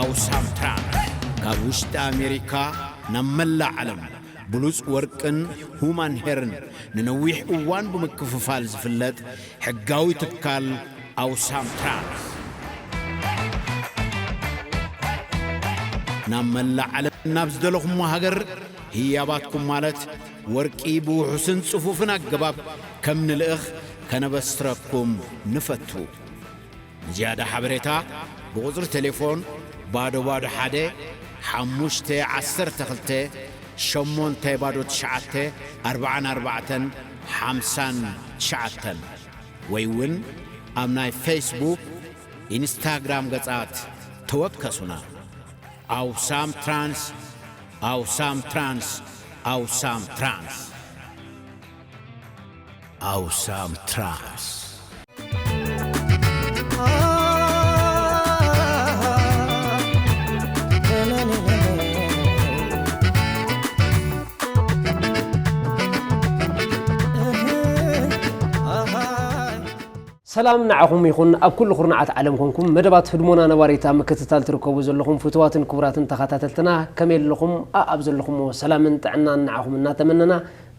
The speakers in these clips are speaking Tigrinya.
ኣውሳም ትራንስ ካብ ውሽጢ ኣሜሪካ ናብ መላእ ዓለም ብሉጽ ወርቅን ሁማን ሄርን ንነዊሕ እዋን ብምክፍፋል ዝፍለጥ ሕጋዊ ትካል ኣውሳም ትራንስ፣ ናብ መላእ ዓለም ናብ ዝደለኹሞ ሃገር ህያባትኩም ማለት ወርቂ ብውሑስን ጽፉፍን ኣገባብ ከም ንልእኽ ከነበስረኩም ንፈቱ። ንዝያዳ ሓበሬታ ብቁጽሪ ቴሌፎን ባዶ ባዶ ሓደ ሓሙሽተ ዓሰርተ ክልተ ሸሞንተ ባዶ ትሽዓተ ኣርባዓን ኣርባዕተን ሓምሳን ትሽዓተን ወይ እውን ኣብ ናይ ፌስቡክ፣ ኢንስታግራም ገጻት ተወከሱና። ኣውሳም ትራንስ፣ ኣውሳም ትራንስ፣ ኣውሳም ትራንስ። ኣውሳም ትራንስ። ሰላም ንዓኹም ይኹን፣ ኣብ ኩሉ ኩርናዓት ዓለም ኮንኩም መደባት ህድሞና ነባሪት ኣብ ምክትታል ትርከቡ ዘለኹም ፍቱዋትን ክቡራትን ተኸታተልትና፣ ከመይ ኣለኹም? ኣኣብ ዘለኹምዎ ሰላምን ጥዕናን ንዓኹም እናተመነና፣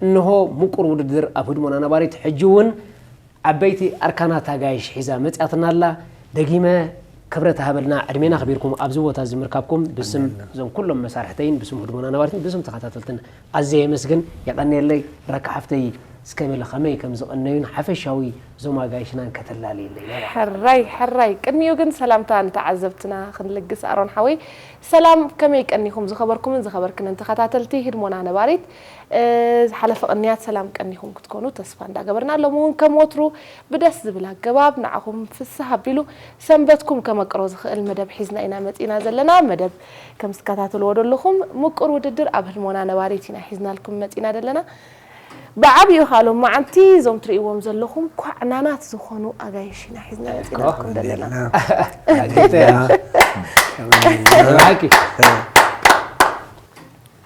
እንሆ ምቁር ውድድር ኣብ ህድሞና ነባሪት ሕጂ እውን ዓበይቲ ኣርካናት ኣጋይሽ ሒዛ መጺኣትና ኣላ። ደጊመ ክብረት ሃበልና፣ ዕድሜና ኣኽቢርኩም ኣብዚ ቦታ እዚ ምርካብኩም ብስም እዞም ኩሎም መሳርሕተይን ብስም ህድሞና ነባሪትን ብስም ተኸታተልትን ኣዝየ የመስግን። የቐንየለይ። ረካ ሓፍተይ፣ እስከ በሊ ከመይ ከም ዝቐነዩን ሓፈሻዊ እዞም ኣጋይሽናን ከተላልየለይ። ሕራይ ሕራይ። ቅድሚኡ ግን ሰላምታ ንተዓዘብትና ክንልግስ፣ ኣሮን ሓወይ ሰላም፣ ከመይ ቀኒኹም ዝኸበርኩምን ዝኸበርክንን ተኸታተልቲ ህድሞና ነባሪት? እ፣ ዝሓለፈ ቅንያት ሰላም ቀኒኹም ክትኮኑ ተስፋ እንዳገበርና፣ ሎሚ እውን ከም ወትሩ ብደስ ዝብል ኣገባብ ንዓኹም ፍስህ ኣቢሉ ሰንበትኩም ከመቅሮ ዝኽእል መደብ ሒዝና ኢና መጺና ዘለና። መደብ ከም ትከታተልዎ ዘለኹም ምቁር ውድድር ኣብ ህድሞና ነባሪት ኢና ሒዝናልኩም መጺና ዘለና። ብዓቢኡ ኸኣ ሎማዓንቲ እዞም ትርእይዎም ዘለኹም ኳዕናናት ዝኾኑ ኣጋይሽ ኢና ሒዝና መጺናልኩም ዘለና።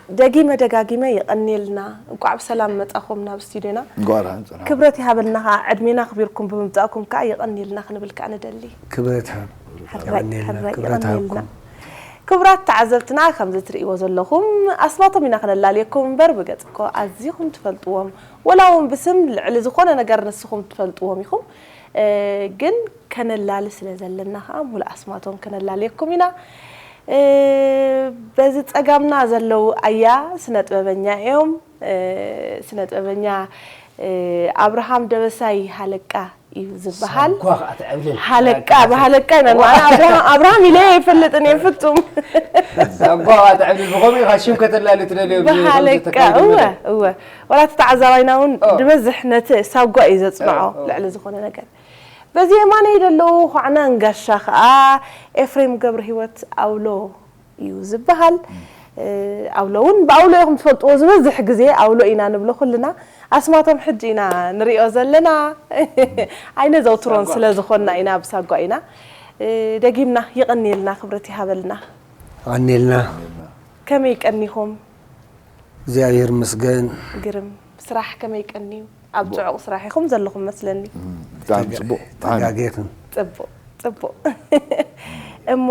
ደጊመ ደጋጊመ የቐንየልና። እንቋዕ ብሰላም መጻኹም ናብ ስቱድዮና። እንቋዕ ደሓን ጸናሕኩም። ክብረት ይሃበልና ኸኣ፣ ዕድሜና ኣኽቢርኩም ብምምጻእኩም ከኣ የቐንየልና ክንብል ከኣ ንደሊ። ክብረት ይሃብ። ሕራይ፣ የቐንየልና። ሕራይ፣ ክብረት የቐንየልና። ይሃብኩም። ክቡራት ተዓዘብትና፣ ከምዚ ትርእይዎ ዘለኹም ኣስማቶም ኢና ክነላልየኩም እምበር፣ ብገጽ እኮ ኣዚኹም ትፈልጥዎም፣ ወላ እውን ብስም ልዕሊ ዝኾነ ነገር ንስኹም ትፈልጥዎም ኢኹም። እ፣ ግን ከነላሊ ስለ ዘለና ኸኣ፣ ሙሉእ ኣስማቶም ከነላልየኩም ኢና። እ፣ በዚ ጸጋምና ዘለዉ ኣያ ስነ ጥበበኛ እዮም። እ፣ ስነ ጥበበኛ፣ እ፣ ኣብርሃም ደበሳይ ሃለቃ እዩ ዝበሃል። ሳጓ ኸኣ ትዕብልል። ሃለቃ፣ ብሃለቃ ኢና ንበሃል። ኣብርሃም፣ ኣብርሃም ኢለ ኣይፈልጥን እየ ፍጹም። ሳጓ ኸኣ ትዕብልል። ብኸምኡ ኢኻ ሽም ከተላሊ ትደልዮ፣ ብኸምኡ ብሃለቃ፣ ተካይዱ እወ፣ መደብ። እወ። ዋላ እቲ ተዓዛባይና እውን ኦ። ዝበዝሕ ነቲ ሳጓ እዩ ዘጽንዖ፣ ኦ፣ ኦ። ልዕሊ ዝኾነ ነገር። በዚ የማነይ ዘለዉ ኳዕናን ጋሻ ኸኣ ኤፍሬም ገብረሂወት ኣውሎ እዩ ዝበሃል። እ፣ ኣውሎ እውን ብኣውሎ ኢኹም ትፈልጥዎ፣ ዝበዝሕ ግዜ ኣውሎ ኢና ንብሎ ኩልና። ኣስማቶም ሕጂ ኢና ንሪኦ ዘለና። ኣይነዘውትሮን ሳጓ። ስለ ዝኾንና ኢና ብሳጓ ኢና። እ፣ ደጊምና የቐንየልና፣ ክብረት ይሃበልና። የቐንየልና። ከመይ ቀኒኹም? እግዚኣብሔር ይመስገን። ግርም። ስራሕ ከመይ ቀንዩ? ኣብ ጽዑቕ ስራሕ ኢኹም ዘለኹም መስለኒ። እም፣ ብጣዕሚ ጽቡቕ። ተጋጌትን። ጽቡቕ፣ ጽቡቕ። እሞ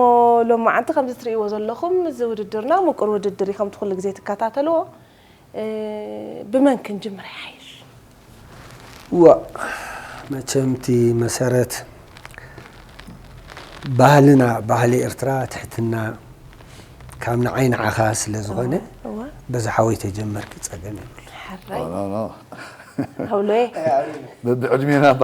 ሎማዓንቲ ከምዚ ትርእይዎ ዘለኹም፣ እዚ ውድድርና ምቁር ውድድር እዩ፣ ከምቲ ኩሉ ግዜ ትከታተልዎ። እ፣ ብመን ክንጅምር ይሓይሽ? እዋ፣ መቸም እቲ መሰረት ባህልና፣ ባህሊ ኤርትራ፣ ትሕትና፣ ካብ ንዓይ ንዓኻ ስለ ዝኾነ፣ እዋ፣ እዋ። በዚ ሓወይ ተጀመርኪ ጸገም የብሉን። ሕራይ። ኖ፣ ኖ፣ ኖ። ሃውሎዬ። በብዕድሜና ባ።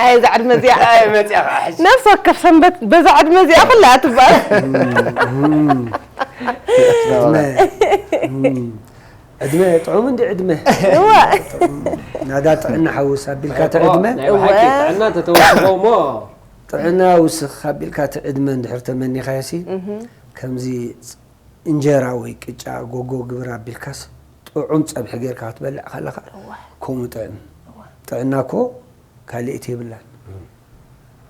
ኣይ፣ እዛ ዕድመ እዚኣ። ኣይ፣ መጺኣ ኸዓ ሕጂ። ነፍሲ ወከፍ ሰንበት በዛ ዕድመ እዚኣ ኩላ ትበሃል። እም፣ እም። ዕድመ፣ እም። ዕድመ ጥዑም እንዲ ዕድመ። እወ። ናዳ ጥዕና ሓውስ ኣቢልካ እቲ እኮ፣ ዕድመ። ናይ ብሓቂ እወ። ጥዕና ተተወስኾ እሞ። ጥዕና ውስኽ ኣቢልካ እቲ ዕድመ እንድሕር ተመኒኻዮሲ፣ እህ። ከምዚ እንጀራ ወይ ቅጫ ጎጎ ግብር ኣቢልካስ ጥዑም ጸብሒ ጌርካ ክትበልዕ ከለኻ እወ። ከምኡ ጥዕም። እወ። ጥዕና እኮ ካልእቲ የብላን።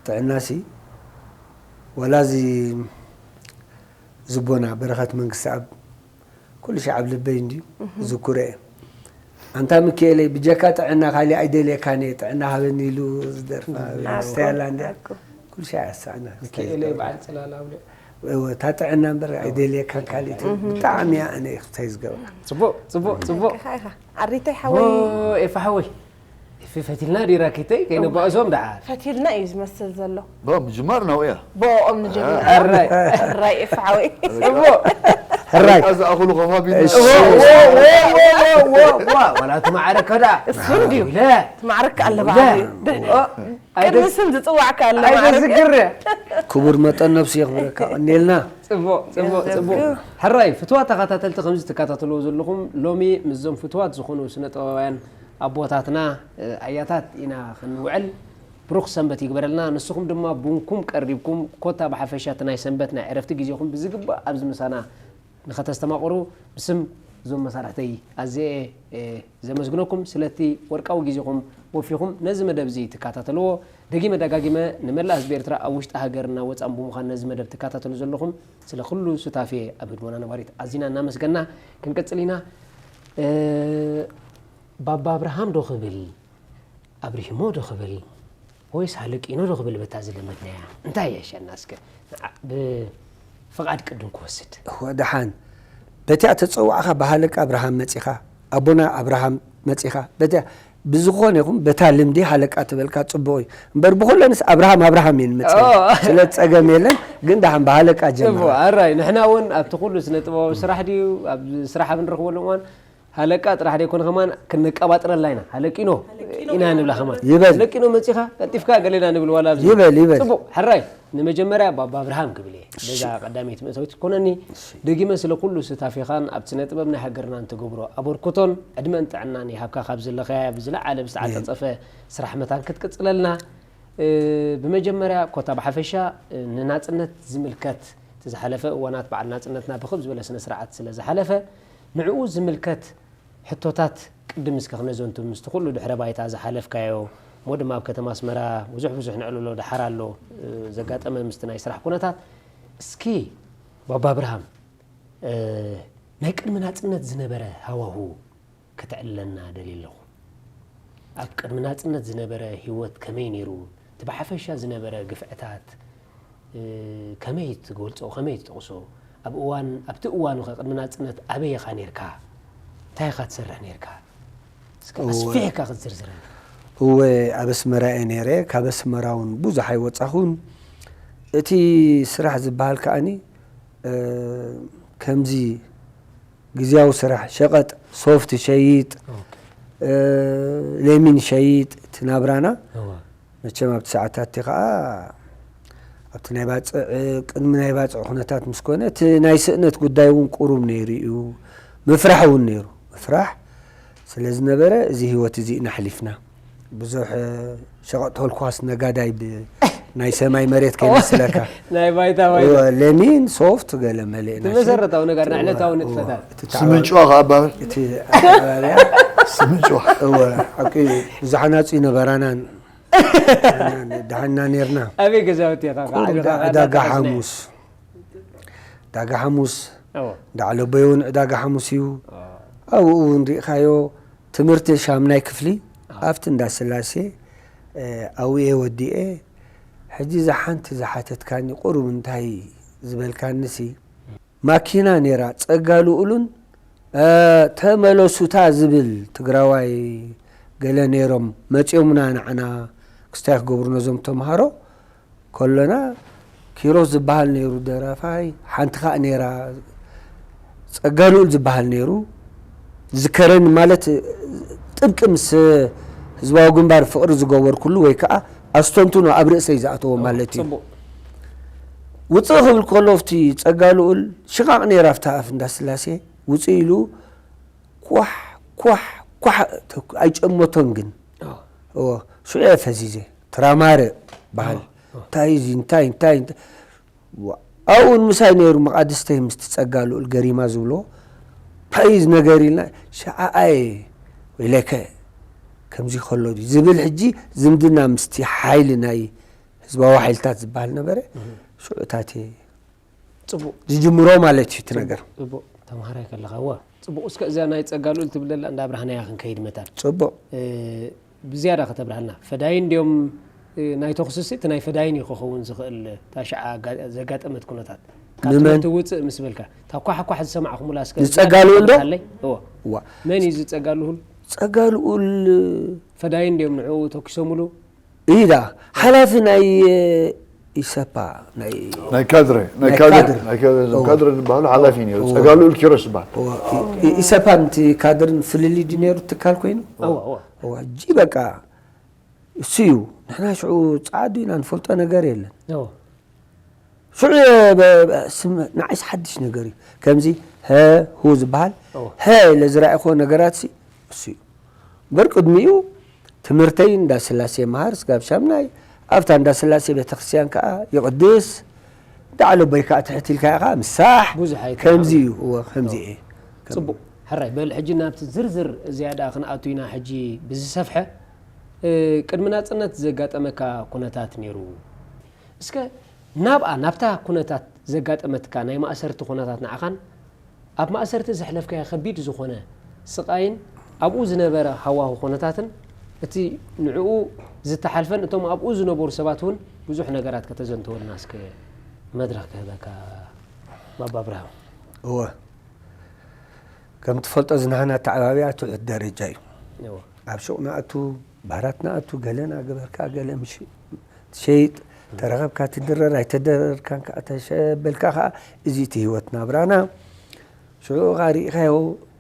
ጥዕናሲ ዋላ እዚ ዝቦና በረኸት መንግስተኣብ ኩሉ ሻዕ ኣብ ልበይ እንድዩ፣ እህ። ዝኩረ እየ። ኣንታ ሚካኤለይ፣ ብጀካ ጥዕና ካሊእ ኣይደልየካን እየ፣ ጥዕና ሃበኒ ኢሉ ዝደርፋ ኣኩ፣ ኣስተያላ እንድያ። ኣኩ። ኩሉ ሻዕ ያሳዕና። ሚካኤለይ በዓል ጽላል ኣውሊዕ። እወ፣ እታ ጥዕና እምበር ኣይደልየካን ካልእ። ብጣዕሚ እያ ኣነ እንታይ ዝገብራ። ጽቡቕ ጽቡቕ ጽቡቕ። ኢኻ ኢኻ ኣሪተይ ሓወይ። ኤፋ ሓወይ፣ ኤፊ ፈቲልና ድዩ ራኪተይ? ከይነባእሶም ደሓር። ፈቲልና እዩ ዝመስል ዘሎ። ባ ምጅማር ነው እያ። ብኦም ንጀምር። ሕራይ። ሕራይ ኤፋ ሓወይ። ጽቡቕ። ሕራይ። እዛ ኣኹሉ ከፋፊ እሺ። ዋላ እቲ ማዕረ ከዳ እሱ እንድዩ። ኢለ ማዕረክ ኣለባ ኢለ። እዩ። ኦ፣ ቅድሚ ስም ዝፅዋዕካ ኣሎ ማዕረክ። ኣይተዝግር። ክቡር መጠን ነብሲ የኽብረካ። ቀኒልና። ጽቡቕ ጽቡቕ ጽቡቕ። ሕራይ ፍትዋት ተኸታተልቲ ከምዚ ትከታተልዎ ዘለኹም ሎሚ ምስዞም ፍትዋት ዝኾኑ ስነ ጥበባውያን ኣቦታትና ኣያታት ኢና ክንውዕል። ብሩኽ ሰንበት ይግበረልና። ንስኹም ድማ ቡንኩም ቀሪብኩም ኮታ ብሓፈሻ እቲ ናይ ሰንበት ናይ ዕረፍቲ ግዜኹም ብዝግባእ ኣብዚ ምሳና ንኸተስተማቕሩ ብስም እዞም መሳርሕተይ ኣዝየ እየ ዘመስግነኩም ስለቲ ወርቃዊ ግዜኹም ወፊኹም ነዚ መደብ እዚ ትከታተልዎ። ደጊመ ደጋጊመ ንመላእ ህዝቢ ኤርትራ ኣብ ውሽጢ ሃገርና ወፃእን ብምዃን ነዚ መደብ ትከታተሉ ዘለኹም ስለ ኩሉ ሱታፌ ኣብ ህድሞና ነባሪት ኣዚና እናመስገና ክንቅፅል ኢና። ባባ ኣብርሃም ዶ ክብል ኣብሪሂሞ ዶ ክብል ወይስ ሃለቂኖ ዶ ክብል በታ ዝለመድናያ እንታይ የሸና እስከ ብፍቓድ ቅድም ክወስድ። ወደሓን በቲያ ተፀዋዕኻ ብሃለቃ ኣብርሃም መፂኻ ኣቦና ኣብርሃም መፂኻ በቲያ ብዝኾነ ይኹን በታ ልምዲ ሃለቃ ትበልካ ፅቡቕ እዩ እምበር ብኩለንስ ኣብርሃም ኣብርሃም እየን መፂ ስለ ፀገም የለን ግን ደሓን ብሃለቃ ጀምራ ኣራይ ንሕና እውን ኣብቲ ኩሉ ስነ ጥበባዊ ስራሕ ድዩ ኣብ ስራሕ ኣብ ንረኽበሉ እዋን ሃለቃ ጥራሕ ደይኮነ ከማን ክንቀባጥረላ ኢና ሃለቂኖ ኢና ንብላ ከማን ይበል። ሃለቂኖ መፂኻ ቀልጢፍካ ገሌና ንብል ዋላ ኣብዚ ይበል ይበል ፅቡቕ ሕራይ ንመጀመርያ ባባ ኣብርሃም ክብል እየ በዛ ቀዳመይቲ መእተዊት ትኮነኒ ደጊመ ስለ ኩሉ ስታፌኻን ኣብ ስነ ጥበብ ናይ ሃገርናን ትገብሮ ኣበርክቶን ዕድመን ጥዕናን ይሃብካ ካብ ዘለኻያ ብዝለዓለ ብዝተዓፀፀፈ ስራሕ መታን ክትቅፅለልና ብመጀመርያ ኮታ ብሓፈሻ ንናፅነት ዝምልከት እቲ ዝሓለፈ እዋናት በዓል ናፅነትና ብክብ ዝበለ ስነ ስርዓት ስለ ዝሓለፈ ንዕኡ ዝምልከት ሕቶታት ቅድም እስከ ክነዘንቱ ምስቲ ኩሉ ድሕረ ባይታ ዝሓለፍካዮ እሞ ድማ ኣብ ከተማ ኣስመራ ብዙሕ ብዙሕ ንዕልሎ ድሓር ኣሎ ዘጋጠመ ምስቲ ናይ ስራሕ ኩነታት እስኪ ባባ ኣብርሃም ናይ ቅድሚ ናፅነት ዝነበረ ሃዋሁ ከተዕልለና ደልየ ኣለኹ ኣብ ቅድሚ ናፅነት ዝነበረ ህይወት ከመይ ነይሩ እቲ ብሓፈሻ ዝነበረ ግፍዕታት ከመይ ትገልፆ ከመይ ትጠቕሶ ኣብ እዋን ኣብቲ እዋኑ ከ ቅድሚ ናፅነት ኣበይ ኢኻ ነርካ እንታይ ኢኻ ትሰርሕ ነርካ እስከ ኣስፊሕካ ክትዝርዝረና እወ ኣብ ኣስመራ እየ ነይረ ካብ ኣስመራ እውን ብዙሕ ኣይወፃኹን እቲ ስራሕ ዝበሃል ከዓኒ ከምዚ ግዝያዊ ስራሕ ሸቐጥ ሶፍት ሸይጥ ሌሚን ሸይጥ እቲ ናብራና መቸም ኣብቲ ሰዓታት እቲ ከዓ ኣብቲ ናይ ባፅዕ ቅድሚ ናይ ባፅዕ ኩነታት ምስ ኮነ እቲ ናይ ስእነት ጉዳይ እውን ቁሩብ ነይሩ እዩ ምፍራሕ እውን ነይሩ ምፍራሕ ስለ ዝነበረ እዚ ህይወት እዚ ኢና ኣሕሊፍና ብዙሕ ሸቐጥ ተልኳስ ነጋዳይ ናይ ሰማይ መሬት ከይመስለካ ናይ ባይታ ባይታ ለሚን ሶፍት ገለ መለ መሰረታዊ ነገር ንዕለታዊ ንጥፈታት ስምንጭዋ ከዓ ኣባብል እቲ ኣባብያ ስምንጭዋ እወ ሓቂ ብዙሓናፁ ይነበራናን ዳሕና ነርና ኣበይ ገዛውቲ ኢኻ ዕዳጋ ሓሙስ ዕዳጋ ሓሙስ ዳዕለቦይ እውን ዕዳጋ ሓሙስ እዩ ኣብኡ እውን ሪእኻዮ ትምህርቲ ሻምናይ ክፍሊ ኣብቲ እንዳስላሴ ኣብኡ እየ ወዲኤ ሕጂ እዛ ሓንቲ ዝሓተትካኒ ቁሩብ እንታይ ዝበልካንሲ ማኪና ነይራ ጸጋ ልኡሉን ተመለሱታ ዝብል ትግራዋይ ገለ ነይሮም መፂኦምና ንዓና ክስታይ ክገብሩ ነዞም ተምሃሮ ከሎና ኪሮስ ዝበሃል ነይሩ ደራፋይ ሓንቲ ከዓ ነይራ ጸጋ ልኡል ዝበሃል ነይሩ ዝከረኒ ማለት ጥብቂ ምስ ህዝባዊ ግንባር ፍቕሪ ዝገበርኩሉ ወይ ከዓ ኣስተንትኖ ኣብ ርእሰይ ዝኣተዎ ማለት እዩ ፅቡቅ ውፅእ ክብል ከሎ ኣብቲ ፀጋ ልኡል ሽቓቕ ነይራ ኣብታ ኣፍ እንዳስላሴ ውፅእ ኢሉ ኳሕ ኳሕ ኳሕ ኣይጨመቶን ግን ሽዑ እየ ፈዚዘ ትራማረ በሃል እንታይ እዚ እንታይ እንታይ እንታይ ኣብኡ ንምሳይ ነይሩ መቓድስተይ ምስቲ ፀጋ ልኡል ገሪማ ዝብሎ እንታይ እዩ ነገር ኢልና ሸዓኣየ ወይለከ ከምዚ ከሎ ድዩ ዝብል ሕጂ ዝምድና ምስቲ ሓይሊ ናይ ህዝባዊ ሓይልታት ዝበሃል ነበረ ሽዑታት እየ ፅቡቅ ዝጅምሮ ማለት እዩ እቲ ነገር ፅቡቅ ተምሃራይ ከለካ ዋ ፅቡቅ እስከ እዛ ናይ ፀጋ ልኡል ትብል ዘላ እንዳ ብርሃናያ ክንከይድ መታን ፅቡቅ ብዝያዳ ከተብርሃልና ፈዳይን እንዲዮም ናይ ተኩስሲ እቲ ናይ ፈዳይን እዩ ክኸውን ዝኽእል እታ ሽዓ ዘጋጠመት ኩነታት ካብ ንመን? ትምህርቲ ውፅእ ምስ በልካ፣ እታ ኳሕኳሕ ዝሰማዕኹምላ እስከ ንፀጋልኡል ዶ? ኣለይ? እዎ። ዋ። መን እዩ ዝፀጋልኡል? ፀጋልኡል ፈዳይን ድዮም ንዕኡ ተኪሶምሉ? እዩ ዳ። ሓላፊ ናይ፣ እ፣ ኢሰፓ፣ ናይ ናይ ካድረ፣ ናይ ናይ ካድረ፣ ካድረ። ናይ ካድረ፣ እዞም እዎ። ካድረ ዝበሃሉ ሓላፊ ነይሩ። እዎ። ፀጋልኡል ኪሮስ ዝበሃል። እዎ። ኢ-፣ ኢ-፣ ኢሰፓን እቲ ካድርን ፍልልይ ድዩ ነይሩ ትካል ኮይኑ? እዎ፣ እዎ። እዎ፣ ሕጂ በቃ እሱ እዩ። ንሕና ሽዑ ጸዓዱ ኢና፣ ንፈልጦ ነገር የለን። እዎ። ሽዑ የ-፣ በ-፣ በ-፣ ስም-፣ ንዓይስ ሓድሽ ነገር እዩ። ከምዚ ሀ፣ ሁ ዝበሃል፣ እዎ። ሀ ኢለ ዝረኣይክዎ ነገራት ሲ፣ እሱ እዩ። እምበር ቅድሚኡ ትምህርተይ እንዳ ስላሴ መሃር ስጋብ ሻምናይ፣ ኣብታ እንዳ ስላሴ ቤተክርስትያን ከኣ ይቕድስ፣ ዳዕሎ ቦይ ከኣ ትሕት ኢልካ ኢኻ ምሳሕ፣ ብዙሕ ኣይተማዕበልን። ከምዚ እዩ። እዎ፣ ከምዚ እዎ። እየ። ጽቡቕ። ሕራይ፣ በል ሕጂ ናብቲ ዝርዝር ዝያዳ ክንኣቱ ኢና። ሕጂ ብዝሰፍሐ፣ እ፣ ቅድሚ ናጽነት ዘጋጠመካ ኩነታት ነይሩ። እስከ ናብኣ፣ ናብታ ኩነታት ዘጋጠመትካ ናይ ማእሰርቲ ኩነታት ንዓኻን ኣብ ማእሰርቲ ዘሕለፍካዮ ከቢድ ዝኾነ ስቓይን ኣብኡ ዝነበረ ሃዋሁ ኩነታትን እቲ ንዕኡ ዝተሓልፈን እቶም ኣብኡ ዝነበሩ ሰባት እውን ብዙሕ ነገራት ከተዘንተወልና እስከ መድረኽ ክህበካ ባባ ብርሃን። እወ። ከም ትፈልጦ ዝናህና ኣተዓባብያ ትሑት ደረጃ እዩ። እወ። ኣብ ሹቕ ንኣቱ፣ ባራት ንኣቱ፣ ገለ ናገበርካ፣ ገለ ምሽ-፣ ትሸይጥ፣ ተረኸብካ ትድረር፣ ኣይተደረርካን ከኣ ተሸበልካ ከኣ፣ እዚ እቲ ህይወት ናብራና። ሽዑ ከኣ ርኢኻዮ፣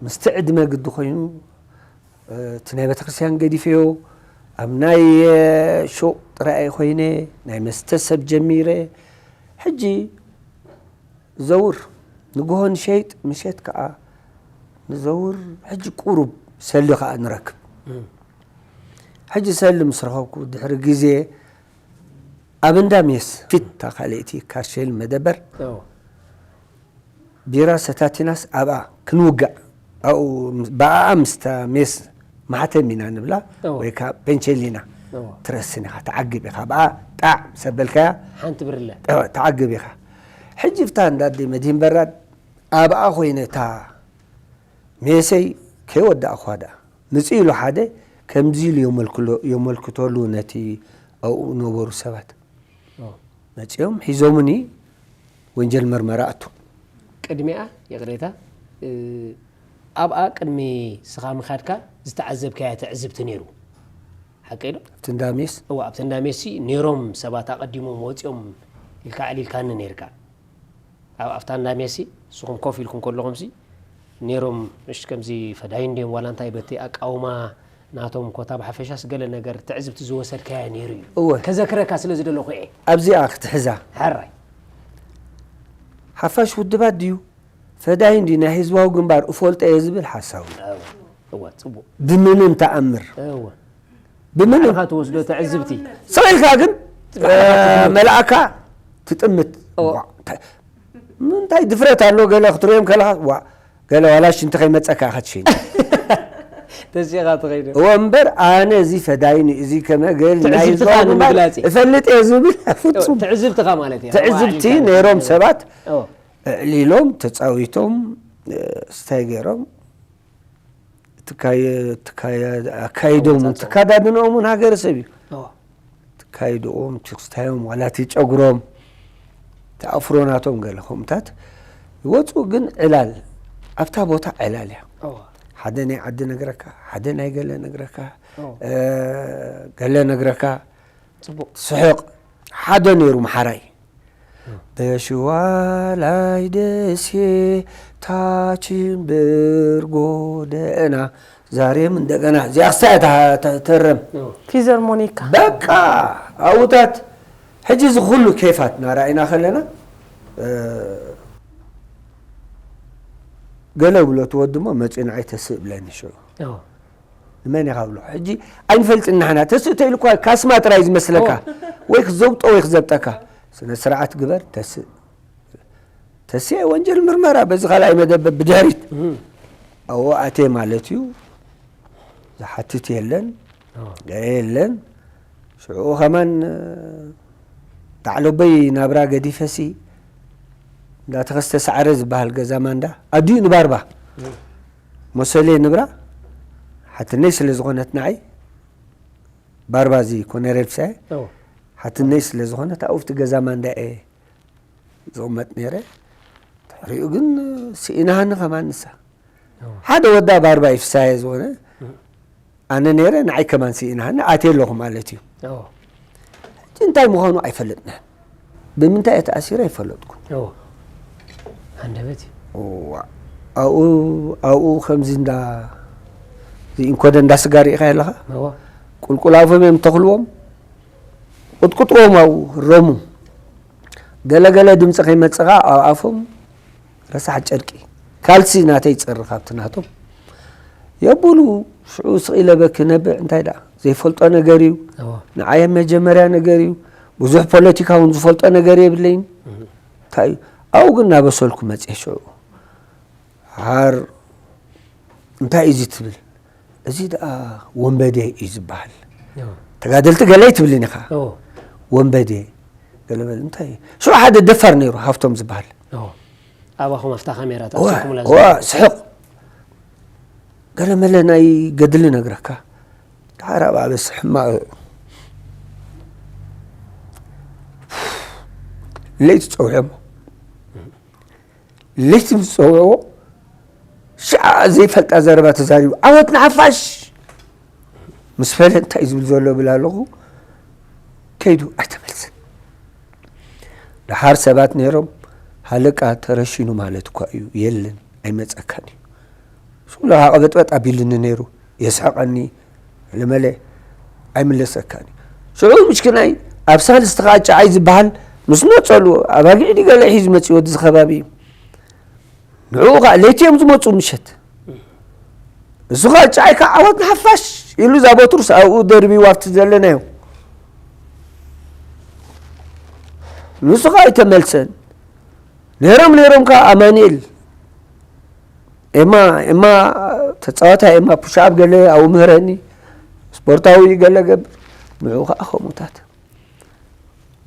ምስቲ ዕድመ ግዲ ኮይኑ፣ እቲ ናይ ቤተክርስትያን ገዲፈዮ፣ ኣብ ናይ ሹቕ ጥራይ ኮይነ፣ ናይ መስተ ሰብ ጀሚረ። ሕጂ ዘውር፣ ንግሆ ንሸይጥ፣ ምሸት ከኣ ንዘውር። ሕጂ ቁሩብ ሰሊ ከኣ ንረክብ። እም። ሕጂ ሰሊ ምስ ረኸብኩ፣ ድሕሪ ግዜ ኣብ እንዳ ሜስ ፊት እታ ካልኣይቲ ካርሼል መደበር እዎ። ቢራ ሰታቲናስ ኣብኣ ክንውጋእ፣ ኣብኡ ምስ-፣ ብኣኣ ምስታ ሜስ ማሕተም ኢና ንብላ፣ እዎ። ወይ ከኣ ፔንቸሊና እዎ። ትረስን ኢኻ፣ ትዓግብ ኢኻ። ብኣ ጣዕ ምስ ኣበልካያ፣ ሓንቲ ብርለ። እዎ፣ ትዓግብ ኢኻ። ሕጂ ብታ እንዳ ኣደይ መድሂን በራድ ኣብኣ ኮይነ እታ ሜሰይ ከይወዳእኹዋ ደኣ፣ ምጽእ ኢሉ ሓደ ከምዚ ኢሉ የመልክሎ-፣ የመልክተሉ ነቲ ኣብኡ ነበሩ ሰባት። ኦ። መጺኦም ሒዞምኒ ወንጀል መርመራ ኣቱ። ቅድሚኣ፣ ይቕሬታ፣ እ፣ ኣብኣ ቅድሚ ስኻ ምኻድካ ዝተዓዘብካያ ትዕዝብቲ ነይሩ። ሓቀይ ዶ? ኣብቲ እንዳ ሜስ? እዋ፣ ኣብቲ እንዳ ሜሲ ነይሮም ሰባት ኣቐዲሞም ወጺኦም ኢልካ ኣዕሊልካኒ ነይርካ። ኣብ ኣፍታ እንዳ ሜሲ ንስኹም ኮፍ ኢልኩም ከለኹምሲ ነይሮም፣ እሽ፣ ከምዚ ፈዳይን ድዮም ዋላ እንታይ በቲ ኣቃውማ ናቶም ኮታ ብሓፈሻስ ገለ ነገር ትዕዝብቲ ዝወሰድካያ ነይሩ እዩ። እወ። ከዘክረካ ስለ ዝደለኹ እየ። ኣብዚኣ ክትሕዛ። ሕራይ። ሓፋሽ ውድባት ድዩ? ፈዳይን ድዩ? ናይ ህዝባዊ ግንባር እፈልጦ እየ ዝብል ሓሳዊ። እወ፣ እወ፣ ጽቡቕ። ብምንም ተኣምር። እወ። ብምንም ባዕልኻ ትወስዶ ትዕዝብቲ። ስቕ ኢልካ ግን፣ ባዕልኻ እ፣ ትጥምት። መልኣካ ትጥምት። እወ። ዋ፣ እንታይ፣ ምንታይ ድፍረት ኣሎ? ገለ ክትርእዮም ከለኻ፣ ዋ፣ ገለ ዋላ ሽንቲ ከይመጸካ ኢኻ ትሸይን። ተሲኻ ትኸይድ። እወ፣ እምበር ኣነ እዚ ፈዳይን፣ እዚ ከመ ገል ናይ ትዕዝብትኻ ህዝባዊ ግንባር ንምግላጽ እዩ። እፈልጥ እየ ዝብል፣ ፍጹም። ትዕዝብትኻ ማለት እዩ። ትዕዝብቲ ኣዋዕሊልካ ነይሮም ትዕዝብቲ። ሰባት፣ እወ። ኣዕሊሎም፣ ተጻዊቶም፣ እ፣ ስታይ ገይሮም፣ ትካየ-፣ ትካየ-፣ ኣካይዶምን ኣወጻጽኣ። ትካዳድንኦምን ሃገረሰብ እዩ። እወ። ትካይድኦም፣ ትክስታዮም፣ ዋላ እቲ ጨጉሮም፣ እቲ ኣፍሮ ናቶም ገለ ከምኡታት ይወፁ፣ ግን ዕላል፣ ኣብታ ቦታ ዕላል እያ። እወ። ሓደ ናይ ዓዲ ነግረካ፣ ሓደ ናይ ገለ ነግረካ፣ እወ። እ፣ ገለ ነግረካ፣ ጽቡቕ። ስሑቕ። ሓደ ነይሩ መሓራይ። ደሽዋ ላይ ደሴ ታች እምብር ጎደና ዛሬም እንደገና። እዚኣ ክስታይ እያ ታ-፣ ታ-፣ ተረም። ፊዘርሞኒካ። በቃ ኣብኡታት። ሕጂ እዚ ኩሉ ኬፋት እናረኣይና ከለና፣ እ፣ ገለ ብሎ እቲ ወዲ እሞ መጺኡ ንዓይ ተስእ ብለኒ ሽዑ። እዎ። ንመን ኢኻ ብሎ። ሕጂ ኣይንፈልጥን ንሕና። ተስእ ተኢሉ እኳ ካስማ ጥራይ ዝመስለካ። እዎ። ወይ ክዘብጦ ወይ ክዘብጠካ። ስነ ስርዓት ግበር፣ ተስእ። ተስእ ወንጀል ምርመራ በዚ ካልኣይ መደብ ብድሕሪት። እህ። ኣብኡ ኣትየ ማለት እዩ። ዝሓትት የለን። እዎ። ገለ የለን። ሽዑ ከማን፣ እ፣ ዳዕሎበይ ናብራ ገዲፈሲ፣ እንዳ ተኸስተ ሳዕረ ዝበሃል ገዛ ማንዳ፣ ኣዲኡ ንባርባ። እህ። ሞሰሌ ንብራ ሓትነይ ስለ ዝኾነት ንዓይ፣ ባርባ እዚ ኮነሬል ፍስሃየ፣ እዎ። ሓትነይ ስለ ዝኾነት ኣብኡ ኣብቲ ገዛ ማንዳ እየ ዝቕመጥ ነይረ። ሪኡ ግን ስኢናሃኒ ከማን ንሳ። ሓደ ወዳ ባርባይ ፍሳየ ዝኾነ ኣነ ነይረ፣ ንዓይ ከማን ስኢናሃኒ ኣትየ ኣለኹ ማለት እዩ። ሕጂ እንታይ ምዃኑ ኣይፈለጥናን። ብምንታይ እየ ተኣሲረ ኣይፈለጥኩን። ኣዎ። ሃንደበት እዩ። እዋ፣ ኣብኡ ኣብኡ ከምዚ እንዳ እዚ እንኮደ እንዳ ስጋ ርኢኻ ኣለኻ። ኣዎ። ቁልቁል ኣፎም እዮም ተኽልዎም፣ ቁጥቁጥዎም ኣብኡ ረሙ። ገለገለ ድምፂ ከይመፅኻ ኣብ ኣፎም ረሳሕ ጨርቂ ካልሲ ናተይ ይፀሪ ካብቲ ናቶም የብሉ። ሽዑ ስቕ ኢለ በኪ ነብዕ እንታይ ደኣ ዘይፈልጦ ነገር እዩ። ኣዎ። ንዓይ መጀመርያ ነገር እዩ። ብዙሕ ፖለቲካ እውን ዝፈልጦ ነገር የብለይን። እንታይ እዩ ኣብኡ ግን እናበሰልኩ መፅየ ሽዑ። ሓር እንታይ እዩ እዚ ትብል? እዚ ደኣ ወንበዴ እዩ ዝበሃል። ኣዎ። ተጋደልቲ ገለ ኣይትብልን ኢኻ። ኣዎ። ወንበዴ ገለ በል እንታይ እዩ? ሽዑ ሓደ ደፋር ነይሩ ሃፍቶም ዝበሃል። ኣዎ። ኣባኹም ኣብታ ካሜራ ዋ ተኣሲኩምላ ዋ ስሕቕ ገለ መለ ናይ ገድሊ ነግረካ። ድሓር ኣብ ኣበስ ሕማቕ ለይቲ ጸውዐሞ። ለይቲ ምስ ጸውዕዎ ሽዓ ዘይፈልጣ ዘረባ ተዛሪቡ፣ "ዓወት ንሓፋሽ!" ምስ በለ እንታይ ዝብል ዘሎ ብል ኣለኹ። ከይዱ ኣይተመልስን። ድሓር ሰባት ነይሮም፣ "ሃለቃ ተረሺኑ ማለት እኳ እዩ፣ የለን፣ ኣይመጸካን እዩ." ሽዑ ለካ ቀበጥበጥ ኣቢልኒ ነይሩ፣ የስሕቐኒ፣ ለመለ ኣይምለሰካን እዩ። ሽዑ ምሽክናይ ኣብ ሳልስቲ ከዓ ጨዓይ ዝበሃል ምስ ነጸሉ ኣባጊዕ ድዩ ገለ ሒዙ መጺኡ ወዲ እዚ ከባቢ እዩ። ንዕኡ ከዓ ለይቲ እዮም ዝመጹ ምሸት። እሱ ከዓ ጨዓይ ከዓ ዓወት ንሓፋሽ ኢሉ እዛ በትሩስ ኣብኡ ደርቢዋ ኣብቲ ዘለናዮ። ንሱ ከዓ ኣይተመልሰን። ነይሮም ነይሮም ከዓ ኣማኑኤል ኤማ ኤማ ተፃዋታይ ኤማ ፑሽኣፕ ገለ ኣብኡ ምህረኒ ስፖርታዊ ገለ ገብር ንዕኡ ከዓ ከምኡታት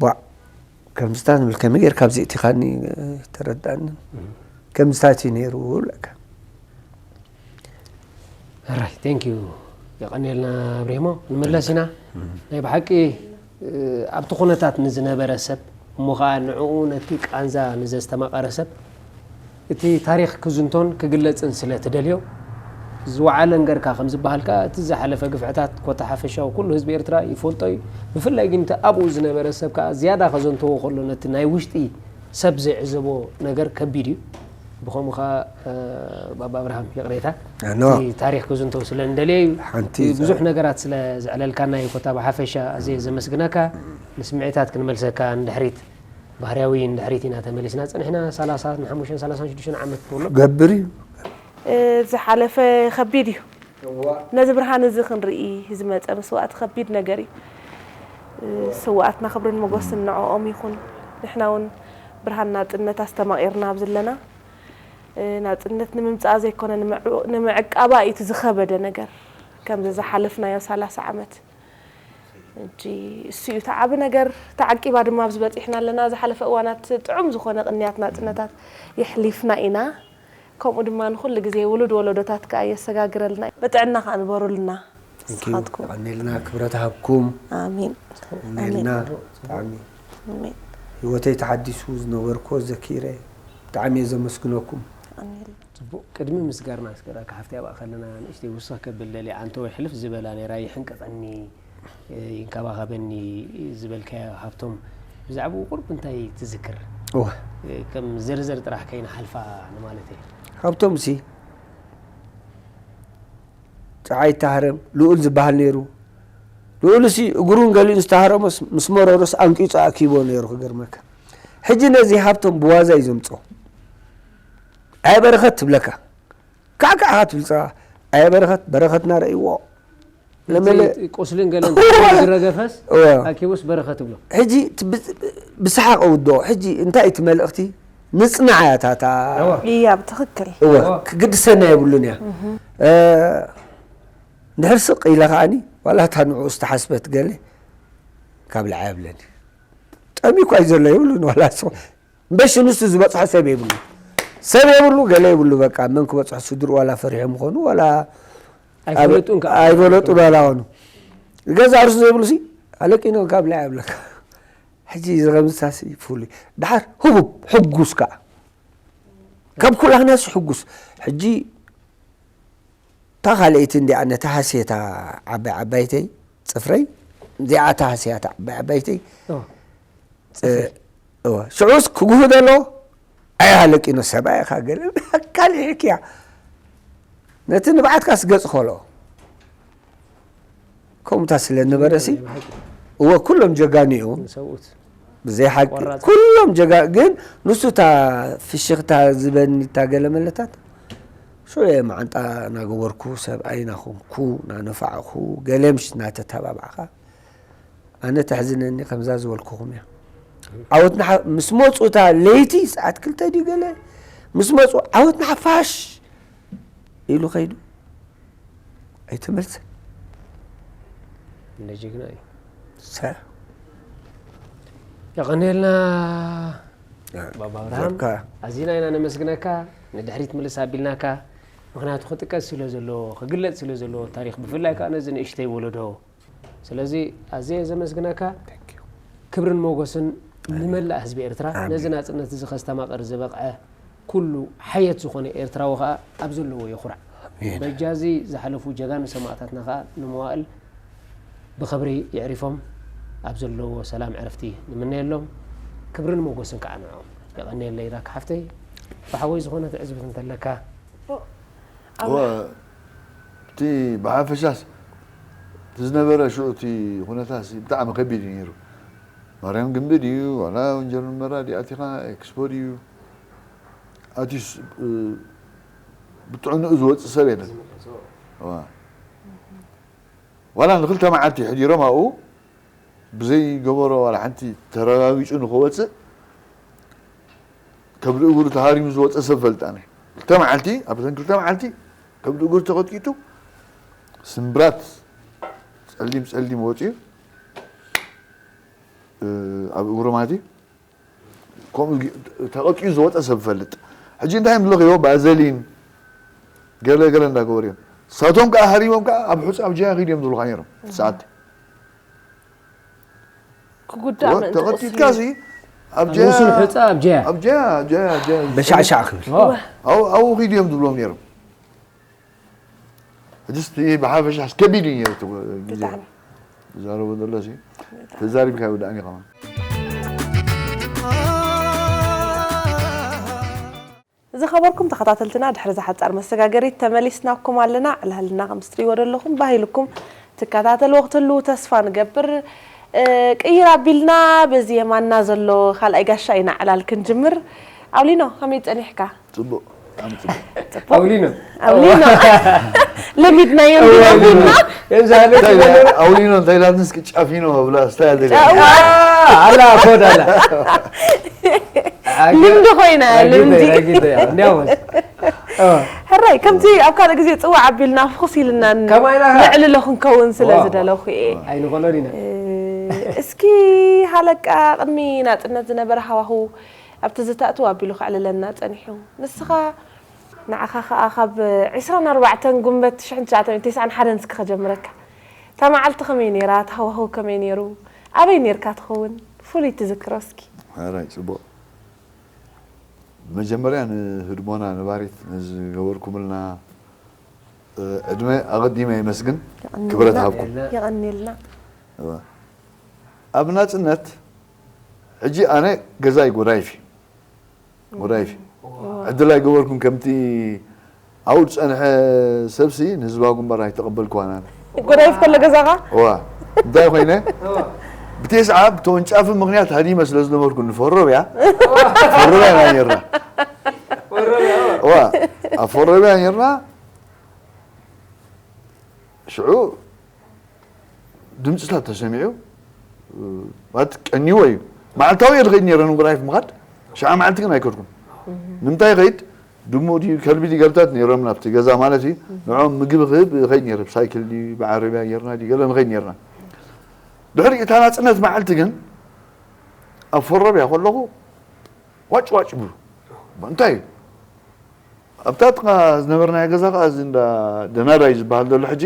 ቧዕ ከምዝታት ንብል ከመይ ጌርካ ኣብዚ እቲኻኒ ተረዳእኒ ከምዝታት እዩ ነይሩ ብለካ ራይ ቴንክ ዩ የቐንየልና ኣብሪሞ ንመለስ ኢና ናይ ብሓቂ ኣብቲ ኩነታት ንዝነበረ ሰብ እሞ ከዓ ንዕኡ ነቲ ቃንዛ ንዘስተማቐረ ሰብ እቲ ታሪክ ክዝንቶን ክግለፅን ስለ ትደልዮ ዝወዓለ እንገርካ ከም ዝበሃል ከዓ እቲ ዝሓለፈ ግፍዕታት ኮታ ሓፈሻዊ ኩሉ ህዝቢ ኤርትራ ይፈልጦ እዩ ብፍላይ ግን እቲ ኣብኡ ዝነበረ ሰብ ከዓ ዝያዳ ከዘንተዎ ከሎ ነቲ ናይ ውሽጢ ሰብ ዘይዕዘቦ ነገር ከቢድ እዩ ብኸምኡ ከዓ ባባ ኣብርሃም ይቕሬታ ኖ እቲ ታሪክ ክዝንቶ ስለ እንደልየ እዩ ሓንቲ ብዙሕ ነገራት ስለ ዘዕለልካና እዩ ኮታ ብሓፈሻ ኣዝየ ዘመስግነካ ንስምዒታት ክንመልሰካ ንድሕሪት ባህርያዊ ንድሕሪት ኢና ተመሊስና ፀኒሕና ሰላሳ ንሓሙሽተን ሰላሳን ሽዱሽተን ዓመት ትብሎ ገብር እዩ ዝሓለፈ ከቢድ እዩ ነዚ ብርሃን እዚ ክንርኢ ዝመፀ መስዋእቲ ከቢድ ነገር እዩ ስዋኣትና ክብርን መጎስን ንዕኦም ይኹን ንሕና እውን ብርሃን ናፅነት ኣስተማቒርና ኣብ ዘለና ናፅነት ንምምፃኣ ዘይኮነ ንምዕቃባ እዩ እቲ ዝኸበደ ነገር ከምዚ ዝሓለፍናዮ ሰላሳ ዓመት እጂ እሱ እዩ እቲ ዓቢ ነገር ተዓቂባ ድማ ኣብዚ በፂሕና ኣለና ዝሓለፈ እዋናት ጥዑም ዝኾነ ቅንያት ናፅነታት የሕሊፍና ኢና ከምኡ ድማ ንኩሉ ግዜ ውሉድ ወለዶታት ከዓ የሰጋግረልና ብጥዕና ከዓ ንበሩልና ንስኻትኩም ቀኒልና ክብረት ሃብኩም ኣሚን ቀኒልና ብጣዕሚ ኣሚን ህይወተይ ተሓዲሱ ዝነበርኮ ዘኪረ ብጣዕሚ እየ ዘመስግነኩም ኣሚን ፅቡቅ ቅድሚ ምስጋርና እስከ ዳካ ሓፍቲ ኣብኣ ከለና ንእሽተይ ውስኽ ከብል ደልየ ኣንተ ወይ ሕልፍ ዝበላ ነይራ ይሕንቀቐኒ ይንከባኸበኒ ዝበልካዮ ሃብቶም ብዛዕባኡ ቁርብ እንታይ ትዝክር እወ ከም ዝርዝር ጥራሕ ከይንሓልፋ ንማለት እየ ሃብቶም ሲ ጨዓይ ተሃረም ልኡል ዝበሃል ነይሩ ልኡል ሲ እግሩን ገሊኡን ዝተሃረሞስ ምስ መረሮስ ኣንቂፁ ኣኪቦ ነይሩ ክገርመካ ሕጂ ነዚ ሃብቶም ብዋዛ እዩ ዘምፅኦ ኣየ በረኸት ትብለካ ካዕካዕካ ትብል ፀባ ኣየ በረኸት በረኸትና ረእይዎ ለመለ ቁስልን ገለን ዝረገፈስ እወ ኣኪቡስ በረኸት ትብሎ ሕጂ ብሰሓቕ ውድኦ ሕጂ እንታይ እቲ መልእኽቲ ንፅናዕ እያ ታታ እያ ብትኽክል እወ ክግድሰና የብሉን እያ እንድሕር ስቕ ኢለ ከዓኒ ዋላ እታ ንዕኡ ዝተሓስበት ገለ ካብ ልዓ የብለኒ ጠሚ እኳ እዩ ዘሎ የብሉን ዋላ እምበሽ ንሱ ዝበፅሖ ሰብ የብሉ ሰብ የብሉ ገለ የብሉ በቃ መን ክበፅሖ ስድሩ ዋላ ፈሪሖም ምኾኑ ዋላ ኣይፈለጡን ከዓ ኣይፈለጡ ዋላ ኾኑ ገዛ ርሱ ዘይብሉ ሲ ኣለቂኖ ካብ ልዓ የብለካ ሕጂ እዚ ከምዝሳሲ ፍሉይ ድሓር ህቡብ ሕጉስ ከዓ ካብ ኩላህናስ ሕጉስ። ሕጂ እታ ካልኣይቲ እንዲኣ ነታ ሃስየታ ዓባይ ዓባይተይ ጽፍረይ፣ እዚኣ እታ ሃስያታ ዓባይ ዓባይተይ። እወ። ጽ-፣ እወ። ሽዑስ ክጉህደሎ፣ ኣይ ሃለቂኖ ሰብኣይ ኢኻ ገለ ካልእ ሕክያ። ነቲ ንብዓትካስ ገጽ ኸልኦ። ከምኡታ ስለ ነበረሲ፣ እወ፣ ኩሎም ጀጋኑ እዮም። ንሰብኡት። ብዘይ ሓቂ፣ ቆራጽ። ኩሎም ጀጋ-፣ ግን ንሱ እታ ፍሽኽታ ዝበኒ እታ ገለ መለታት፣ ሽዑ እየ መዓንጣ እናገበርኩ፣ ሰብኣይ እናኾንኩ፣ እናነፋዕኹ፣ ገለ ምሽ እናተተባባዕኻ፣ ኣነ ተሕዝነኒ ከምዛ ዝበልኩኹም እያ። ዓወት ንሓ-፣ ምስ መጹ እታ ለይቲ ሰዓት ክልተ ድዩ ገለ፣ ምስ መጹ ዓወት ንሓፋሽ ኢሉ ኸይዱ። ኣይተመልሰን። እንደ ጅግና እዩ። ሰ-፣ የቐንየልና እ፣ ባባ ኣብርሃም። ዘካ። ኣዚና ኢና ነመስግነካ። ንድሕሪት ምልስ ኣቢልናካ። ምኽንያቱ ክጥቀስ ስለ ዘለዎ፣ ክግለጽ ስለ ዘለዎ ታሪኽ፣ ብፍላይ ከኣ ነዚ ንእሽተይ ወለዶ። ስለዚ ኣዝየ ዘመስግነካ። Thank you። ክብርን ሞገስን ኣሜን። ንመላእ ህዝቢ ኤርትራ። ኣሜን። ነዚ ናጽነት እዚ ከስተማቕር ዝበቕዐ ኩሉ ሓየት ዝኾነ ኤርትራዊ ኸኣ ኣብ ዘለዎ ይኹራዕ። ኣሜን። በጃዚ ዝሓለፉ ጀጋኑ ሰማእታትና ኸኣ ንመዋእል ብኽብሪ የዕሪፎም ኣብ ዘለዎ ሰላም ዕረፍቲ ንምነየሎም። ክብርን ሞገስን ከኣ ንዕኦም። የቐንየለይ ዳካ ሓፍተይ፣ ብሓወይ ዝኾነ ትዕዝብት እንተለካ። እወ፣ እቲ ብሓፈሻስ እቲ ዝነበረ ሽዑ እቲ ኩነታሲ ብጣዕሚ ከቢድ እዩ ነይሩ። ማርያም ግንቢ ድዩ፣ ዋላ ወንጀል ምርመራ ድዩ ኣቲኻ፣ ኤክስፖ ድዩ ኣትዩስ፣ እ፣ ብጥዕንኡ ዝወጽእ ሰብ የለን። እዋ። ዋላ ንክልተ መዓልቲ ሕዲሮም ኣብኡ ብዘይ ገበሮ ዋላ ሓንቲ ተረጋጊጹ ንክወጽእ ከብዲ እግሩ ተሃሪሙ ዝወጸ ሰብ ፈልጥ ኣነ። ክልተ መዓልቲ፣ ኣብተን ክልተ መዓልቲ ከብዲ እግሩ ተቐጥቂጡ ስምብራት ጸሊም ጸሊም ወጺኡ፣ እ፣ ኣብ እግሩ ማለት እዩ። ከምኡ ግ-፣ ተቐጥቂጡ ዝወጸ ሰብ ፈልጥ። ሕጂ እንታይ እዮም ዝለኽይዎ? ባዘሊን ገለ ገለ እንዳገበሩ እዮም። ሳቶም ከኣ ሃሪሞም ከኣ ኣብ ሑጻ ኣብ ጀያ ኺዱ እዮም ዝብሉኻ ነይሮም። ሰዓት ክጉዳእ ወ-፣ ምእንቲ ቁስሊ። ተቐጥቂጥካ ሲ ኣብ ጀያ፣ ርእሱን ሑጻ ኣብ ጀያ። ኣብ ጀያ፣ ጀያ፣ ጀያ። በሻዕሻዕ ክብል። ዋ። ኣብኡ፣ ኣብኡ ኺዱ እዮም ዝብሎም ነይሮም። ሕጅስ እቲ ብሓፈሻ ከቢድ እዩ ነይሩ እቲ ግዜ። ብጣዕሚ። ዝዛረቦ ዘሎ ሲ ተዛሪብካ ይውዳእኒ ከማን። ዝኸበርኩም ተኸታተልትና፣ ድሕሪ እዛ ሓጻር መሰጋገሪት ተመሊስናኩም ኣለና። ዕላልና ከም ትርእይዎ ዘለኹም ባህ ኢልኩም ትከታተልዎ ክትህልዉ ተስፋ ንገብር። እ፣ ቅይር ኣቢልና በዚ የማንና ዘሎ ካልኣይ ጋሻ ኢና ዕላል ክንጅምር። ኣውሊኖ፣ ከመይ ጸኒሕካ? ጽቡቕ፣ ብጣዕሚ ጽቡቕ። ኣውሊኖ። ኣውሊኖ። ለሚድናዮ እወ፣ እንዲና ኣውሊኖ። ቡና። የዛለ እንታይ ኢላ? ኣውሊኖ እንታይ ኢላ? ንስኪ ጫፊኖ ብላ ስታይል ደልያ። ጫዋ። ኣላ ኮድ ኣላ። ልምዲ ኮይና፣ ኣጊተ፣ ልምዲ። ኣጊተ፣ እንዲያውስ። እ። ሕራይ፣ ከምቲ ኣብ ካልእ ግዜ ጽዋዕ ኣቢልና ፍኹስ ኢልና ን-፣ ከማይ ኢላ? ነዕልሎ ክንከውን ስለ ዋው። ዝደለኹ እየ። ኣይንኸሎን ኢና። እ፣ እስኪ ሃለቃ ቅድሚ ናጽነት ዝነበረ ሃዋህው ኣብ ትዝታእቱ ኣቢሉ ከዕልለና ጸኒሑ። ንስኻ፣ ንዓኻ ኸኣ ካብ ዕስራን ኣርባዕተን ጉንበት ሽሕን ትሽዓተ ሚእትን ተስዓን ሓደን እስኪ ከጀምረካ። እታ መዓልቲ ከመይ ነይራ? እቲ ሃዋህው ከመይ ነይሩ? ኣበይ ነይርካ ትኸውን? ፍሉይ ትዝክሮ እስኪ። ሕራይ፣ ጽቡቕ። መጀመርያ ንህድሞና ነባሪት ነዚ ዝገበርኩምልና፣ እ፣ ዕድመ ኣቐዲመ የመስግን። የቐንየልና። ክብረት ሃብኩም። የቐንየልና። እወ። ኣብ ናጽነት ሕጂ ኣነ ገዛይ ጎዳይፍ እዩ። ጎዳይፍ እዩ። ዕድል ኣይገበርኩን ከምቲ ኣብኡ ዝጸንሐ ሰብሲ ንህዝባዊ ግንባር ኣይተቐበልኩዋን ኣነ። ጎዳይፍ ከሎ ገዛኻ? እዋ። እንታይ ኮይነ? ብቴስዓ ብተወንጫፊ ምኽንያት ሃዲመ ስለ ዝነበርኩ ንፈሮብያ፣ ፈሮብያ ኢና ነርና። እዋ። ኣብ ፈሮብያ ነርና። ሽዑ ድምፅታት ተሰሚዑ፣ ማለት ቀኒዎ እዩ። መዓልታዊ እየ ዝኸይድ ነይረ ንጎዳይፍ ምኻድ፣ ሽዓ መዓልቲ ግን ኣይከድኩን። ንምንታይ ይኸይድ? ድሙ ድዩ ከልቢ ድዩ ገልታት ነይሮም ናብቲ ገዛ ማለት እዩ። ንዕኦም ምግቢ ክህብ ይኸይድ ነይረ፣ ብሳይክል ድዩ ብዓረብያ ጌርና ድዩ ገለ ንኸይድ ነይርና። ድሕሪ እታ ናፅነት መዓልቲ ግን ኣብ ፈሮብያ ከለኹ ዋጭ ዋጭ ብሉ። እንታይ እዩ? ኣብታ ጥቓ ዝነበርናዮ ገዛ ኸዓ እዚ እንዳ ደናዳይ ዝበሃል ዘሎ ሕጂ፣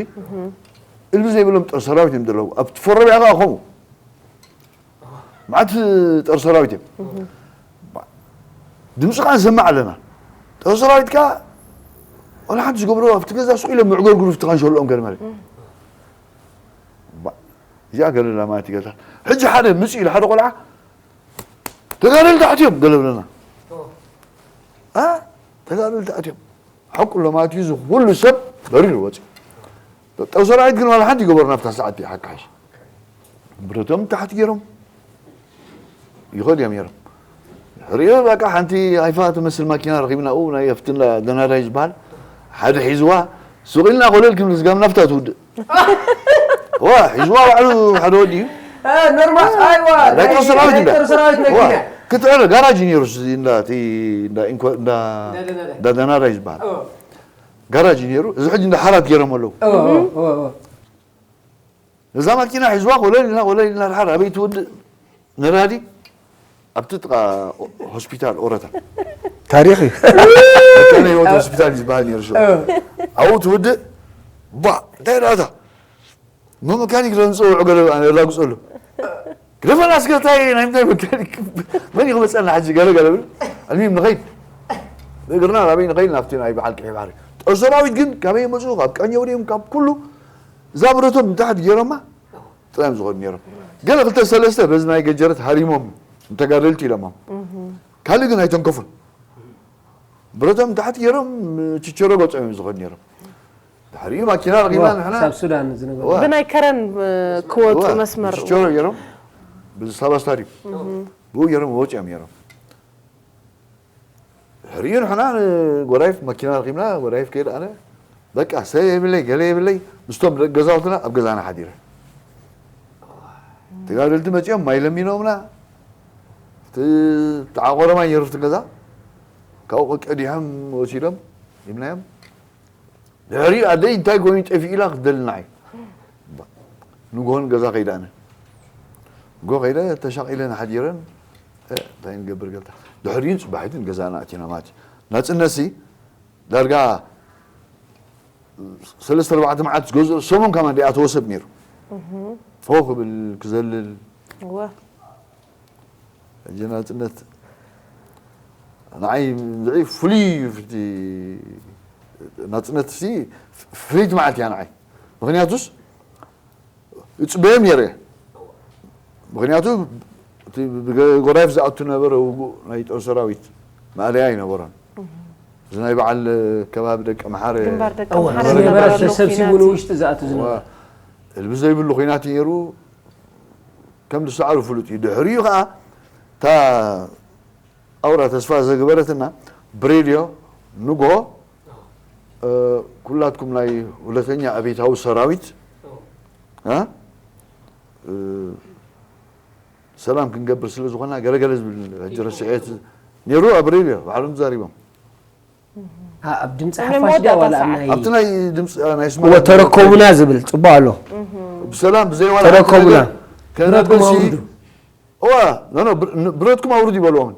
እልቢ ዘይብሎም ጦር ሰራዊት እዮም ዘለዉ። ኣብቲ ፈሮብያ ኸዓ ከምኡ። መዓት ጦር ሰራዊት እዮም። ድምፂ ኸዓ ንሰምዕ ኣለና። ጦር ሰራዊት ከኣ ዋላ ሓንቲ ዝገብርዎ ኣብቲ ገዛ ሱቕ ኢሎም ምዕገርግሩ ፍትኻ ንሸልኦም ገለ ማለት። ባ-፣ እዚኣ ገለላ ማለት ይገልጻ። ሕጂ ሓደ ምጽእ ኢሉ ሓደ ቆልዓ ተጋደልቲ ኣትዮም ገለ ብለና። እ? ተጋደልቲ ኣትዮም። ሓቁ ኣሎ ማለት እዩ። እዚ ኩሉ ሰብ በሪሩ ወጺኡ። ጦር ሰራዊት ግን ዋላ ሓንቲ ይገበሩ ናብታ ሰዓት እያ ሓካሽ። ብረቶም ታሕቲ ገይሮም ይኸዱ እዮም ነይሮም። ሕሪኦ በቃ ሓንቲ ሃይፋ ትመስል ማኪና ረኺብና ኣብኡ ናይ ኣብቲ እንዳ ደናዳይ ዝበሃል ሓደ ሒዝዋ ሱቕ ኢልና ኮለል ክንብል ዝጋም ናፍታ ትውድእ። ዋ ሒዝዋ ባዕሉ ሓደ ወዲ እዩ። እ፣ ኖርማል፣ ኣይዋ፣ ናይ ናይ ጦር ሰራዊት ናይ እንዳ። ጦር ሰራዊት ዋ፣ መኪና። ክትዕረ ጋራጅ እዩ ነይሩ፣ እዚ እንዳ፣ እቲ እንዳ ኢንኮ-፣ እንዳ፣ እንዳ ደናዳይ። እንዳ ደናዳይ ዝበሃል። ኦ። ጋራጅ እዩ ነይሩ። እዚ ሕጂ እንዳ ሓራት ገይሮም ኣለዉ። ኦ፣ ኦ፣ ኦ፣ ኦ። እዛ ማኪና ሒዝዋ ኮለል ኢልና፣ ኮለል ኢልና፣ ድሓር ኣበይ ትውድእ? ነዳዲ ኣብቲ ጥቓ ሆስፒታል ኦረታ። ታሪኽ እዩ። መካነ ህይወት ሆስፒታል ዝበሃል ነይሩ ሽዑ። እ። ኣብኡ ትውድእ፣ ቧ፣ እንታይ ደኣ እታ? መካኒክ ዶ ንጽውዑ ገለ ኣነ የላግጸሉ። ግደፈና እስከ እንታይ ናይ ምንታይ መካኒክ? መን እዩ ክመጸና ሕጂ? ገለ ገለ ብል። ኣልሚም ንኸይድ። ብእግርና ናበይ ንኸይድ? ናብቲ ናይ በዓል ቀይሕ ባሕሪ። ጦር ሰራዊት ግን ካበይ መጹ? ካብ ቀኘው ድዮም? ካብ ኩሉ እዛ ብረቶም ንታሕቲ ገይሮማ ጥራይ እዮም ዝኸዱ ነይሮም። ገለ ክልተ ሰለስተ በዚ ናይ ገጀረት ሃሪሞም ንተጋደልቲ ኢሎሞም። ካልእ ግን ኣይተንከፉን። ብረቶም ንታሕቲ ገይሮም ችቸሮ ገጾም እዮም ዝኸዱ ነይሮም። ድሕሪኡ ማኪና ረኺብና ዋ፣ ንሕና። ክሳብ ሱዳን ዝነበረ። ዋ። ብናይ ከረን፣ እ፣ ክወጹ ዋ፣ መስመር። ችቸሮ ገይሮም ብሳባ ስታዲየም። ብኡ ገይሮም ወጺኦም ነይሮም። ድሕሪኡ ንሕና ንጎዳይፍ ማኪና ረኺብና፣ ጎዳይፍ ከይድ ኣነ በቃ ሰብ የብለይ፣ ገለ የብለይ፣ ምስቶም ደቂ ገዛውትና ኣብ ገዛና ሓዲረ። ተጋደልቲ መጺኦም ማይ ለሚኖምና፣ እቲ ተዓቆረ ማይ ነይሩ እቲ ገዛ፣ ካብኡ ቀቀዲሖም ወሲዶም ሂብናዮም። ድሕሪኡ ኣደይ እንታይ ኮይኑ ጠፊኡ ኢላ ክትደሊ ንዓይ። ንግሆ ንገዛ ከይደ ኣነ። ንግሆ ከይደ ተሻቒለን ሓዲረን፣ እ፣ እንታይ ንገብር ገልታ። ድሕሪኡ ጽባሒቱ ንገዛና ኣቲና ማለት እዩ። ናጽነትሲ ዳርጋ ሰለስተ ኣርባዕተ መዓልቲ ዝገዝኦ ሰሙን ከማን ደኣ ተወሰብ ነይሩ። ፎ ክብል ክዘልል። እወ። ሕጂ ናጽነት ንዓይ ንዕይ ፍሉይ እዩ፣ ፍቲ-፣ ናጽነት ሲ ፍልይቲ መዓልቲ እያ ንዓይ። ምኽንያቱስ እጽበዮም ነይረ እየ። ምኽንያቱ እቲ ብጎዳይፍ ዝኣቱ ነበረ ውጉእ ናይ ጦር ሰራዊት ማእለያ ኣይነበሮን። እዚ ናይ በዓል ከባቢ ደቂ ኣምሓረ ግንባር ደቂ እወ፣ ኣምሓረ ዝነበረ ዝነበረ ተሰብሲቡ ኩናት። ንውሽጢ ዝኣቱ ዝነበረ። እዋ፣ እልቢ ዘይብሉ ኩናት እዩ ነይሩ። ከም ዝሰዓሩ ፍሉጥ እዩ። ድሕሪኡ ኸዓ እታ ኣውራ ተስፋ ዘግበረትና ብሬድዮ ንግሆ፣ እ፣ ኩላትኩም ናይ ሁለተኛ ኣቤታዊ ሰራዊት፣ እ፣ እ፣ ሰላም ክንገብር ስለ ዝኾና ገለገለ ዝብል ሕጂ ረስዐት ነይሩ ኣብ ሬድዮ ባዕሎም ተዛሪቦም። አ-፣ ኣብ ድምፂ እኔ ሓፋሽ መወዳእታ ድያ ዋላ ኣብ ሰዓት። ናይ ኣብቲ ናይ ድምፂ፣ አ፣ ናይ ስማርት ወተረከቡና ዝብል ጽቡቕ ኣሎ። ብሰላም ብዘይ ዋላ ሓንቲ ተረከቡና። ነገር ከነብር ብረትኩም ሲ-፣ ኣውርዱ። እዋ፣ ኖ፣ ኖ፣ ብር-፣ ን-፣ ብረትኩም ኣውርዱ ይበልዎም።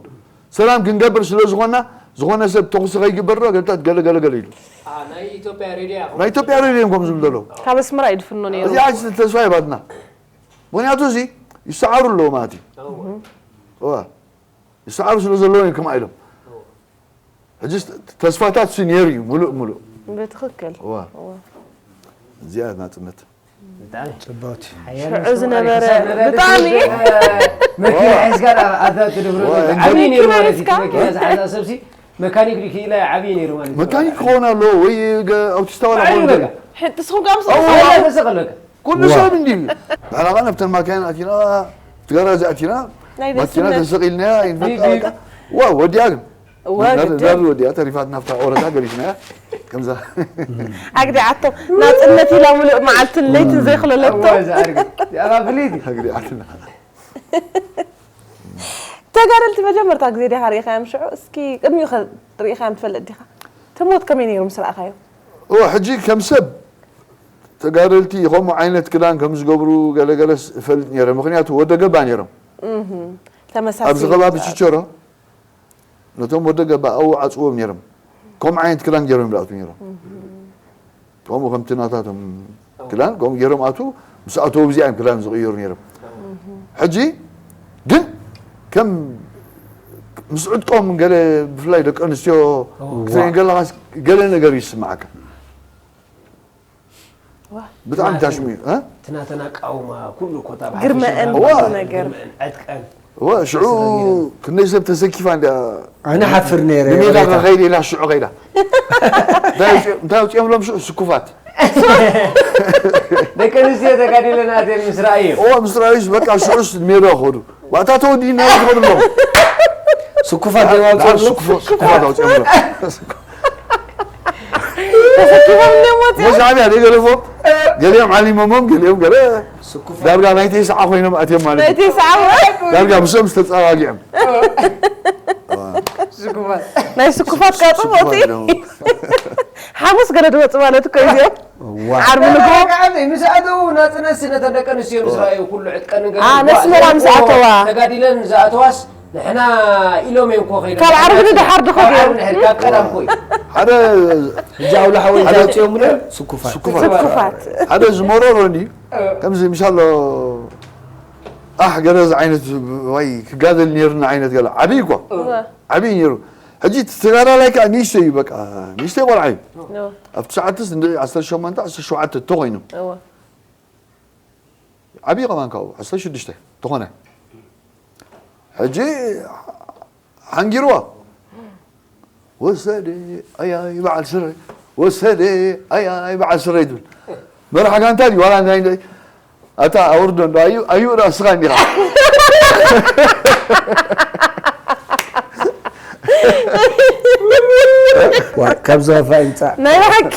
ሰላም ክንገብር ስለ ዝኾና፣ ዝኾነ ሰብ ተኹሲ ከይግበር ዶ፣ ገልታት ገለ፣ ገለ፣ ገለ ኢሉ። አ፣ ናይ ኢትዮጵያ ሬድዮ ኢኹም። ናይ ኢትዮጵያ ሬድዮ እዮም ከም ዝብሉ ዘለዉ። ካብ ኣስመራ እዩ ድፍኖ ነይሩ። እዚኣ ተስፋ ይባትና። ምኽንያቱ እዚ ይሰዓሩ ኣለዉ ማለት እዩ። እዋ። እዋ። ይሰዓሩ ስለ ዘለዉ እዮም ከምኣ ኢሎም። ሕጂ ተስፋታት ሲ ነይሩ እዩ፣ ሙሉእ፣ ሙሉእ። ብትኽክል። እዋ። እዋ። እዚኣ ናጽነት። ብጣዕሚ። ጽብቕቲ። ሓያል ሽዑ መስተማቕሪ ዝነበረ ክሳብ ነዳዲ ብጣዕሚ። ትወስድ፣ መኪና ሒዝካ ዳ-፣ ኣታ ትድብሮ ዋ፣ ዘሎ። እንደ- ዓብዪ ነይሩ መኪና ማለት እዩ። ሒዝካ? መኪና ዝሓዛ ሰብሲ መካኒክ ድዩ ክኢላ ዓብዪ ነይሩ ማለት እዩ። መካኒክ ክኸውን ኣለዎ ወይ ገ-፣ ኣውቲስታ ዋላ ዓብዪ ክኸውን በቃ። ይኽእል። ሕጥስኹም ካብ ኣዎ። ስለ ኣላ ተሰቐለካ። ኩሉ ዋ። ሰብ እንዲዩ። ንሕና ኸኣ ናብተን ማካይን ኣቲና፣ እቲ ጋራጅ ኣቲና፣ ናይ ማኪና ቤትነት። ተሰቒልናያ፣ ይንፈጣ ዲግ፣ ዲግ። በቃ። ዋ፣ ወዲኣ ግን። እወ፣ ናር-፣ ግድን። ናር ወዲኣ ተሪፋት ናብታ ኦረታ ገሊሽናያ። ከምዛ። ኣግዲዓቶም። ናጽነት ኢላ ሙሉእ መዓልትን ለይትን ዘይኽለለቶ። እወ፣ እዛ ኣርግ-፣ እዚኣ ፍልይቲ። ኣግዲዓትና። ተጋደልቲ መጀመርታ ግዜ ዲኻ ርኢኻዮም ሽዑ? እስኪ ቅድሚኡ ኸ ርኢኻዮም ትፈልጥ ዲኻ? እቲ ሞት ከመይ ነይሩ ምስ ረኣኻዮ? እወ፣ ሕጂ ከም ሰብ ተጋደልቲ ከምኡ ዓይነት ክዳን ከም ዝገብሩ ገለገለስ እፈልጥ ነይረ። ምኽንያቱ ወደ ገባ ነይሮም። እህ፣ ኣብዚ ተመሳሲሉ ከባቢ ዝኣቱ። ችቸሮ ነቶም ወደ ገባ ኣብኡ ዓጽዎም ነይሮም። ከምኡ ዓይነት ክዳን ገይሮም ዝኣትዉ ነይሮም። እህ። ከምኡ ከምቲ ናታቶም ክዳን ከምኡ ገይሮም ኣትዉ፣ ምስ ኣተዉ ብዚኣ እዮም ክዳን ዝቕይሩ ነይሮም። እህ። ሕጂ ግን ከም ምስ ዕጥቆም ገለ ብፍላይ ደቂ ኣንስትዮ ክትሪኤን ከለኻስ ገለ ነገር ይስምዓካ። ዋ። ብጣዕሚ ታሽሙ እዩ። እ? ትናተና ቃውማ ኩሉ ኮታ ግርመአን ዋ። ኩሉ ነገር። ዕጥቀን እወ ሽዑ ክንደይ ሰብ ተሰኪፋ እንዲያ ኣነ ሓፍር ነይረ ንሜዳ ሬታ። ከኸይድ ኢላ ሽዑ ከይዳ። እንታይ ኣውፂኦም- እንታይ ኣውፂኦም ሎም ሽዑ ስኩፋት። ደቂ ኣንስትዮ ተጋዲለን ኣትየን ምስ ረኣዩ እዋ ምስ ረኣዩስ በቃ ሽዑስ ሜዳ ከዱ። ዋታ ተወዲና ትኸዱ ኣለኹ። ስኩፋት ደባውፅኦም ስኩፋት ኣውፅኦም ሎም። ተሰኪፎም እዮም ወፂኦም። ሞሻዕብያ ደገለፎም ገሊኦም ዓሊሞሞም ገሊኦም ገለ ዳርጋ ናይ ተስዓ ኮይኖም ኣትዮም ማለት እዩ። ናይቲ ሰዓብ ዳርጋ ምስኦም ዝተፀጋጊዖም ናይ ስኩፋት ካጡ ሞቲ ሓሙስ ገለ ድመፁ ማለት እኮ እዚኦም ዓርቢ ንግሆ ምስ ኣተው ናፅነት ስነተ ደቂ ኣንስትዮ ምስ ረኣዩ ኩሉ ዕጥቀን ገለ ኣ፣ ነስመራ ምስ ኣተዋ። ተጋዲለን ዝኣተዋስ ንሕና ኢሎም እዮም ኮ ከይዶም ካብ ዓርቢ ንደሓር ዶ ካብ ከድዮም? ዓርቢ ንድሕር ካብ ቀዳም ኮይ ሓደ ሕጂ ኣውላ ሓወይ ሓደ- ዛውፅኦም ለ ስኩፋት ስኩፋት ስኩፋት ሓደ ዝመረሮ እንዲ ከምዚ ምሻሎ ኣሕ ገለ ዓይነት ወይ ክጋደል ነይርና ዓይነት ገለ ዓብዪ እኮ ዓብዪ ነይሩ። ሕጂ እቲ ተጋዳላይ ከዓ ንእሽተይ እዩ በቃ ንእሽተይ ቆልዓ እዩ። ኖ፣ ኣብቲ ሰዓትስ እንደ ዓሰርተ ሸሞንተ ዓሰርተ ሸውዓተ ተኮይኑ እወ። ዓብዪ ከማን ካብኡ ዓሰርተ ሽዱሽተ ተኾነ። ሕጂ ሓንጊርዋ ወሰደ ኣያይ በዓል ስረ ወሰደ ኣያይ በዓል ስረ ትብል መራሕ ጋንታ ድዩ ዋላ እንታይ እንታይ ኣታ ኣውርዶ እንዶ ኣዩ ኣዩ ዳ ስኻ እንዲኻ ዋ፣ ካብ ዝኸፋ ይምፃእ ናይ ብሓቂ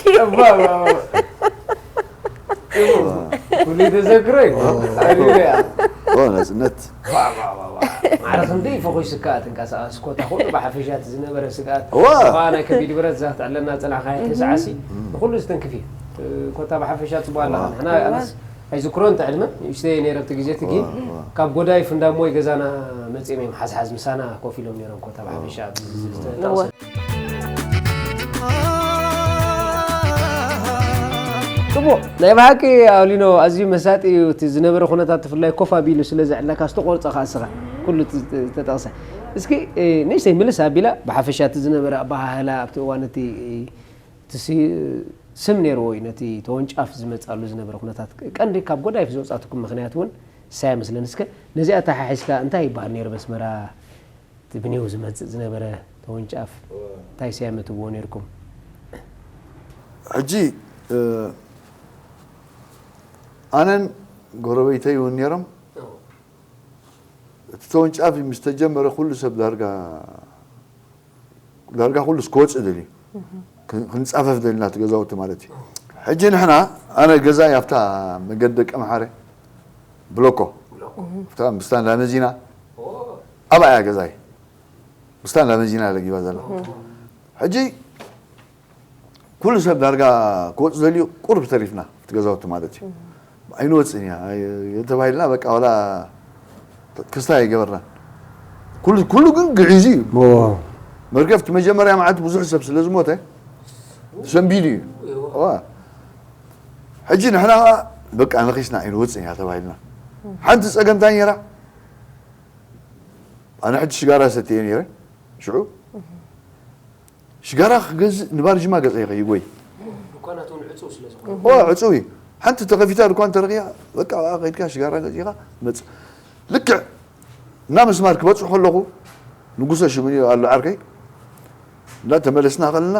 ኩሉ ተዘክሮ እዩ ኦ ናጽነት ማዕረ ክንደይ ፈኹስካ ትንቀሳቐስ ኮታ ኩሉ ብሓፈሻ እቲ ዝነበረ ስግኣት እዋ። እኳ ናይ ከቢድ ብረት እዛ ክትዕለና ዝጸናሕካያ ተስዓሲ ንኩሉ ዝትንክፍ እዩ ኮታ ብሓፈሻ ጽቡቅ ኣለኻ ንሕና ኣነስ ኣይዝክሮን ትዕልመ ንእሽተይ ነይረ ኣብቲ ግዜ እቲ ግን ካብ ጎዳይፍ እንዳሞይ ገዛና መጺኦም እዮም ሓዝሓዝ ምሳና ኮፍ ኢሎም ነይሮም ኮታ ብሓፈሻ ኣብዚ ዝተጠቕሰ ጽቡቕ ናይ ብሓቂ ኣውሊኖ ኣዝዩ መሳጢ እዩ እቲ ዝነበረ ኩነታት ብፍላይ ኮፍ ኣቢሉ ስለ ዘዕለካ ዝተቆርጸ ከዓ ስኻ ኩሉ እቲ ዝተጠቕሰ እስኪ ንእሽተይ ምልስ ኣቢላ ብሓፈሻ እቲ ዝነበረ ኣበሃህላ ኣብቲ እዋን እቲ እቲ ሲ- ስም ነይርዎ እዩ ነቲ ተወንጫፍ ዝመፃሉ ዝነበረ ኩነታት ቀንዲ ካብ ጎዳይፍ ዝወፃትኩም ምክንያት እውን እሳ ይመስለን እስከ ነዚኣ ተሓሒዝካ እንታይ ይበሃል ነይሩ በስመራ እቲ ብኔው ዝመፅእ ዝነበረ ተወንጫፍ እንታይ ስያመ ትብዎ ነይርኩም ሕጂ ኣነን ጎረቤተይ እውን ነይሮም እቲ ተወንጫፍ ምስ ተጀመረ ኩሉ ሰብ ዳርጋ ዳርጋ ኩሉ ክወፅእ ደልዩ ክንፃፈፍ ደልና እቲ ገዛውቲ ማለት እዩ ሕጂ ንሕና ኣነ ገዛ ኣብታ መገዲ ደቂ ኣምሓረ ብሎኮ ምስታ እንዳመዚና ኣብኣ እያ ገዛይ ምስታ እንዳመዚና ለጊባ ዘላ ሕጂ ኩሉ ሰብ ዳርጋ ክወፅ ዘልዩ ቁርብ ተሪፍና እቲ ገዛውቲ ማለት እዩ ኣይንወፅን እያ ተባሂልና በቃ ዋላ ክስታይ ኣይገበርና ኩሉ ግን ግዒዙ እዩ መርከፍቲ መጀመርያ መዓልቲ ብዙሕ ሰብ ስለ ዝሞተ ተሰንቢዱ እዩ ሕጂ ንሕና በቃ ነኺስና ኣይንወፅን እያ ተባሂልና ሓንቲ ፀገምታይ ነይራ ኣነ ሕጂ ሽጋራ ሰትየ ነይረ ሽዑ ሽጋራ ክገዝእ ንባርጅማ ገፀ ይኸይድ ወይ ዕፁው እዩ ሓንቲ ተኸፊታ ድኳን ተረኺያ በቃ ከድካ ሽጋራ ገዚኻ መፅ ልክዕ እና መስማር ክበፅሑ ከለኹ ንጉሰ ሽሙ ኣሎ ዓርከይ እና ተመለስና ከለና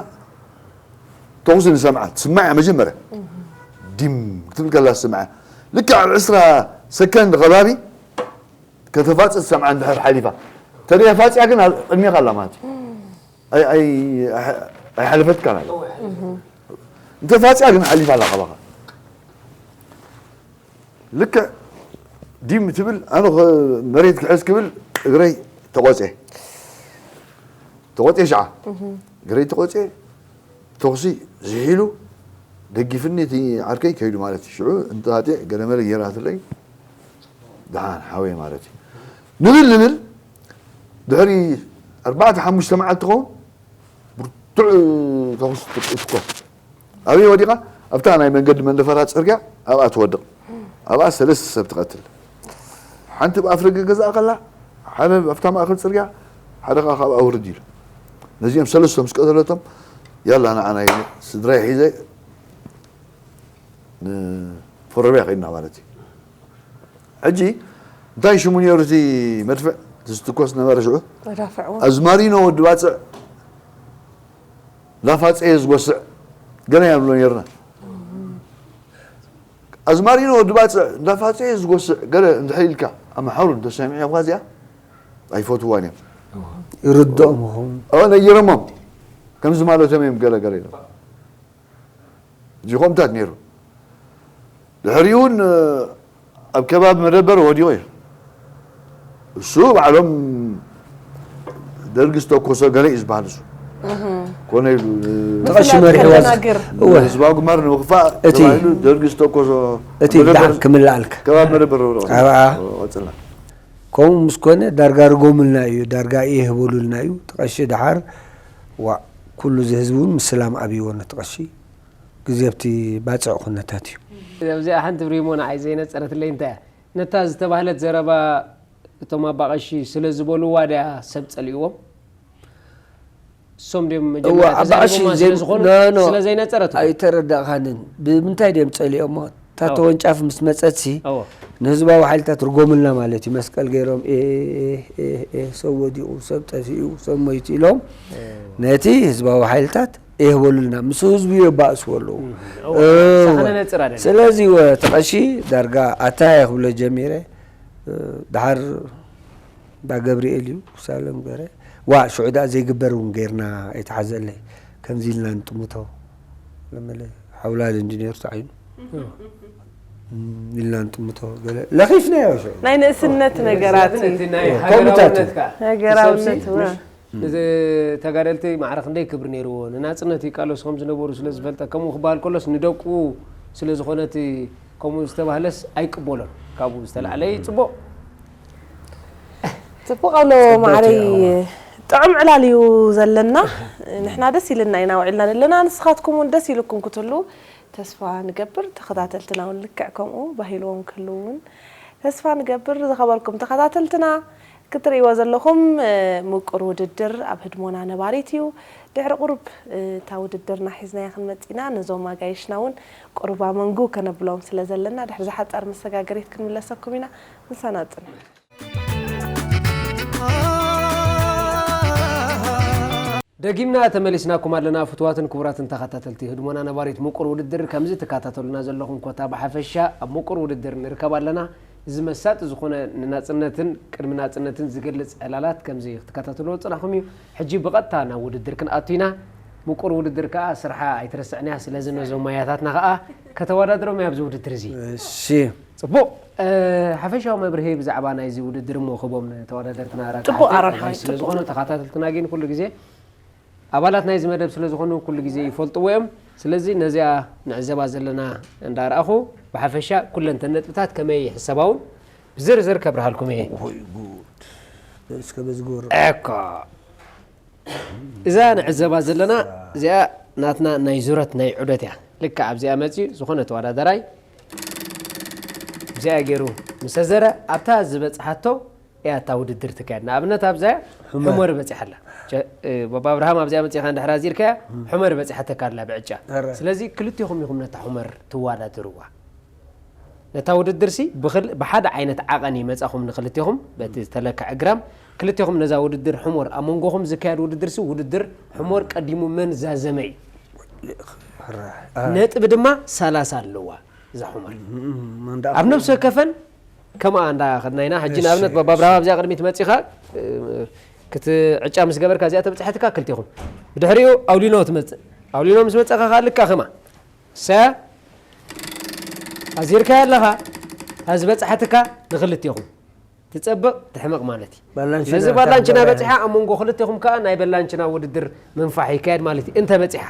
ተኹሲ ንሰምዓ ትስማዕ መጀመርያ ዲም ክትብል ከላ ትስምዓ ልክዕ ኣብ ዕስራ ሰከንድ ከባቢ ከተፋፅእ ትሰምዓ እንድሕር ሓሊፋ ተደያ ፋፅያ ግን ቅድሜኻ ኣላ ማለት እዩ ኣይሓለፈትካን ኣለ እንተ ፋፅያ ግን ሓሊፋ ኣላ ካባኻ ልክዕ ዲም ትብል ኣነ መሬት ክሕዝ ክብል እግረይ ተቆፅየ ተቆፅየ ሸዓ እግረይ ተቆፅየ ተኹሲ ዝሒሉ ደጊፍኒ እቲ ዓርከይ ከይዱ ማለት እዩ ሽዑ እንታጢዕ ገለመለ ጌራትለይ ደሓን ሓወየ ማለት እዩ ንብል ንብል ድሕሪ ኣርባዕተ ሓሙሽተ መዓልቲ ኸውን ብርቱዕ ተኹስ ትኮ ኣበይ ወዲቓ ኣብታ ናይ መንገዲ መንደፈራ ፅርግያ ኣብኣ ትወድቕ ኣብኣ ሰለስተ ሰብ ትቐትል ሓንቲ ብኣፍደገ ገዛእ ከላ ሓደ ኣብታ ማእኸል ፅርግያ ሓደ ከዓ ካብ ኣውርድ ኢሉ ነዚኦም ሰለስቶም ምስ ቀተለቶም ያላ ንዓና ኢሉ ስድራይ ሒዘ ንፎረቢያ ከይድና ማለት እዩ። ሕጂ እንታይ ሽሙ ነይሩ እቲ መድፍዕ እቲ ዝትኮስ ነበረ ሽዑ? መዳፍዕዎ ኣዝማሪኖ ወዲ ባፅዕ ላፋፀየ ዝጎስዕ ገለ ኢና ንብሎ ነርና። ኣዝማሪኖ ወዲ ባፅዕ እንዳፋፀየ ዝጎስዕ ገለ እንድሕር ኢልካ ኣምሓሩ እንተሰሚዐ እኳ እዚኣ ኣይፈትዋን እዮም። ይርድኦም ይኸውን። ኦ ነጊሮሞም ከምዚ ማለቶም እዮም ገለ ገለ ኢሎም። እዚ ከምታት ነይሩ። ድሕሪኡ እውን ኣብ ከባቢ መደበር ወዲቑ እዩ። እሱ ባዕሎም ደርጊ ዝተኮሶ ገለ እዩ ዝበሃል እሱ ኮነ ኢሉ ተቐሺ መሪሕዋ ተሰናግር እወ ህዝባዊ ግንባር ንምኽፋእ እቲ ተባሂሉ ደርጊ ዝተኮሶ እቲ መደበር ብሓቅ ክምልኣልካ ከባቢ መደበር ወዲቑ ኣብኣ ቀፅልና ከምኡ ምስ ኮነ ዳርጋ ርጎምልና እዩ፣ ዳርጋ እየ ህበሉልና እዩ። ተቐሺ ደሓር ዋእ ኩሉ እዚ ህዝቢ እውን ምስላም ኣብይዎ ነቲ ቀሺ ግዜ ኣብቲ ባፅዕ ኩነታት እዩ። ኣብዚኣ ሓንቲ ብሪሞ ንዓይ ዘይነፀረትለይ እንታይ እያ? ነታ ዝተባህለት ዘረባ እቶም ኣባቐሺ ስለ ዝበልዋ ድያ ሰብ ጸሊእዎም? እሶም ድዮም እዋ መጀመርያ ኣባቐሺ ተዛሪቦማ ዘይ- ስለ ዝኾኑ ኖ፣ ኖ። ስለ ዘይነጸረት እኮ። ኣይተረዳእኻንን። ብምንታይ ድዮም ጸሊኦሞ? እታ እዎ። ተወንጫፍ ምስ መጸትሲ እዎ። ንህዝባዊ ሓይልታት ርጎምልና ማለት እዩ። መስቀል ገይሮም ኤ ኤ ኤ ኤ ሰብ ወዲቑ ሰብ ጠፊኡ ሰብ ሞይቱ ኢሎም ነቲ ህዝባዊ ሓይልታት የህበሉልና ምስ ህዝቡ የባእስዎ ኣለዉ። እዎ። እወ። ሳኸነ ነጽር ኣይደለም። ስለዚ ወ ተቐሺ ዳርጋ ኣታያ ክብሎ ጀሚረ እ፣ ደሓር እንዳ ገብርኤል እዩ ሳሎም ገረ ዋ ሽዑ ደኣ ዘይግበር እውን ገይርና ኣይተሓዘለይ ከምዚ ኢልና ንጥምቶ ለመለ ሓውላል እንዲ ነይሩ ተዓይኑ እም፣ ኢልና ንጥምቶ ገለ ለኺፍናዮ ሽዑ ናይ ንእስነት ነገራት እዩ። እቲ ናይ ከምኡታት ሃገራውነትካ ሃገራውነት ሰብሲ እወ። ንተጋደልቲ ማዕረ ክንደይ ክብሪ ነይርዎ ንናፅነት ይቃለሱ ከም ዝነበሩ ስለ ዝፈልጠ ከምኡ ክበሃል ከሎስ ንደቁ ስለ ዝኾነ እቲ ከምኡ ዝተባህለስ ኣይቅበሎን። ካብኡ ዝተላዕለ እዩ ፅቡቕ። ፅቡቕ ኣሎ ማዕረይ። ጥዑም ዕላል እዩ ዘለና። ንሕና ደስ ኢልና ኢና ውዒልና ዘለና፣ ንስኻትኩም እውን ደስ ኢልኩም ክትህሉ ተስፋ ንገብር። ተኸታተልትና እውን ልክዕ ከምኡ ባሂልዎም ክህልው እውን ተስፋ ንገብር። ዝኸበርኩም ተኸታተልትና ክትርእይዎ ዘለኹም ምቁር ውድድር ኣብ ህድሞና ነባሪት እዩ። ድሕሪ ቁሩብ እታ ውድድርና ሒዝናያ ክንመጽእ ኢና። ነዞም ኣጋይሽና እውን ቁሩብ ኣመንጉ ከነብሎም ስለ ዘለና ድሕሪ ዝሓጻር መሰጋገሪት ክንምለሰኩም ኢና። ምሳና ጽንሑ። ደጊምና ተመሊስናኩም ኣለና ፍትዋትን ክቡራትን ተኸታተልቲ ህድሞና ነባሪት ምቁር ውድድር። ከምዚ ትከታተሉና ዘለኹም ኮታ ብሓፈሻ ኣብ ምቁር ውድድር ንርከብ ኣለና። እዚ መሳጢ ዝኾነ ንናጽነትን ቅድሚ ናጽነትን ዝገልጽ ዕላላት ከምዚ ክትከታተልዎ ዝጸናኹም እዩ። ሕጂ ብቐጥታ ናብ ውድድር ክንኣቱ ኢና። ምቁር ውድድር ከኣ ስርሓ ኣይትረስዕን እያ። ስለዚ ነዞም ማያታትና ከኣ ከተወዳድሮም እያ ኣብዚ ውድድር እዚ። እሺ ጽቡቕ። እ፣ ሓፈሻዊ መብርሂ ብዛዕባ ናይዚ ውድድር እሞ ክቦም ንተወዳደርትና ራቃ ጽቡቕ ሓፍተይ ኣራሓ ኣጋይሽ ስለ ጽቡቕ። ዝኾኑ ተኸታተልትና ግን ኩሉ ግዜ ኣባላት ናይዚ መደብ ስለ ዝኾኑ ኩሉ ግዜ ይፈልጥዎ እዮም። ስለዚ ነዚኣ ንዕዘባ ዘለና እንዳረኣኹ ብሓፈሻ ኩለን ተን ነጥብታት ከመይ ይሕሰባ እውን ብዝርዝር ከብርሃልኩም እየ። ወይ ጉድ እስከ በዝግበሩ እኮ እዛ ንዕዘባ ዘለና እዚኣ ናትና ናይ ዙረት ናይ ዑደት እያ። ልክዕ ኣብዚኣ መፅዩ ዝኾነ ተወዳደራይ እዚኣ ገይሩ ምስ ኣዘረ ኣብታ ዝበፅሓቶ እያ እታ ውድድር ትካየድ። ንኣብነት ኣብዚኣ ሑመር። ሑመር በፂሓ ኣላ። ቸ- እ፣ ባባ ኣብርሃም ኣብዚኣ መፂኻ እንድሕር ኣዚርካያ ሑመር በፂሓተካ ኣላ ብዕጫ። ኣረ። ስለዚ ክልቴኹም ኢኹም ነታ ሑመር ትወዳደርዋ። ነታ ውድድርሲ ብኽል- ብሓደ ዓይነት ዓቐን ይመጻኹም ንክልቴኹም በቲ ዝተለክዐ ግራም ክልቴኹም ነዛ ውድድር ሕሞር ኣብ መንጎኹም ዝካየድ ውድድርሲ ውድድር ሕሞር ቀዲሙ መን ዛዘመ እዩ። ነጥቢ ድማ ሰላሳ ኣለዋ እዛ ሕሞር። ኣብ ነብሲ ወከፈን ከምኣ እንዳ ከድና ኢና። ሕጂ ንኣብነት ባባ ኣብርሃም ኣብዚኣ ቅድሚት መጺኻ እ፣ ክት ዕጫ ምስ ገበርካ እዚኣ ተብጽሐትካ ክልቴኹም ብድሕሪኡ ኣውሊኖ ትመጽእ። ኣውሊኖ ምስ መጸኻ ከኣ ልካ ከማ ሰ ኣዚርካያ ኣለኻ። እታ ዝበጽሓትካ ንኽልቴኹም ትጸብቕ ትሕመቕ ማለት እዩ። ባላንቺና ስለዚ እታ ባላንቺና ዝበላ- በጺሓ ኣብ መንጎ ክልቴኹም ከኣ ናይ በላንቺና ውድድር ምንፋሕ ይካየድ ማለት እዩ። እንተ በጺሓ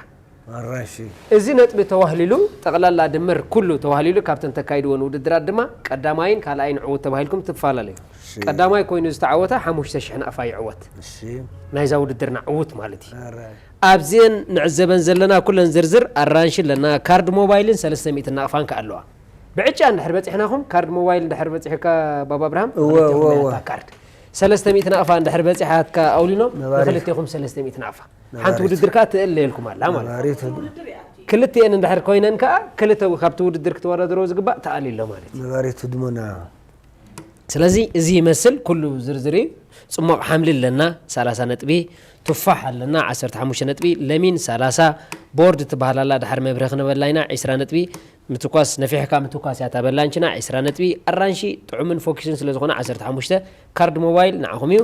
ኣራሺ እዚ ነጥቢ ተዋህሊሉ ጠቕላላ ድምር ኩሉ ተዋህሊሉ ካብተን ተካይድወን ውድድራት ድማ ቀዳማይን ካልኣይን ዕዉት ተባሂልኩም ትፈላለዩ። ቀዳማይ ኮይኑ ዝተዓወተ ሓሙሽተ ሽሕ ናቕፋ ይዕወት። እሺ ናይዛ ውድድርና ዕዉት ማለት እዩ። ኣረ ኣብዚአን ንዕዘበን ዘለና ኩለን ዝርዝር ኣራንሺ ኣለና፣ ካርድ ሞባይልን ሰለስተ ሚእቲ ናቕፋን ከኣ ኣለዋ። ብዕጫ እንድሕር በፂሕናኹም ካርድ ሞባይል እንድሕር በፂሕካ ባባ ኣብርሃም እወ፣ ክልቴኹም እወ፣ እያ እወ። እታ ካርድ። ሰለስተ ሚእቲ ናቕፋ እንድሕር በጺሓትካ ኣውሊኖ፣ ነባሪት። ንክልቴኹም ሰለስተ ሚእቲ ናቕፋ። ሓንቲ ነባሪት። ውድድር ከኣ ትእለ ኢልኩም ኣላ ማለት። ነባሪት። ክልቲኤን እንድሕር ኮይነን ከኣ፣ ክልተ ካብቲ ውድድር ክትወዳደርዎ ዝግባእ ተኣልዩ ኣሎ ማለት እዩ። ነባሪት ህድሞና። ስለዚ እዚ ይመስል ኩሉ ዝርዝር እዩ። ጽሟቕ ሓምሊ ኣለና፣ ሰላሳ ነጥቢ፣ ቱፋሕ ኣለና፣ ዓሰርተ ሓሙሽተ ነጥቢ፣ ለሚን ሰላሳ፣ ቦርድ ትበሃል ኣላ፣ ድሓር መብርሂ ክንበላ ኢና፣ ዒስራ ነጥቢ፣ ምትኳስ ነፊሕካ ምትኳስ እያ እታ በላንችና፣ ዒስራ ነጥቢ፣ ኣራንሺ ጥዑምን ፎኪስን ስለ ዝኾነ ዓሰርተ ሓሙሽተ፣ ካርድ ሞባይል ንዓኹም እዩ።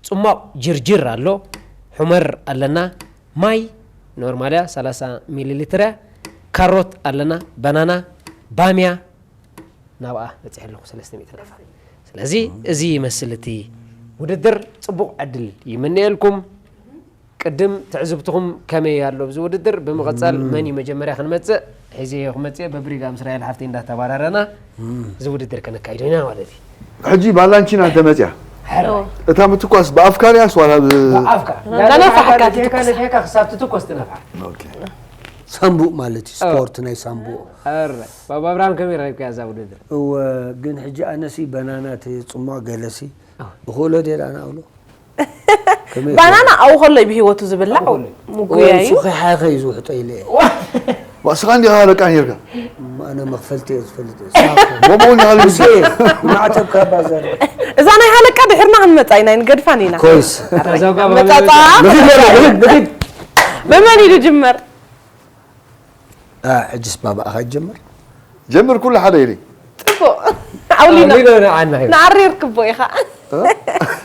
ጽሟቕ ጅርጅር ኣሎ፣ ሑመር ኣለና፣ ማይ ኖርማል እያ፣ ሰላሳ ሚሊ ሊትር እያ፣ ካሮት ኣለና፣ ባናና፣ ባምያ፣ ናብኣ በጺሐ ኣለኹ፣ ሰለስተ ሚእቲ ናቕፋ። ስለዚ እዚ ይመስል እቲ ውድድር። ጽቡቕ ዕድል ይምነየልኩም። ቅድም ትዕዝብትኹም ከመይ ኣሎ ኣብዚ ውድድር? ብምቕጻል መን እዩ መጀመርያ ክንመጽእ? ሒዘዮ ክመጽእ በብሪጋ ምስ ራሄል ሓፍተይ እንዳተባራረና እዚ ውድድር ከነካይዶ ኢና ማለት እዩ። ሕጂ ባላንቺና እንተመጽያ፣ ሕራይ። እታ ምትኳስ ብኣፍካ ድያስ ዋላ ብ-? ብኣፍካ። ተነፋሕካ እንዳነፋሕካ ትትኩስ። ነፊሕካ ክሳብ ትትኮስ ትነፍሓ። ኦኬ። ሳምቡእ ማለት እዩ፣ ኦ። ስፖርት ናይ ሳምቡእ። ሕራይ። ባባ ኣብርሃም ከመይ ረኺብካያ እዛ ውድድር? እወ፣ ግን ሕጂ ኣነሲ በናና እቲ ጽሟቕ ገለሲ ኦ። እኽእሎ ድየ ደኣ ንኣብሎ? ከመይ ባናና ኣብኡ ከሎ እዩ ብህይወቱ ዝብላዕ፣ ኣብኡ ከሎ እዩ። ምጉያ እዩ። ሱኺ ሓኸ እዩ ዝውሕጦ ኢለ እየ። ዋ! ዋ፣ ስኻ እንዲኻ ሃለቃ ነይርካ? እማ ኣነ መኽፈልቲ እየ ዝፈልጥ እየ። ስኻ እኮ ቦቦ እንዲኻ ልብሲ። ሙሴ፣ ማዕተብ ካባ ዘር። እዛ ናይ ሃለቃ ድሕርና ክንመጻ ኢና፣ ኣይንገድፋን ኢና። ኮይስ። ኣታ እዛ ጓል መጻጻ። ንኺድ፣ ንኺድ፣ ንኺድ፣ ንኺድ። ብመን እዩ ዝጅመር? አ፣ ሕጅስ ባባኻ ይጀምር? ጀምር ኩሉ ሓደ ኢሊ። ጽቡቕ። ኣውሊኖ። ኣውሊኖ ንዓና እዩ። ንዓሪርክቦ ኢኻ።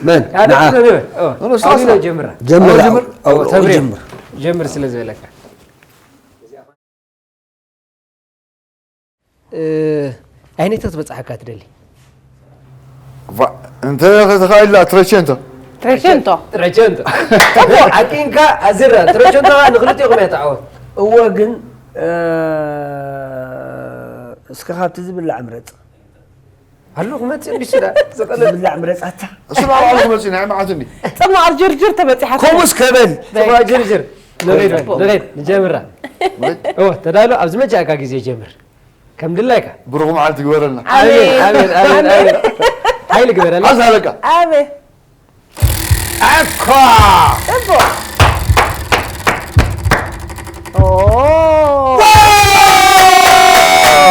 መን? ሓደ ንዓ-? ኪሎ ጀምር። ኦ፣ ኣውሊኖ ጀምራ። ጀምር፣ ኣውሊኖ ጀምር። ኣው-፣ ኣው-፣ ተምሪ። ጀምር። ጀምር ስለ ዝበለካ። እ፣ ኣይነተ ክትበጽሓካ ትደሊ? ቫ-፣ እንተ ተኻኢላ ትረቸንቶ። ትረቸንቶ። ትረቸንቶ። ጽቡቕ፣ ዓቂንካ ኣዝራ። ትረቸንቶ ንኽልቲኦም እያ ትዓወት። እወ፣ ግን፣ እ፣ እስከ ካብቲ ዝብላዕ ምረጽ። ኣሎ ክመጽእ እንዲሱ ዳ፣ ዝቐለል። ዝብላዕ ምረጽ ኣታ። እሱ ባዕሉ ክመጽእ ናይ መዓት እንዲ። ጽማቕ ጅርጅር ተበጺሓ። ከምኡስ ከበል። ጽማቕ ጅርጅር። ንኸይድ፣ ጽቡቕ። ንኸይድ፣ ንጀምራ። ወይ። እወ፣ ተዳሎ፣ ኣብ ዝመቻእካ ግዜ ጀምር። ከም ድላይካ። ብሩኽ መዓልቲ ግበረልና። ኣሜን፣ ኣሜን፣ ኣሜን፣ ኣሜን። ሓይሊ ግበረልና። ኣዛ ኣለካ። ኣሜን። ኣኳ! ጽቡቕ። ኦ። ዋ!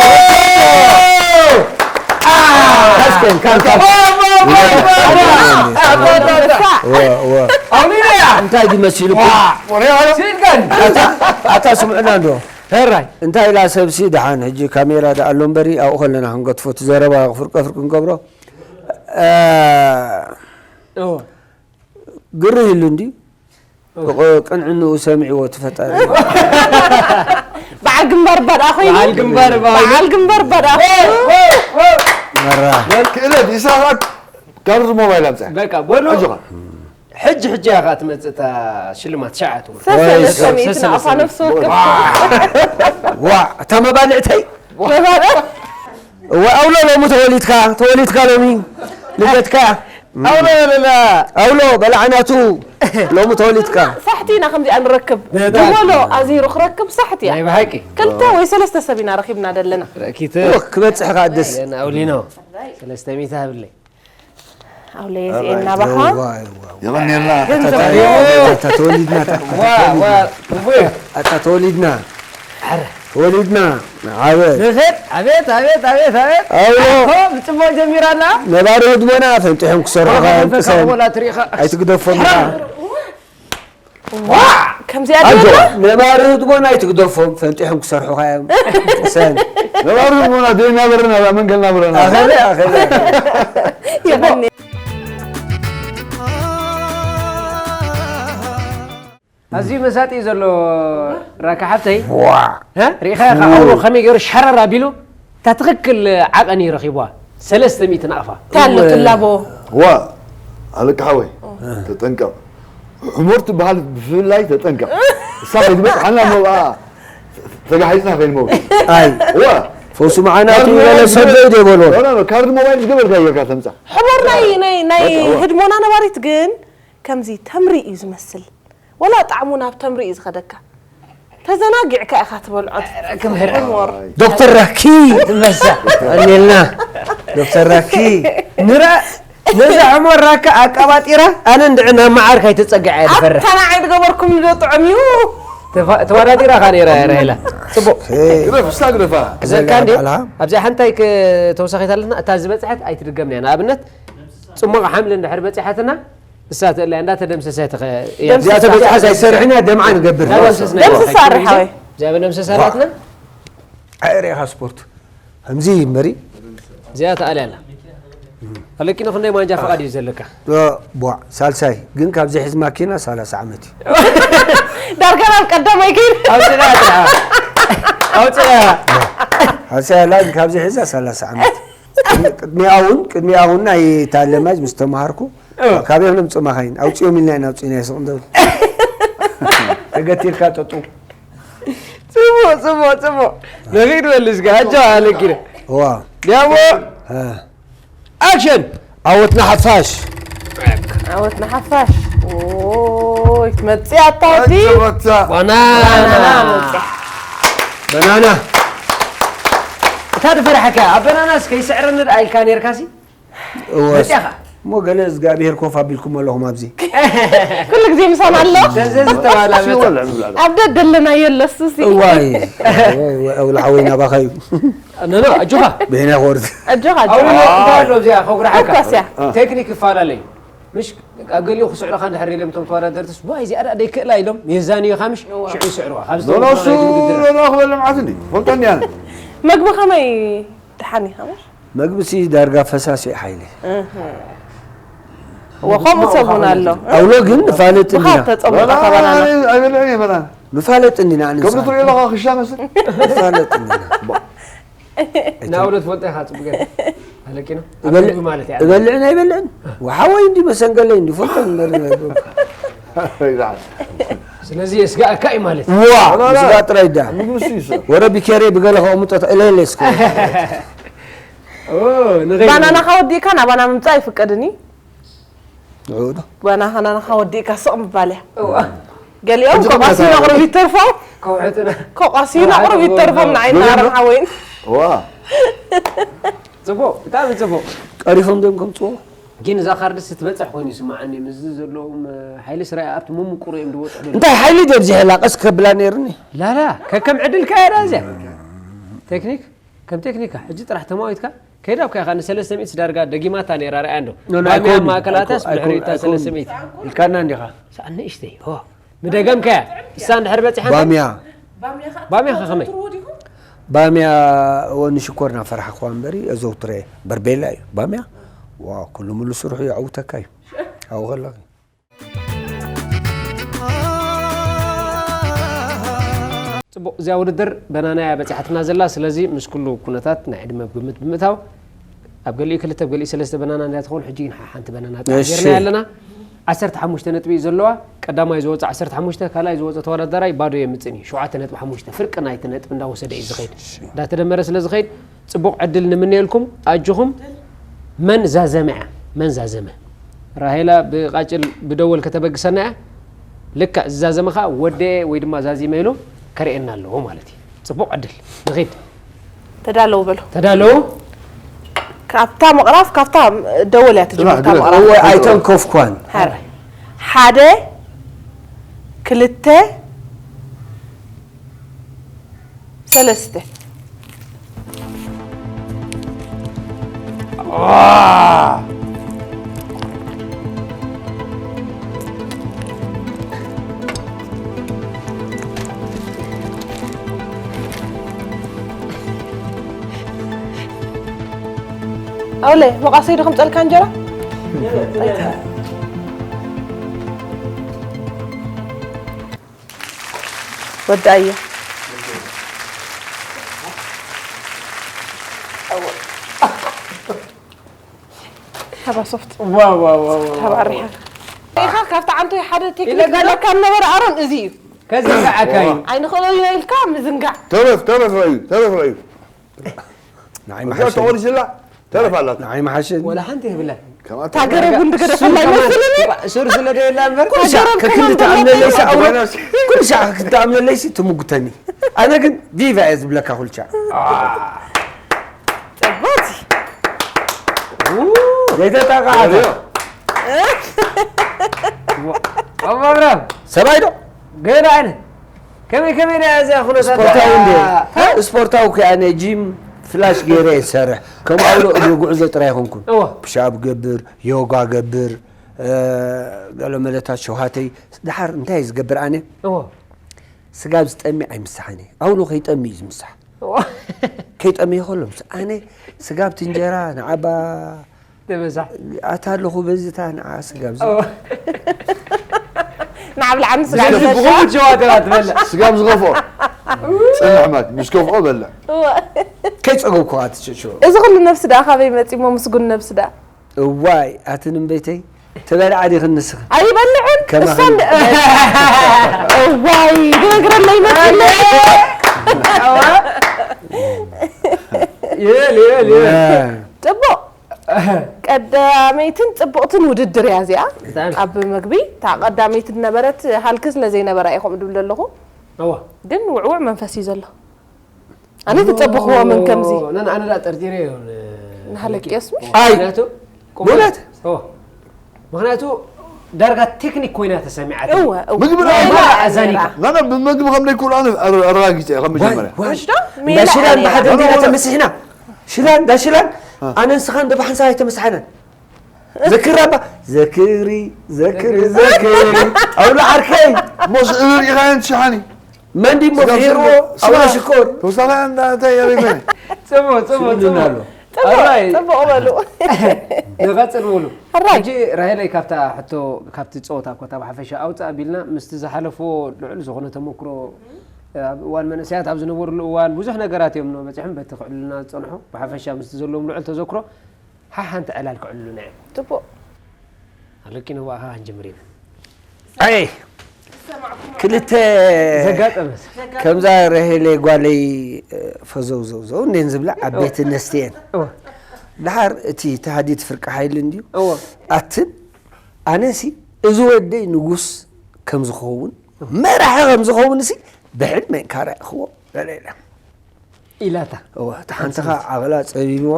ዋ! ኣስከን፣ ካን፣ ካን። ዋ! ዋ! ዋ! ዋ! ዋ! ዋ! ዋ! ዋ! ኣውሊያ! እንታይ ድዩ መሲሉኩም? ዋ! ወሬ ኣለ። ሲልከን! ኣታ፣ ኣታ ስምዑና እንዶ። ሕራይ። እንታይ ኢላ ሰብሲ ደሓን፣ ሕጂ ካሜራ ደኣ ኣሎ እምበሪ፣ ኣብኡ ከለና ክንገትፎ፣ እቲ ዘረባ ፍርቀ ፍርቂ ክንገብሮ። እ፣ እወ። ግርህ ኢሉ እንዲ። እወ። ቅ-፣ ቅንዕንኡ ሰሚዕዎ እቲ ፈጣሪ። በዓል ግንባር እባ ደኣ ኮይኑ። በዓል ግንባር እባ ኮይኑ። በዓል ግንባር እባ ደኣ ኮይኑ። መራ። ክእለት ይስሓቅ። ካርድ ሞባይል ኣምጽእ። በቃ፣ በሉ። ኣጆኻ። ሕጂ፣ ሕጂ እያ ኸኣ ትመጽእ እታ ሽልማት፣ ሸዓት ወር። ሰሰ ወይ፣ ሰሰ ሰሰ ናቕፋ ሰሰ። ነፍሲ ወከፍ። ዋ! ዋ! እታ መባልዕተይ? መባልዕ? እዋ፣ ኣውሎ ሎሚ ተወሊድካ፣ ተወሊድካ ሎሚ። ልደትካ። ኣውሎ በለላ። ኣውሎ በላዕናቱ። ሎሚ ተወሊድካ። ሳሕቲ ኢና ከምዚኣ ንረክብ። በጣም። ድበሎ ኣዚሩ ክረክብ ሳሕቲ እያ። ናይ ብሓቂ። ክልተ ወይ ሰለስተ ሰብ ኢና ረኺብና ዘለና። ረኪተ። እወ፣ ክበጽሕ ከኣ ደስ። ኣውሊኖ። ሰለስተ ሚእቲ ሃብለይ። ኣውለየ እዚኤን ናባኻ። የቐንየልና። ገንዘብ። ኣታ ተወሊድና፣ ኣታ ዋ፣ ዋ፣ እወ። ኣታ ተወሊድና። ኣረ። ተወሊድና። ዓበ። ንኽድ። ኣቤት፣ ኣቤት፣ ኣቤት፣ ኣቤት። ኣውሎ። ኣኮ፣ ብጽቡቕ ጀሚራ ኣላ። ነባሪ ህድሞና ፈንጢሖም ክሰርሑኻ እዮም፣ ቅሰን። ወላ ትሪኢኻ። ኣይትግደፎም ኢኻ። ዋ! ከምዚኣ ኣጆ፣ ድበላ? ነባሪ ህድሞና ኣይትግደፎም፣ ፈንጢሖም ክሰርሑኻ እዮም። ቅሰን። ነባሪ ህድሞና ደይ ናበርና፣ መንገል ናበርና። ኣኸለ፣ ኣኸለ። የቐኒ። ኣዝዩ መሳጢ ዘሎ ራካ ሓብተይ። ዋ! እ? ሪኢኻዮ ኸዓ ው። ኣውሎ ከመይ ገይሩ ሸረር ኣቢሉ፣ እታ ትኽክል ዓቐን እዩ ረኺብዋ። ሰለስተ ሚእቲ ናቕፋ። እንታይ ኣሎ እወ። ትላቦ? ዋ! ኣለቃ ሓወይ፣ እ። ተጠንቀቕ። ሕሞር ትበሃል ብፍላይ ተጠንቀቕ። እሳ ከይትበጽሓና እሞ ብኣ ተጋሒጽና ከይንመውት። ኣይ። ዋ! ፈውሱ መዓናቱ ካርድ ዝበለ ሞባይል ሰደይ ዶ ይበልዎ? ኖ፣ ኖ፣ ኖ፣ ካርድ ሞባይል ዝገበርካ ጌርካ ተምጻእ። ሕሞር ናይ፣ ናይ፣ ናይ በቃ፣ ዋ። ህድሞና ነባሪት ግን ከምዚ ተምሪ እዩ ዝመስል። ወላ ጣዕሙ ናብ ተምሪ እዩ ዝኸደካ። ተዘናጊዕካ ኢኻ ትበልዖ። ክምህር። ሕሞር። ዶክተር ራኪ። ትመሳ። ቀኒልና። ዶክተር ራኪ። ንራ-፣ ነዛ ዕሞራካ ኣቃባጢራ ኣነ እንድዒ ናብ መዓር ካይተጸግዐ እየ ዝፈርሕ። ኣታ ንዓይ ዝገበርኩም ንዶ ጥዑም እዩ። ተፋ-፣ ተዋዳዲራ ኻ ነይራ እያ ራሄላ። ጽቡቕ። ግደፍ፣ እስታ ግደፋ። ዘካ እንዴ? ባዕልኻ። ኣብዚኣ ሓንታይ ክ-፣ ተወሳኺት ኣለና። እታ ዝበጽሐት ኣይትድገምን እያ። ንኣብነት፣ ጽሙቕ ሓምሊ እንድሕር በጺሓትና፣ እሳ ትእላ እንዳተደምሰሰ ትኸ-፣ እያ። ደምስሳ። እዚኣ ተበጽሓ ሳይሰርሕና ደምዓ ንገብር። ደምስስ ናይ ደምስሳ ባዕልኻ። ኣርሓወይ። እዚኣ በደምስሳ ኣላትና። ኣዕሬኻ ስፖርት። ከምዚ እምበሪ። እዚኣ ተኣልያ ኣላ። ኣለኪኖ ክንደይ ማንጃ ፍቓድ እዩ ዘለካ? እ፣ ቧዕ፣ ሳልሳይ። ግን ካብዚ ሕዚ ማኪና ሰላሳ ዓመት እዩ። ዳርጋ ናብ ቀዳማይ ከይድ። ኣውፅእያ ጥርሓ። ኣውፅእያ። ሳልሳይ ኣላ፣ ግን ካብዚ ሕዛ ሰላሳ ዓመት። ቅድሚኣ እውን፣ ቅድሚኣ እውን ናይ ታለማጅ ምስ ተምሃርኩ፣ እ። ካበይ ክነምፅእ መኻይን? ኣውፅኦም ኢልና ኢና ኣውፂእና ይስቕ እንተብል። ተገቲርካ ጠጡ። ጽቡቕ፣ ጽቡቕ፣ ጽቡቕ። ንኺድ በል እስከ፣ ኣጆኻ ኣለኪነ። ዋ። ዲያሞ። እ። ኣክሽን! ዓወት ንሓፋሽ! ዓወት ንሓፋሽ! ኦይ፣ ክትመጽእ ኣታ ወዲ። ኣጆ በታ። ባናና። ባናና መጽእ። ባናና። እታ ዝፈራሕካ፣ ኣብ ባናናስ ከይስዕረኒ ደኣ ኢልካ ነይርካሲ? እወ። መጽእኻ? እሞ ገለ እግዚኣብሄር ኮፍ ኣቢልኩም ኣለኹም ኣብዚ። ኩሉ ግዜ ምሳና ኣሎ። ዘዘዝ ተባላ መጽእ። ኣብ ደደለና የለሱ ሲ። እዋይ። እዋይ፣ እዋይ፣ ኣውላ ሓወይ ናባኻ እዩ። ኖ፣ ኖ፣ ኣጆኻ። ብሄና ክወርድ። ኣጆኻ፣ ኣጆኻ። ኣውላ እንታይ ኣሎ እዚኣ ከጉርሓካ? ኮኳስ እያ። ቴክኒክ ይፈላለዩ። ምሽ ኣብ ገሊኡ ክስዕሩኻ እንድሕር ኢሎም እቶም ተወዳደርትስ፣ ዋይ፣ እዚኣ ደኣ ደይክእላ ኢሎም የዛንዩኻ ምሽ? እዋ። ሽዑ ይስዕሩኻ። ካብዚ ኖ፣ ኖ፣ ተወዳዳሪ እሱ ውድድር። ኖ፣ ኖ፣ ክበልዕ መዓት እንዲ። ፈልጦ እንዲ ኣነ። መግቢ ከመይ ደሓን ኢኻ ምሽ? መግብሲ ዳርጋ ፈሳሲ ሓይሊ። እህ። ወኸምኡ ሰብ እውን ኣሎ። ኣውሎ ግን ንፋለጥ ብኻ እንዲና። ተጸሙቐ ኖ፣ ኖ፣ ተባናና። ኣይ-፣ ኣይበልዕን እየ በላን። ንፋለጥ እንዲና ኣነ ከምዚ ንሳ። ትሪኦ ኣለኻ ክሻ መስል? ንፋለጥ እንዲና። ናብሎ ትፈልጦ ኢኻ፣ ጽቡቕ ጌርካ። ኣለኪኖ? እበልዕ-፣ ኣብኡ ማለት እያ። እበልዕን ኣይበልዕን? ወሓወይ እንዲ መሰንገለይ እንዲ ፈልጦ እምበር። ስለዚ የስጋእካ እዩ ማለት እዩ። ዋ፣ ላ፣ ላ፣ ላ። ምስጋእ ጥራይ ዳ። ምግቢ እሱ ይሰ-፣ ወረ ቢኬሬ ብገለ ከቕምጦ ተ-፣ እለ፣ እለ እስከ። ኦ፣ ንኸይድ። ባናናኻ ወዲእካ ናባና ምምጻእ ኣይፍቀድን እዩ። ንዕኡ ዶ? ባናናኻ ወዲእካ ስቕ ምባል እያ። እዋ። ገሊኦም ሕጂ ኮቋሲን ከመይ ኣቕርብ ይተርፎም። ከውሕጥና። ኮቋሲን ኣቕርብ ይተርፎም ንዓይና ከውሕጥና። ኣረም ሓወይን። እዋ። ጽቡቕ፣ ብጣዕሚ ጽቡቕ። ቀሪፎም ዶ እዮም ከምጽዎ? ግን እዛ ካርድስ ትበጽሕ ኮይኑ ይስምዓኒ፣ ምስዚ ዘለዎም፣ እ፣ ሓይሊ ስራይ ኣብቲ ምምቁሩ እዮም ዝወጽሑ ዘለዉ። እንታይ ሓይሊ ደብዚሐላ ቀስ ከብላ ነይርኒ? ላላ፣ ከከም ዕድልካ እያ እዚኣ። ቴክኒክ፣ ከም ቴክኒካ፣ ሕጂ ጥራሕ ተማዊትካ፣ ከይዳ እኮ ኢኻ ንሰለስተ ሚእቲ ዳርጋ ደጊማታ ነይራ፣ ርኣያ እንዶ። ኖ፣ ኖ፣ ባምያ ኣይኮን፣ ማእከላታስ ኣይኮን፣ ድሕሪታ ኣይኮን። ሰለስተ ሚእቲ። ኢልካና እንዲኻ። ሳእኒ እሽተይ፣ ኦ። ምደገምካያ፣ እሳ እንድሕር በጺሓ ባምያ። ባምያ ኸ ባምያ ኸ ከመይ? ትዘውትርዎ ዲኹም? ባምያ፣ ወ-፣ ንሽኮር ናፈራሕኽዋ እምበሪ፣ ኣዘውትረ በርቤላ እዩ። ባምያ? ዋው፣ ኩሉ ሙሉ ስርሑ የዕውተካ እዩ። ኣብኡ ከለኺ። ጽቡቕ፣ እዚኣ ውድድር በናና እያ በጺሓትና ዘላ። ስለዚ ምስ ኩሉ ኩነታት ናይ ዕድመ ግምት ብምእታው፣ ኣብ ገሊኡ ክልተ፣ ኣብ ገሊኡ ሰለስተ በናና እንድያ ትኸውን፣ ሕጂ ግን ሓንቲ በናና ጥራሕ እሺ። ጌርና ኣለና። ዓሰርተ ሓሙሽተ ነጥቢ እዩ ዘለዋ። ቀዳማይ ዝወጽእ ዓሰርተ ሓሙሽተ፣ ካልኣይ ዝወጽእ ተወዳዳራይ ባዶ የምጽእን እዩ። ሸውዓተ ነጥቢ ሓሙሽተ ፍርቂ ናይቲ ነጥቢ እንዳወሰደ እዩ ዝኸይድ። እሺ። እንዳተደመረ ስለ ዝኸይድ፣ ጽቡቕ ዕድል ንምነየልኩም። ኣጆኹም። መን ዛዘመ እያ? መን ዛዘመ? ራሄላ ብቃጭል ብደወል ከተበግሰና እያ። ልክዕ ዝዛዘመ ኸኣ ወደየ ወይ ድማ ዛዚመ ኢሉ ከርእየና ኣለዎ ማለት እዩ። ጽቡቕ ዕድል። ንኺድ። ተዳለዉ በሉ። ተዳለዉ። ካብታ ምቕራፍ፣ ካብታ ደወል እያ ትጅምር፣ ግና፣ እታ ግና፣ ምቕራፍ። እወ፣ ኣይተንከፍኳን። ሃረ። ሓደ፣ ክልተ፣ ሰለስተ። ኣውለ፣ መቃሰይ ዶ ከምጸልካ እንጀራ? ወዳእዮ። ሃባ ሶፍት። ዋው፣ ዋው፣ ዋው፣ ዋው። ሃባ ኣሪሓ። ኢኻ ካብቲ ዓንቶ ሓደ ቴክኒክ ኢለ ዘለካ ነበረ ኣሮን፣ እዚ እዩ። ከዚ ከዓካ እዩ። ኣይንኽእሎ ኢና ኢልካ ምዝንጋዕ። ተረፍ፣ ተረፍ ረኣዩ፣ ተረፍ ረኣዩ። ንዓይ እዛ መሓሸኒ። ተቖሪስላ፣ ተረፍ ኣላታ። ንዓይ መሓሸኒ። ወላ ሓንቲ የብላን። ከምኣ እታ ገረብ እውን ዝገደፈላ ሱር ከማን፣ ይመስለኒ። ሱር ስለ ደየላ እምበር። ኩሉ ሻዕ ገረብ ከማን ከክንዲ ተኣምነለይሲ ተመልሱ። ኣውረ-፣ ኩሉ ሻዕ ከክንዲ ተኣምነለይሲ ትምጉተኒ። ኣነ ግን ቪቫ እየ ዝብለካ ኩሉ ሻዕ። ጽቡቕ። ው፣ ዘይተጣቃዓታ። ኣቦ ኣብርሃም ሰብኣይ ዶ? ገና ኣነ ከመይ ከመይ ናይ እዚኣ ኩነታት ስፖርታዊ እንደ ስፖርታዊ ከ ኣነ ጂም ፍላሽ ገይረ እየ ዝሰርሕ። ከም ኣውሎ እግሪ ጉዕዞ ጥራይ ኣይኮንኩን። እወ። ፑሻፕ ገብር፣ ዮጋ ገብር፣ እ፣ ገለ መለታት ሸውሃተይ ድሓር እንታይ እየ ዝገብር ኣነ? እወ ስጋብ ዝጠሚ ኣይምሳሕን እየ። ኣውሎ ከይጠሚ እዩ ዝምሳሕ። ከይጠሚ ይኸሎ ምስ ኣነ ስጋብ ትንጀራ ንዓባ ተበዛሕ ኣታ ኣለኹ በዚታ ንዓ ስጋብ ዝ እወ ንዓብ ልዓኒ ስጋ ስለዚ ዝበሻ ብኸምኡ ሸዋተራ ትበልዕ ስጋብ ዝኸፍኦ ጽንሕ ማለት ምስ ከፍኦ በልዕ ከይጸገብኩ ኣትችችው እዚ ኩሉ ነብሲ ደኣ ካበይ መጺሞ ምስጉን ነብሲ ደኣ እዋይ ኣትን እምበይተይ ተበልዓ ዲኽን ንስኽን ኣይበልዕን ከማኻ እሳ እንደ- እዋይ ክነግረለይ መጺለ ይበል ይበል ይበል ጽቡቕ ቀዳመይትን ጽቡቕትን ውድድር እያ እዚኣ ብጣዕሚ። ኣብ መግቢ እታ ቀዳመይቲ ዝነበረት ሃልኪ ስለ ዘይነበራ ኢኹም ድብል ዘለኹ እዋ ግን ውዕውዕ መንፈስ እዩ ዘሎ ኣነ ተጸብኽዎ ምን ከምዚ ነን ኣነ ዳ ጠርጢረ እዮ ንሃለቅዮስ ምሽ ኣይ ምክንያቱ ብእውነት? ኦ፣ ምክንያቱ ዳርጋ ቴክኒክ ኮይና ተሰሚዓት እወ እወ ምግቢ ሜላ ዳ- እያ ኣዛኒካ። ነይራ። ናና ብመግቢ ከም ደይክእሉ ኣነ ኣረ- ኣረጋጊፀ እየ ከም መጀመርያ ምሽ ዶ እንዳ ሜላ ሽላን እያ ብሓደ ነይራ። እንዲና ተመሲሕና ሽላን እንዳ ሽላን ኣነን ስኻን ዶ ብሓንሳብ ኣይተመሳሕናን ዘክር ኣባ ዘክሪ ዘክሪ ዘክሪ ኣውሎ ዓርከይ ሞስ እብር ኢኻየን ትሽሓኒ መን ድሞ ፍሒርዎ ኣውሎ ሽኮር ተወሳኺ እንታይ የበይኮነ ጽቡቕ ጽቡቕ ስምልና ኣሎ ጽቡቕ ኣራይ ጽቡቕ በሉ ንቐጽል ሙሉ ሕራይ ሕጂ ራሄለይ ካብታ ሕቶ ካብቲ ጸወታ ኮታ ብሓፈሻ ኣውፅእ ኣቢልና ምስቲ ዝሓለፎ ልዑል ዝኾነ ተመክሮ ኣብ እዋን መንእሰያት ኣብ ዝነበርሉ እዋን ብዙሕ ነገራት እዮም በፂሖም በቲ ክዕሉልና ዝፀንሑ ብሓፈሻ ምስቲ ዘለዎም ልዑል ተዘክሮ ሓሓንቲ ዕላል ክዕሉልና እዮም ጽቡቕ ኣለኪ ንባእኻ ክንጅምር ኢና ኣይ ክልተ ዘጋጠመስ ከምዛ ረሄለ ጓለይ ፈዘውዘውዘው እንዴን ዝብላ ዓበይቲ ነስትየን እወ ድሓር እቲ ተሃዲድ ፍርቂ ሓይሊ እንድዩ እወ ኣትን ኣነሲ እዚ ወደይ ንጉስ ከም ዝኸውን መራሒ ከም ዝኸውን ሲ ብሕልመ እንካራ ይኽዎ ገለ ኢላ ኢላታ እወ እቲ ሓንቲኻ ዓቕላ ጸቢብዋ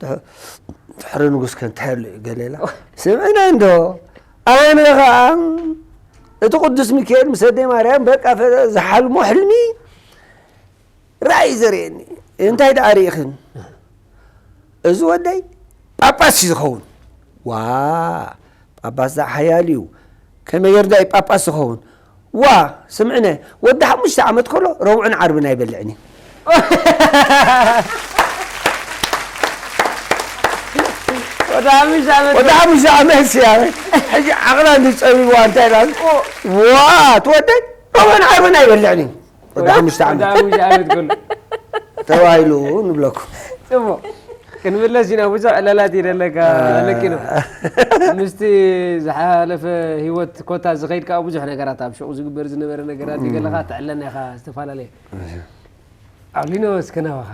ድሕሪ ንጉስ ከንትሐሉ እዩ ገለ ኢላ ስምዕና እንዶ ኣነ ኸዓ እቲ ቅዱስ ሚካኤል ምስ ኣደይ ማርያም በቃ ፈ- ዝሓልሞ ሕልሚ ራእይ ዘርእየኒ እንታይ ደኣ ርኢኽን እዚ ወደይ ጳጳስ እዩ ዝኸውን ዋ ጳጳስ ደኣ ሓያል እዩ ከመይ ገይሩ ደኣ እዩ ጳጳስ ዝኸውን ዋ ስምዕነ ወዲ ሓሙሽተ ዓመት ከሎ ረብዑን ዓርብን ኣይበልዕን እዩ ወደ ሓሙሽተ ዓመት ወዲ ሓሙሽተ ዓመት ስያ ሕጂ ዓቕላ እንድጸቢብዋ እንታይ ኢላ ዋ ትወደይ ረብዑን ዓርብን ኣይበልዕን እዩ ወዲ ሓሙሽተ ዓመት ወደ ሓሙሽተ ዓመት ከሎ ተባሂሉ ንብለኩም ጽቡቕ ክንምለስ ኢና ብዙሕ ዕላላት ይደለካ ኣለኪ ነው ምስቲ ዝሓለፈ ህይወት ኮታ ዝኸይድ ከዓ ብዙሕ ነገራት ኣብ ሽቑ ዝግበር ዝነበረ ነገራት ይገለኻ ትዕለና ኢኻ ዝተፈላለየ ኣውሊኖ እስከ ናባኻ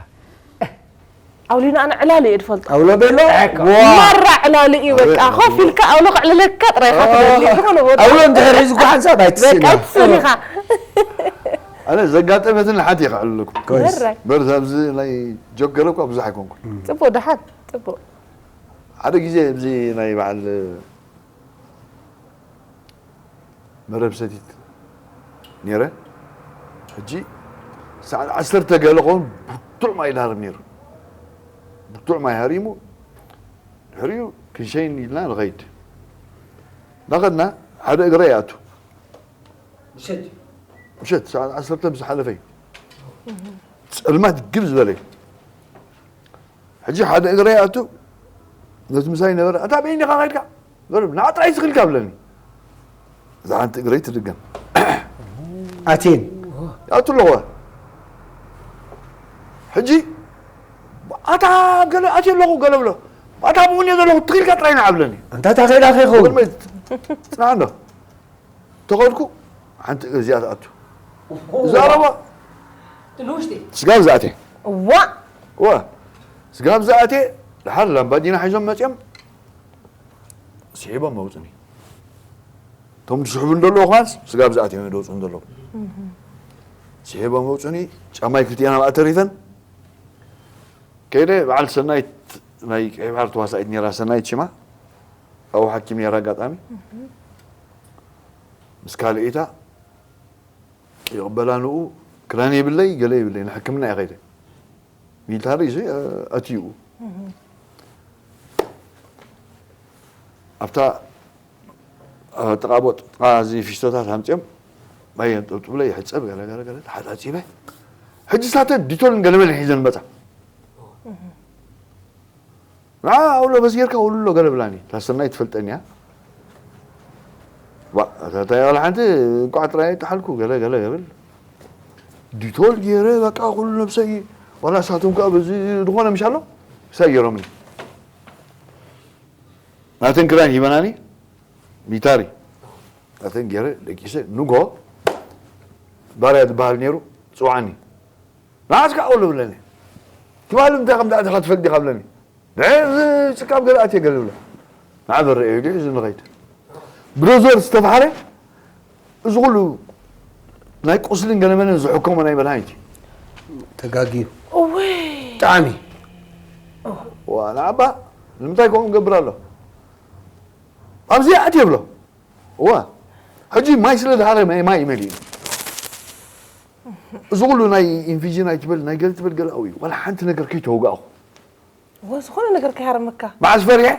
ኣውሊኖ ኣነ ዕላል እየ ዝፈልጦ ኣውሎ ቤሎ እኮ። ዋ ማራ ዕላል እዩ በቃ ኮፍ ኢልካ ኣውሎ ክዕልለካ ጥራይ ኢኻ ትደሊ ዝኾነ ቦታ ኣውሎ እንድሕር ሒዝኩ ሓንሳብ በቃ ኣይትስእና ኣይትስእን ኢኻ ኣነ ዘጋጠመትን ሓንቲ ይኽዕልልኩም ኮይስ ሕራይ በርታ ኣብዚ ናይ ጆክ ገለ እኳ ብዙሕ ኣይኮንኩን ጽቡቕ ደሓን ጽቡቕ ሓደ ግዜ ኣብዚ ናይ በዓል መረብ ሰቲት ነይረ ሕጂ ሰዓት ዓሰርተ ገለ ኸውን ብርቱዕ ማይ ይሃርም ነይሩ ብርቱዕ ማይ ሃሪሙ ድሕሪኡ ክንሸይን ኢልና ንኸይድ እናኸድና ሓደ እግረ ይኣቱ ምሸት ሰዓት ዓሰርተ ምስ ሓለፈ እዩ ጸልማት ግብ ዝበለ እዩ ሕጂ ሓደ እግረ ይኣቱ ነቲ ምሳይ ነበረ ኣታ በይንኻ ከይድካ በሉ ንዓ ጥራይ ስኽልካ ብለኒ እዛ ሓንቲ እግረይ ትድገም ኣቴን ይኣቱ ኣለኹ ሕጂ ኣታ ገለ ኣትየ ኣለኹ ገለ ብሎ ኣታ ብኡ እየ ዘለኹ ትኽልካ ጥራይ ንዓ ብለኒ ኣንታ እታ ከይዳ ከይኸውን ጽናዕ እንዶ ተኸድኩ ሓንቲ እግሪ እዚኣ ትኣቱ እዛ ረባ ንውሽጢ ስጋብ ዝኣትየ ዋ ዋ ስጋብ ዝኣትየ ድሓር ላምባዲና ሒዞም መፅዮም ስሒቦም መውፅኒ እቶም ዝስሕቡ እንደለዉ ከማንስ ስጋብ ዝኣትዮም ይደውፁ እንደለዉ ስሒቦም መውፅኒ ጫማይ ክልቲኤን ኣብኣ ተሪፈን ከይደ በዓል ሰናይት ናይ ቀይ ባሕሪ ተዋሳኢት ነይራ ሰናይት ሽማ፣ ኣብኡ ሓኪም ነይራ ኣጋጣሚ። ምስ ካልኤታ ይቕበላ ንኡ ክዳን የብለይ፣ ገለ የብለይ፣ ንሕክምና እየ ከይደ። ሚሊታሪ እዚ፣ እ፣ ኣትዩ። ኣብታ፣ እ፣ ጥቓ ቦጥ፣ ጥቓ እዚ ፊስቶታት ኣምጺኦም፣ ማይ የንጠብጥብለይ፣ ይሕጸብ፣ ገለ፣ ገለ፣ ገለ፣ ተሓጻጺበ። ሕጂ ሳተ ዲቶልን ገለመልን ሒዘን መጻ። ንዓ ኣውሎ በዚ ጌርካ ውልሎ ገለ ብላኒ። እታ ሰናይ ትፈልጠኒ እያ። ዋ፣ እታ፣ እታ ዋላ ሓንቲ እንቋዕ ጥራይ ኣይጠሓልኩ፣ ገለ፣ ገለ፣ ገለ። ዲቶል ገይረ፣ በቃ፣ ኩሉ ነብሰይ፣ ዋላ እሳቶም ከኣ በዚ ዝኾነ ምሽ ኣሎ፣ ምሳይ ገይሮምኒ። ናተን ክዳን ሂበናኒ፣ ሚታሪ። ናተን ገይረ፣ ደቂሰ፣ ንጎ፣ ባርያ ዝበሃል ነይሩ፣ ጽውዓኒ። ንዓስ ከዓ ወሎ ብለኒ። ትማሊ እንታይ ከም ዳእተኻ ትፈልጥ ዲኻ ብለኒ። ንዕ፣ እዚ ጽቃብ ገለ ኣትየ ገለ ብለ። ንዓ በረ እዩ፣ እዚ ንኸይድ። ብዶዘር ዝተባህለ፣ እዚ ኩሉ ናይ ቁስልን ገለመለን ዝሕከሞ ናይ መድሃኒት እዩ። ተጋግዩ። እወይ። ብጣዕሚ። ዋ፣ ንዓባ፣ ንምንታይ ከምኡ ንገብር ኣሎ? ኣብዚ ኣትየ ብሎ። እዋ። ሕጂ ማይ ስለ ዝሃረ ማይ፣ ማይ ይመልእ። እዚ ኩሉ ናይ ኢንፊዥን ኣይትበል፣ ናይ ገለ ትበል ገለ ኣብኡ እዩ። ዋላ ሓንቲ ነገር ከይተወጋእኹ። እወ፣ ዝኾነ ነገር ከይሃረመካ። መዓስ ፈሪሐ?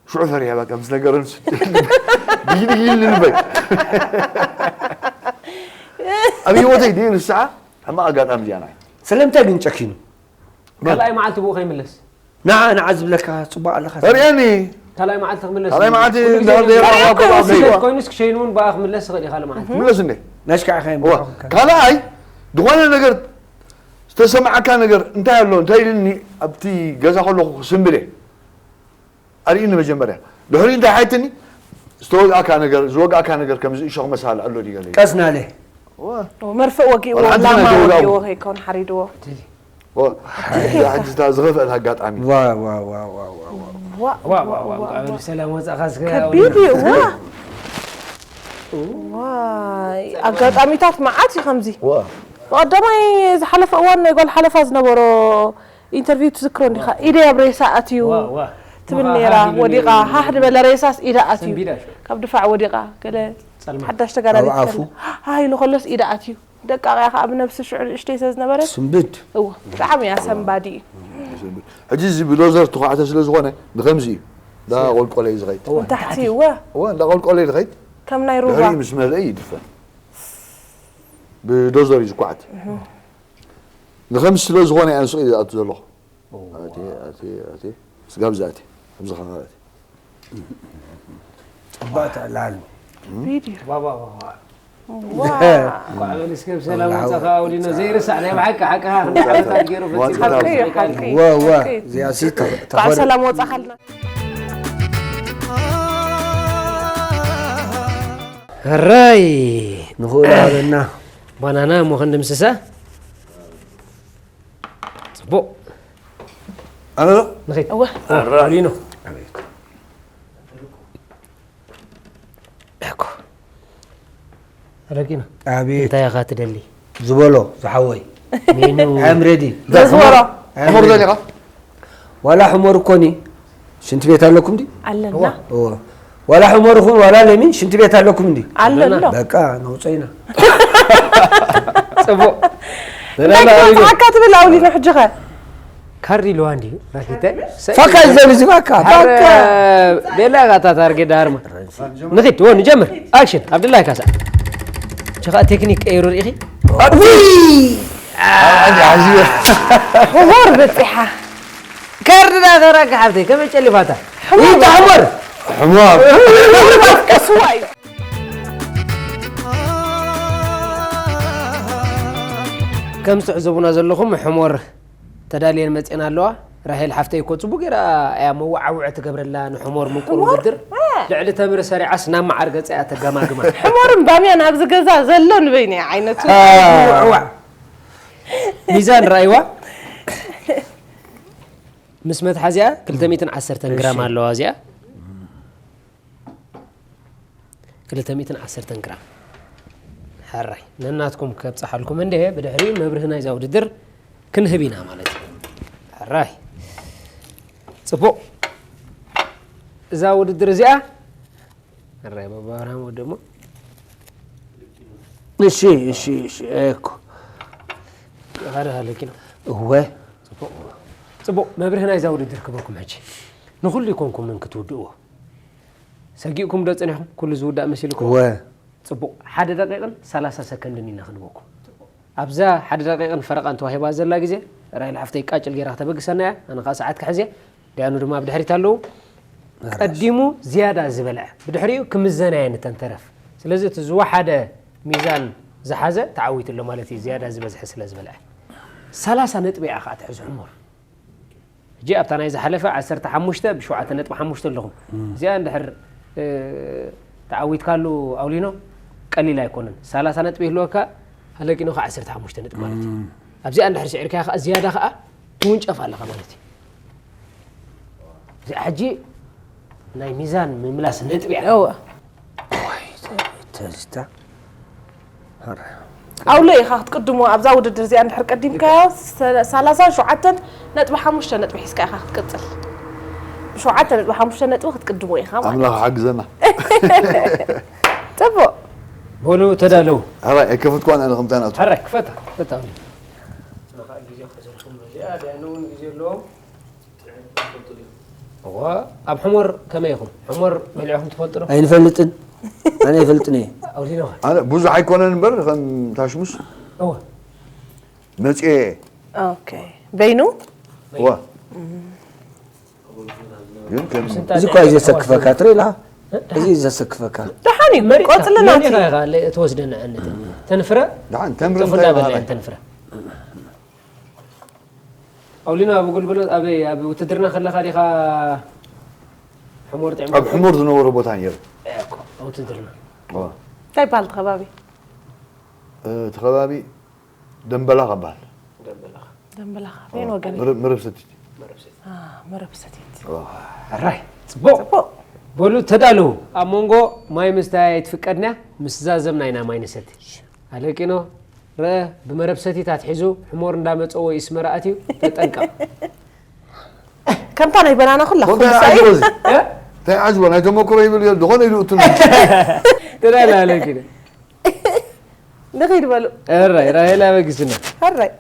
ሽዑ ፈሪሐ፣ በቃ፣ ምስ ነገረን ስ-፣ ድግድግ ኢሉ ንበይ። ኣብ ህይወተይ ድየ ንስዓ፣ ሕማቕ ኣጋጣሚ እዚኣ ናይ። ስለምንታይ ግን ጨኪኑ? ካልኣይ መዓልቲ ብኡ ከይምለስ? ንዓ፣ ንዓ ዝብለካ ጽቡቕ ኣለኻ። ርእየኒ። ካልኣይ መዓልቲ ክምለስ ካልኣይ እዩ። መዓልቲ ኩሉ ግዜ እንዳወደ ይምለስ። የራኽባ ካልኣይ ኮባ ስደት ከይዋ። ኮይኑስ ክሸይኑ እውን ብኣ ክምለስ ይኽእል እዩ ካልእ መዓልቲ። ምለስ እንዴ? ናሽካ ኢኻ እዋ፣ ይምለስ። ካልኣይ፣ ዝኾነ ነገር ዝተሰማዓካ ነገር እንታይ ኣሎ? እንታይ ኢልኒ ኣብቲ ገዛ ከለኹ ክስምብል እየ። ኣርእኒ መጀመርያ። ድሕሪ እንታይ ሓይትኒ? ዝተወግኣካ ነገር፣ ዝወግኣካ ነገር ከምዚ እሾኽ መሳል ኣሎ ድዩ ገለ? ቀስናለ። እዋ። መርፍእ ወጊእዎ፣ ወላ ሓንቲ ላማ ነገር ወጊእዎ ወጋእዎ። ከይከውን ሓሪድዎ። ዋ፣ ሕጂ እታ ዝኸፍአት ኣጋጣሚ። ዋ፣ ዋ፣ ዋ፣ ዋ፣ ዋ፣ ዋ። ዋ፣ ዋ፣ ዋ፣ ዋ፣ ዋ፣ ዋ፣ ዋ። ብጣዕሚ ብሰላም ወጻእካ እስከ ከቢድ እዩ፣ ዋ። ዋይ፣ ኣጋጣሚታት መዓት እዩ ከምዚ። ዋ። ብቐዳማይ ዝሓለፈ እዋን ናይ ጓል ሓለፋ ዝነበሮ ኢንተርቪው ትዝክሮ እንዲኻ? ኢደይ ኣብ ሬሳ ኣትዩ ዋ፣ ዋ። ትብል ዋ፣ ነይራ። ሃህ ኢሉ ወዲቓ፣ ነይሩ። ሃህ ዝበለ ሬሳስ ኢዳ ኣትዩ። ሰንቢዳ ሽዑ። ካብ ድፋዕ ወዲቓ፣ ገለ ጸልማት። ሓዳሽ ተጋዳሊት ኣብ ኣፉ። ከላ፣ ሃህ ኢሉ ከሎስ ኢዳ ኣትዩ። ደቃቕ እያ ከኣ ብነብሲ ሽዑ ንእሽተይ ስለ ዝነበረት። ስንብድ። እወ፣ ብጣዕሚ እያ ሰንባዲ እዩ። ሕጂ እዚ ብዶዘር ተዃዕተ ስለ ዝኾነ፣ ንኸምዚ እዩ። እንዳ ቆልቆለ እዩ ዝኸይድ። እወ፣ ንታሕቲ፣ ንታሕቲ። እወ። እወ፣ እንዳ ቆልቆለ እዩ ዝኸይድ። ከም ናይ ሩባ። ድሕሪኡ ምስ መልአ ይድፈን። ብዶዘር እዩ ዝኳዕት። እህ። ንኸምዚ ስለ ዝኾነ እየ ኣንስኡ ዝኣቱ ዘለኹ። እወ። ኣቲ፣ ኣቲ፣ ኣቲ። ስጋብ ዝኣቲ። ኣብዚ ኸዓ ኣቲ። ጽባእ ተዕላል። ቪድዮ። ዋ፣ ዋ፣ ዋ፣ ዋ። ዋ። እንኳዕ በል እስከ ብሰላም ወላሂ። ወጻኻ ኣውሊኖ። ዘይርሳዕ ናይ ብሓቂ ሓቅኻ ክንዲ ዓመታት ገይሩ ፈጺሙ። ሓቂ እዩ፣ ሓቂ እዩ። ዋ፣ ዋ። ሓቂ እዩ። እዚኣሲ ተኸ-፣ እንኳዕ ተኸረ-፣ ሰላም ወጻኻልና። ሕራይ ንኽእሎ ሃበና። ባናና እሞ ክንድምስሳ። ጽቡቕ። ኣነ ዶ? ንኸይድ። እወ። ኣውሊኖ። ኣቤት። እኮ። ረቂና። ኣቤት። እንታይ ኢኻ ትደሊ? ዝበሎ ዝሓወይ። ሜኑ። I'm ready። ዘዝወሮ። I'm ሕሙር ready። ደሊኻ? ዋላ ሕሞር እኮ ኒ ሽንቲ ቤት ኣለኩም ዲ? ኣለና። እዋ። ዋላ ሕሞር ይኹን ዋላ ለሚን ሽንቲ ቤት ኣለኩም እንዲ? ኣሎ ኣሎ። በቃ ነውፀይና። ጽቡቕ። እንታይ ክመጽሓካ ትብል ኣውሊኖ ሕጂ ኸ? ካርዲ ኢልዋ እንድዩ፣ ራኪተ። ፈካ ይዘል እዚ በቃ፣ ሐረ በቃ። ቤላ ጋታ ታርጌ ዳርማ። ንኺድ፣ ወ፣ ንጀምር። ኣክሽን፣ ኣብድላይ ካሳ። ችኻ ቴክኒክ ቀይሩ ርኢኺ? ውይ! ኣዚ፣ ኣዚ። ሕሞር በጺሓ። ካርድና ተራካ ሓብተይ፣ ከመይ ጨሊፋታ? ሕሞር። ይታ ሕሞር። ሕሞር። ሕሞር ከስዋ እዩ። ከም ትዕዘቡና ዘለኹም፣ ሕሞር ተዳልየን መጽኤን ኣለዋ። ራሄል ሓፍተይ እኮ ጽቡቅ ገይራ እያ መወዓውዒ ትገብረላ ንሕሞር ምቁር ሕሞር? ውድድር። እ። ልዕሊ ተምሪ ሰሪዓስ ናብ መዓር ገጻ እያ ተገማግማ። ሕሞርን ባምያን ኣብዚ ገዛ ዘሎ ንበይነይ ዓይነቱ። እ። ምውዕዋዕ። ሚዛን ራእይዋ። ምስ መትሓዚኣ ክልተ ሚእትን ዓሰርተን ግራም እሺ። ኣለዋ እዚኣ። ክልተ ሚእትን ዓሰርተን ግራም። ሕራይ፣ ነናትኩም ከብጽሓልኩም እንደ ብድሕሪኡ መብርሂ ናይዛ ውድድር ክንህብ ኢና ማለት እዩ። ሕራይ። ጽቡቕ። እዛ ውድድር እዚኣ ኣራይ ባባ ኣብርሃም ወደሞ። እሺ፣ እሺ፣ እሺ፣ እኮ። ሓደ ሃለኪ ነው። እወ። ጽቡቕ። ጽቡቕ። መብርሂ ናይዛ ውድድር ክበኩም ሕጂ። ንኹሉ ይኮንኩምን ክትውድእዎ። ሰጊእኩም ዶ ጽኒሕኩም? ኩሉ ዝውዳእ መሲልኩም? እወ። ጽቡቕ። ሓደ ደቂቕን ሰላሳ ሰከንድን ኢና ክንበኩም። ኣብዛ ሓደ ደቂቕን ፈረቓን ተዋሂባ ዘላ ግዜ፣ ራይል ሓፍተይ ቃጭል ጌራ ከተበግሰና እያ። ኣነ ኸኣ ሰዓት ክሕዝ እየ። ደያኑ ድማ ብድሕሪት ኣለዉ። ኣራሽ። ቀዲሙ ዝያዳ ዝበልዐ፣ ብድሕሪኡ ክምዘና እየን እተን ተረፍ። ስለዚ እቲ ዝወሓደ ሚዛን ዝሓዘ ተዓዊቱ ኣሎ ማለት እዩ፣ ዝያዳ ዝበዝሐ ስለ ዝበልዐ። ሰላሳ ነጥቢ እያ ኸኣ ትሕዝ ሕሙር። ሕጂ ኣብታ ናይ ዝሓለፈ ዓሰርተ ሓሙሽተ ብሸውዓተ ነጥቢ ሓሙሽተ ኣለኹም። እም። እዚኣ እንድሕር፣ እ፣ ተዓዊትካሉ ኣውሊኖ ቀሊል ኣይኮነን። ሰላሳ ነጥቢ ይህልወካ፣ ሃለቂኖ ኸዓ ዓሰርተ ሓሙሽተ ነጥቢ ማለት እዩ። እም። ኣብዚኣ እንድሕር ስዒርካያ ኸዓ ዝያዳ ኸዓ ትውንጨፍ ኣለኻ ማለት እዩ። እዚኣ ሕጂ ናይ ሚዛን ምምላስ ነጥቢ እያ። እወ። ዋይ፣ ተ-፣ ተዝታ። ኣውሎ ኢኻ ክትቅድሞ ኣብዛ ውድድር እዚኣ እንድሕር ቀዲምካዮ፣ ሰ-፣ ሰላሳን ሸውዓተን ነጥቢ ሓሙሽተ ነጥቢ ሒዝካ ኢኻ ክትቅጽል። ብሸውዓተ ነጥቢ ሓሙሽተ ነጥቢ ክትቅድሞ ኢኻ ማለት ኣምላኽ እዩ። ሓግዘና። ጽቡቕ። በሉ ተዳለዉ። ኣራይ፣ ኣይከፈትኳን ኣነ ከምታ ናቱ። ኣራይ፣ ክፈታ፣ ክፈታ። እዋ፣ ኣብ ሕሞር ከመይ ኢኹም? ሕሞር በሊዕኹም ትፈልጡ ዶ? ኣይንፈልጥን። ኣነ ኣይፈልጥን እየ። ኣውሊኖ። ኣነ ብዙሕ ኣይኮነን እምበር ከም ታሽሙስ እዋ። መጽኤ። ኦኬ። በይኑ? እዋ። ግን ከም ስንታ እዚ እኮ እዩ ደቂቃ ዘሰክፈካ፣ ትርኢ ኢኻ? እ? እዚ እዩ ዘሰክፈካ። ደሓን እዩ። መሪጽካ፣ ቆጽሊ ናቲ። መሪጽካ ኢኻ ለ-፣ ትወስደና ዕነት። ተንፍረ? ደሓን፣ ተምሪ ጽፉ እንታይ እንዳበለ በሃላይ? ተንፍረ። ኣውሊኖ ኣብ ኣገልግሎት ኣበይ፣ ኣብ ውትድርና ከለኻ ዲኻ ሕሞር ጥዒምካ? ኣብ ሕሞር ዝነበሮ ቦታ ነይሩ። እኮ፣ ኣብ ውትድርና። እዋ። እንታይ ይበሃል እቲ ከባቢ? እ፣ እቲ ከባቢ ደምበላኻ ይበሃል። ደምበላኻ። ደምበላኻ። እዋ። ኣበየን ወገን እዩ? መረብ፣ መረብ ሰቲት። መረብ ሰቲት። አ፣ መረብ ሰቲት። እዋ። ሕራይ፣ ጽቡቕ። ጽቡቕ። በሉ ተዳለዉ። ኣብ መንጎ ማይ ምስታይ ኣይትፍቀድን እያ፣ ምስ ዛዘምና ኢና ማይ ንሰቲ። ኣለቂኖ፣ ረአ፣ ብመረብ ሰቲት ኣትሒዙ፣ ሕሞር እንዳመጸዎ ይስመራ ኣትዩ፣ ተጠንቀቕ። ከምታ ናይ በናና ኩላ ኮንታ ኩሉ ሰኣይ። ይዓጅቦ እዚ። እ? እንታይ ይዓጅቦ? ናይ ተመክሮ ይብል ገይሩ፣ ዝኾነ ኢሉ እቱ ነው። ተዳለ ኣለቂኖ። ንኺድ በሉ። እራይ፣ ራሄል ኣበጊስና። ሕራይ።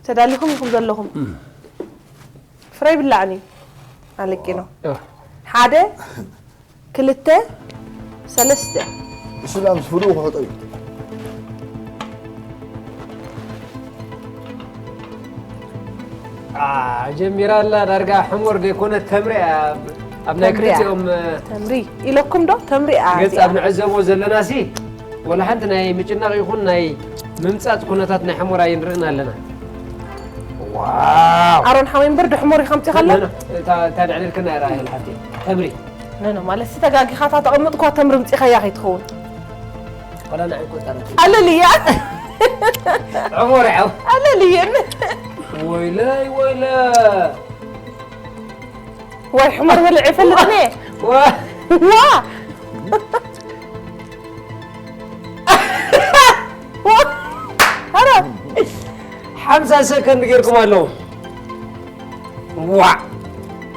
ተዳሊኹም ኢኹም ዘለኹም። እም። ፍረ ይብላዕኒ። ኣለቂኖ። እዋ። ሓደ፣ ክልተ፣ ሰለስተ። እሱ ላም ዝፍልኡ ክሕጠዩ። አ፣ ጀሚራ ኣላ ዳርጋ ሕሞር ዘይኮነ ተምሪ እያ። ኣብ ናይ ተምሪ እያ። ክልቲኦም፣ እ፣ ተምሪ ኢለኩም ዶ? ተምሪ እያ ገጽ እዚኣ። ኣብ ንዕዘቦ ዘለናሲ፣ ወላ ሓንቲ ናይ ምጭናቕ ይኹን ናይ ምምጻጽ ኩነታት ናይ ሕሞር ኣይንርእን ኣለና። ዋው! ኣሮን ሓወይ እምበር ዶ ሕሞር ኢኻ ኣምጺኻላ? ኖ፣ ኖ፣ እታ፣ እታ ደዕለልክና እያ ራሄል ሓፍተይ። ተምሪ። ኖ፣ ኖ፣ ማለት ሲ ተጋጊኻ እታ ተቐምጥ እኳ ተምሪ ምጺኻያ ከይትኸውን። ዋላ ንዓይ ቆጠረት። ኣለልያ። ዕሞር ያው። ኣለልየን። ወይለይ፣ ወይለ። ወይ ሕመር በልዕ ይፈልጥኒ። ዋ። ዋ። ኧረ። ሓምሳ ሰከንድ ጌርኩም ኣለዉ። ዋ።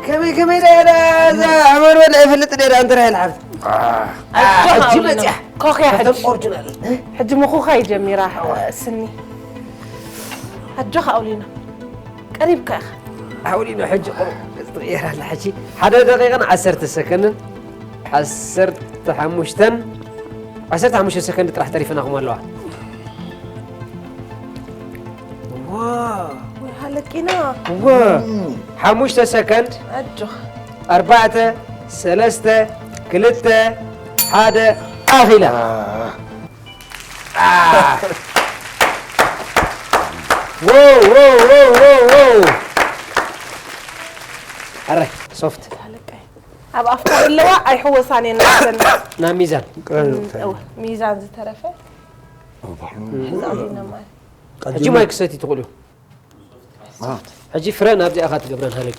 ከመይ፣ ከመይ ዳ፣ ዳ፣ እዛ ሕመር በልዕ ይፈልጥ ዳ፣ እንተ ራሄል ሓፍት። ኣጆኻ ሕጂ ኣውሊኖ። መጽያ። ኮኽያ ሕጂ። ኦሪጂናል። ሕጂ ምኹኻ ይጀሚራ፣ ስኒ። ኣጆኻ ኣውሊኖ። ቀሪብካ ኢኻ። ኣውሊኖ ሕጂ ቁሩብ ትቕየር ኣላ። ሕጂ ሓደ ደቂቕን ዓሰርተ ሰከንድን፣ ዓሰርተ ሓሙሽተን፣ ዓሰርተ ሓሙሽተ ሰከንድ ጥራሕ ተሪፈናኹም ኣለዋ። ዋው። ወይ ሃለቂና። ዋው። ሓሙሽተ ሰከንድ። ኣጆኻ። ኣርባዕተ፣ ሰለስተ፣ ክልተ፣ ሓደ፣ ኣኺላ። አ። አ። ዎ፣ ዎ፣ ዎ፣ ዎ፣ ዎ። ኣረ፣ ሶፍት። ኣብ ኣፍካ ዘለዋ ኣይሕወሳን እየን ናብተን። ናብ ሚዛን። እወ፣ ሚዛን ዝተረፈ። ኣብ ባሕሪ። ሕዚ ኣዚና ማለት። ሕጂ ማይ ክሰቲ ትኽእሉ። አ። ሕጂ ፍረ ናብዚኣ ኢኻ ትገብረን ሃለኪ።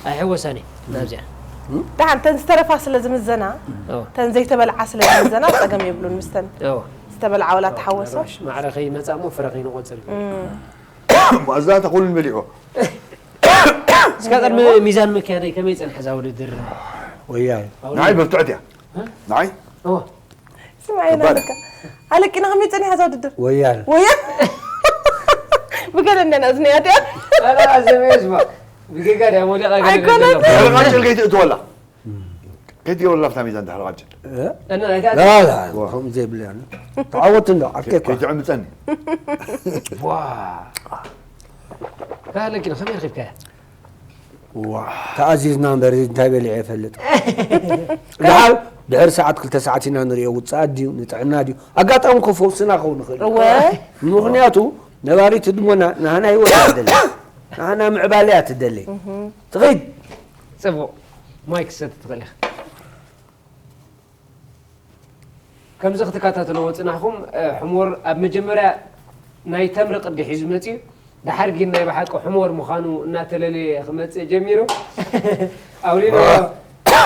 ኣይሕወሳን እየ ናብዚኣ። ደሓን፣ እተን ዝተረፋ ስለ ዝምዘና፣ እወ። እተን ዘይተበልዓ ስለ ዝምዘና ጸገም የብሉን ምስተን እወ። ዝተበልዓ ወላ ተሓወሳ። ማዕረ ከይመጻ እሞ ፍረ ከይንቆጽር። እም። ማእዛ ተኹልን በሊዑ። እስከ ቅድሚ ሚዛን ምክያደይ ከመይ ጸንሐ እዛ ውድድር? ወያል። ንዓይ ብርትዕት እያ። ንዓይ ስማዒ ኢና በቃ ኣለቂና ከመይ ጸኒሓ እዛ ውድድር? ወያል። ወያ ብገለ እንደና እዝንያ ድያ? ኧረ ኣዘመ ይስማ። ብጌጋ ድያ ሞሊቓ ገለ ኣይኮነን። ገለ ገለ። ድሕሪ ቃጭል ከይትእትወላ። ከይትገብርላ ኣብታ ሚዛን ድሕሪ ቃጭል። እና ናይታ ላላ ከምኡ ዘይብለያ ተዓወት እንዶ ዓርከኳ ከይትዕምፀኒ። ዋ። ካለኪን ከመይ ረኺብካያ? ተኣዚዝና እምበር እንታይ በሊዐ ይፈልጥ። ድሓር ድሕሪ ሰዓት ክልተ ሰዓት ኢና ንሪኦ ውፅኣት ድዩ ንጥዕና ድዩ ኣጋጣሚ ኮ ፈውስና ክኸውን ይኽእል እዩ። እወ ምኽንያቱ ነባሪት ህድሞና ንሃና ህይወት እያ ትደሊ ንሃና ምዕባለ እያ ትደሊ ትኸይድ ጽቡቕ ማይ ክሰቲ ትኽእል ኢኻ። ከምዚ ክትከታተልዎ ጽናሕኩም ሕሞር ኣብ መጀመርያ ናይ ተምሪ ቅዲ ሒዙ መጺኡ ድሓር ግን ናይ ብሓቂ ሕሞር ምዃኑ እናተለለየ ክመጽእ ጀሚሩ ኣውሊዶ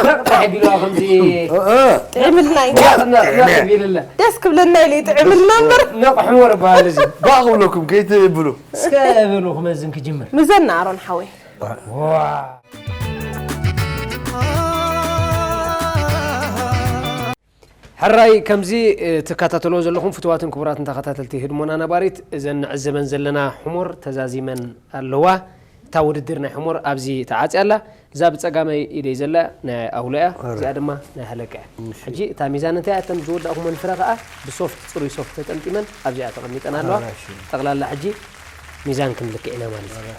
ነቕ ተሓቢልዋ ከምዚ ጥዕምልና እዩ ነቕ ነቕ ቢልለ ደስ ክብለና ኢለ ጥዕምልና እምበር ነቕ ሕሞር በሃል እዚ ባእ ክብለኩም ከይትብሉ እስከ እብሉ ክመዝን ክጅምር ምዘና ኣሮን ሓወይ ሕራይ ከምዚ ትከታተልዎ ዘለኹም ፍትዋትን ክቡራትን ተኸታተልቲ ህድሞና ነባሪት እዘን ንዕዘበን ዘለና ሕሞር ተዛዚመን ኣለዋ። እታ ውድድር ናይ ሕሞር ኣብዚ ተዓጽያ ኣላ። እዛ ብጸጋመይ ኢደይ ዘላ ናይ ኣውሎ እያ፣ እዚኣ ድማ ናይ ሃለቃ እያ። ሕጂ እታ ሚዛን እንታይ እያ? እተን ዝወዳእኩመን ፍረ ከኣ ብሶፍት ጽሩይ ሶፍት ተጠምጢመን ኣብዚኣ ተቐሚጠን ኣለዋ። ጠቕላላ ሕጂ ሚዛን ክንልክዕ ኢና ማለት እዩ።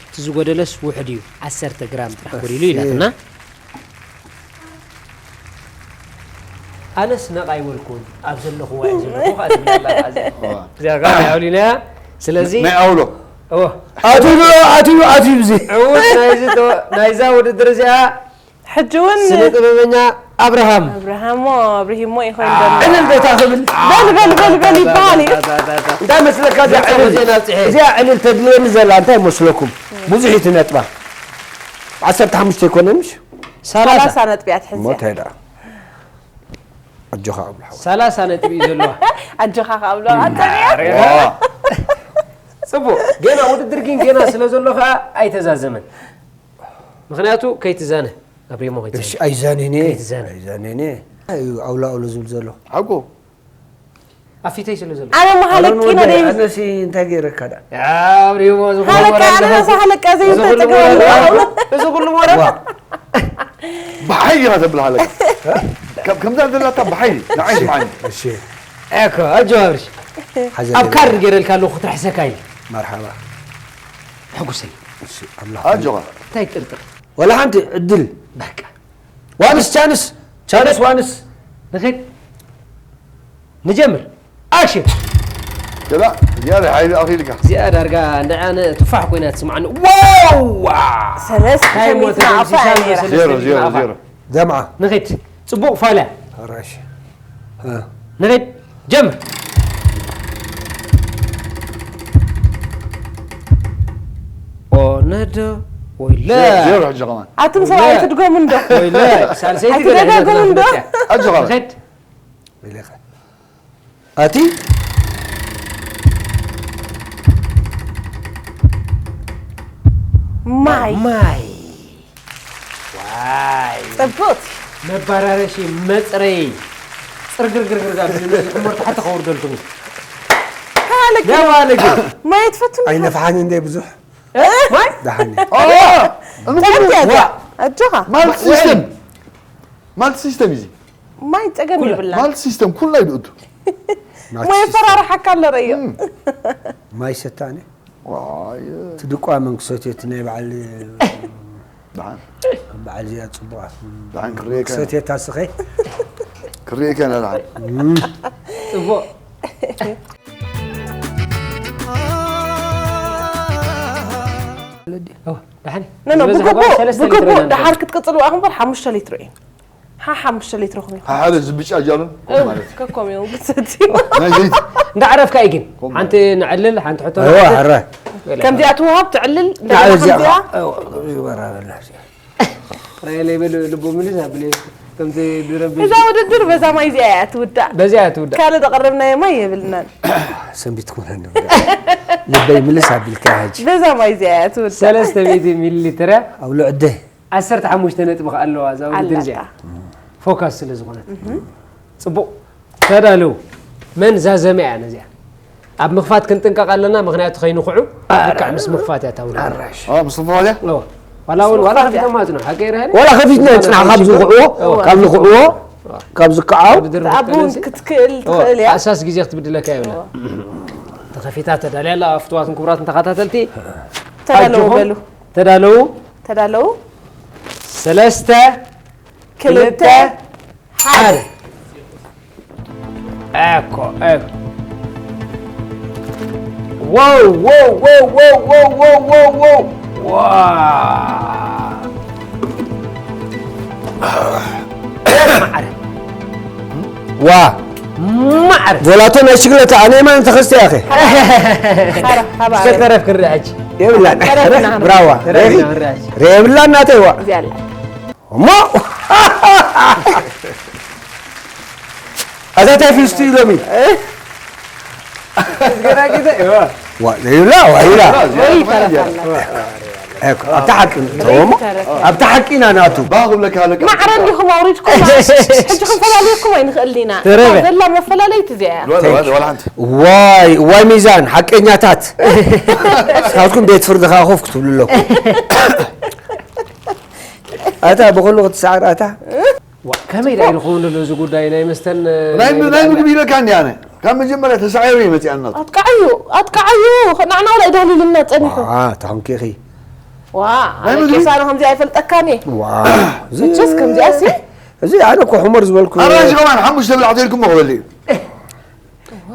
እቲ ዝጎደለስ ውሕድ እዩ፣ ዓሰርተ ግራም ጥራሕ ጎዲሉ ኢላትና። ኣነስ ነቕ ኣይበልኩን ኣብ ዘለኹዋ እየ ዘለኹ ከኣ ትብል ኣላ እዚኣ። እዚኣ ከኣ ናይ ኣውሊናያ። ስለዚ ናይ ኣውሎ። እወ። ኣትዩ ኣትዩ ኣትዩ ብዚ ዕዉት ናይዚ ተ- ናይዛ ውድድር እዚኣ ሕጂ እውን ስነ ጥበበኛ ኣብርሃም ኣብርሃሞ ኣብርሂሞ ይኾን ዘሎ ዕልል ደታ ክብል በል በል በል በል ይበሃል እዩ እንታይ መስለካ እዚኣ ዕልል ዜና ኣብፅሐ። እዚኣ ዕልል ተድልየኒ ዘላ እንታይ መስለኩም ብዙሕ እዩ ነጥባ ዓሰርተ ሓሙሽተ ይኮነ ምሽ ሰላሳ ሰላሳ ነጥቢ እያ ትሕዝያ ሞት ሄዳ ኣጆኻ ኣብሉ ሓወይ ሰላሳ ነጥቢ እዩ ዘለዋ። ኣጆኻ ካብሎ ኣጸቢያ ጽቡቅ ገና ውድድር ግን ገና ስለ ዘሎ ከዓ ኣይተዛዘመን። ምክንያቱ ከይትዛነ ኣብሪሞ እሺ ከይትዛነ ኣይዛኔኔ ከይትዛነ። ኣይዛኔኔ ኣውላ ኣውሎ ዝብል ዘሎ ሓቁ ኣብ ፊተይ ስለ ዘሎ ኣነ መሃለቂነ ደይ ኣነሲ እንታይ ገይረካ ዳ ኣብሪሞ ሃለቃ ኣነ መሳ ሃለቃ ዘይፈልጥ ገባሉ እዚ ኩሉ ወረ ብሓይሊ ኢኻ ተብልሃለካ ከምዛ ዘለካ ብሓይሊ ንዓይ ስምዓኒ እሺ እኮ ኣጆ ኣብርሽ ሓዘ ኣብ ካርድ ገይረልካ ኣለኹ ክትረሕሰካ እዩ መርሓባ ሕጉሰይ እሺ ኣምላኽ ኣጆኻ እንታይ ጥርጥር ወላ ሓንቲ ዕድል በቃ ዋንስ ቻንስ ቻንስ ዋንስ ንኸድ ንጀምር ኣክሽን ገላ ዝያዳ ሓይሊ ኣኺልካ እዚኣ ዳርጋ እንዳ ኣነ ትፋሕ ኮይና ትስምዓኒ ዋዋ ሰለስተ እንታይ ሞ ሚእቲ ናዕፋ ተደምሲሳ እያ ነይራ ሰለስተ ዜሮ ሚእቲ ዜሮ ናዕፋ። ዜሮ ደምዓ ንኸድ ጽቡቕ ፋልያ ራሽ ንኸድ ጀምር ኦ ነዶ ወይለ ዜሮ ሕጂ ከማን ኣቱም ሰብኣይ ትድገሙ እንዶ ወይለ ሳልሰይቲ ገለ ኣይትደጋግሙ እንዶ? ንኸድ ኣጆኻ ንኸድ ኢለካ ኣቲ ማይ ማይ ዋይ ጽቡት መባራረሺ መፅረይ ፅርግርግርግር ጋር ነዚ ሕሞር ታሕቲ ከውርደልኩም እዩ ካለክ ደባለግ ማይ ትፈቱ ኣይነፍሓን እንደ ብዙሕ ማይ ደሓን ጸርት ያዛ ኣጆኻ ማልቲ ሲስተም ማልቲ ሲስተም እዩ ማይ ጸገም ይብላ ማልቲ ሲስተም ኩላ ይድእቱ ማይ ፈራርሓካ ኣሎ ረዮ ማይ ሰታኒ ዋይ ትድቋ መንክሰት እቲ ናይ በዓል ደሓን በዓል እዚኣ ጽቡቓ ደሓን ክርእየካ ክሰት የታ ስኸ ክርእየካ ኢና ደሓን ፅቡቅ ደሓን ኖ ኖ ብግቡእ ብግቡእ ደሓር ክትቅጽልዋ እኹም በር ሓሙሽተ ሊትሮ እዩ ሓሓሙሽተ ሊትሮ ኹም ሓደ ዝብጫ ጃሎን ማለት ከኮም እዮም ክትሰቲ ናይ ዘይቲ እንዳዕረፍካ እዩ ግን ሓንቲ ንዕልል ሓንቲ ሕቶ ኣይዋ ሕረ ከምዚኣ ትውሃብ ትዕልል ላዕሊ እንደገና እዚኣ ከምዚኣ ይበራረላ ራይለ ይበል ልቡ ምልስ ኣብለ ከምዚ ድረብሽ እዛ ውድድር በዛ ማይ እዚኣ እያ ትውዳእ። በዚኣ ትውዳእ። ካልእ ዘቐረብናዮ ማይ የብልናን። ሰንቢት ክኾነኒ ልበይ ምልስ ኣቢልካ ሕጂ። በዛ ማይ እዚኣ እያ ትውዳእ። ሰለስተ ሚእቲ ሚሊ ሊትር እያ። ኣብ ልዕደይ ዓሰርተ ሓሙሽተ ነጥቢ ከኣ ኣለዋ እዛ ውድድር እዚኣ። ኣላታ። ፎካስ ስለ ዝኾነት። ጽቡቕ። ተዳለዉ። መን ዛዘመ እያ ነዚኣ። ኣብ ምኽፋት ክንጥንቀቕ ኣለና፣ ምኽንያቱ ከይንኹዑ ልክዕ ምስ ምኽፋት እያ ታውዳ። ኣራሽ اه مصطفى ولا ዋላ እውን ዋላ ከፊቶም ማጽኖ ሓቂ ይርሃኒ። ወላ ከፊትና ጽናሕ ካብ ዝኽዕዎ ካብ ዝኽዕዎ ካብ ዝከዓው ኣብኡ ክትክእል ትኽእል እያ። ኣሳስ ግዜ ክትብድለካ የብላ። ተኸፊታ ተዳልያ ኣላ። ፍትዋትን ክቡራትን ተኸታተልቲ ተዳለዉ ኣጆኹም። በሉ። ተዳለዉ። ተዳለዉ። ሰለስተ ክልተ ሓደ። ኤኮ ኤኮ ዋው ዋው ዋው ዋው ዋው ዋው ዋው ዋው ዋ ማዕረ ዋ ማዕረ ጎላቶ ናይ ሽግለታ ኣነ የማን ተኸስተ ያኸ ሓራ ሓባ ዝተረፍ ክንርኢ ሕጂ የብላን ተረፍና። ብራዋ ተረፍ ክንርኢ ሕጂ ሬብላ እናተይዋ እዚ ኣላ እሞ ኣታ ታይ ፊስቲ ኢሎሚ ገራጊተ ዋ ዘይብላ ዋ ይብላ ወይ ይተረፋላ። ኣብታ ሓቂ ንተወሞ ኣብታ ሓቂ ኢና ናቱ باخذ لك هذا ማዕረ እንዲኹም ኣውሪድኩም ሕጂ ክንፈላለየኩም ኣይንኽእል ኢና። ተረፈ። ዘላ መፈላለይቲ እዚኣ እያ። ولا ولا ولا انت ዋይ ዋይ ሚዛን ሓቀኛታት ስኻትኩም ቤት ፍርዲ ከዓ ኮፍ ክትብሉ ኣለኩም ኣታ ብኩሉ ክትሰዓር ኣታ ዋ፣ ከመይ ዳ ይኸውን ዘሎ እዚ ጉዳይ ናይ መስተን ናይ ናይ ምግቢ ኢለካ እንዲ ኣነ ካብ መጀመርያ ተሳዒሩ እዩ መፅኣና ኣጥቃዓዩ ኣጥቃዓዩ ንዓና ወላ ይዳልልና ፀኒሑ። ዋ ታንኪኺ ዋ ናይ ኣነ ምግቢ? ቄሳር ከምዚኣ ይፈልጠካኒ። ዋ ሕጅስ ከምዚኣሲ እዚ ኣነ እኮ ሕመር ዝበልኩ ኣራንሽ ከማን ሓሙሽተ ብላዕቲ ኢልኩም ክበል እዩ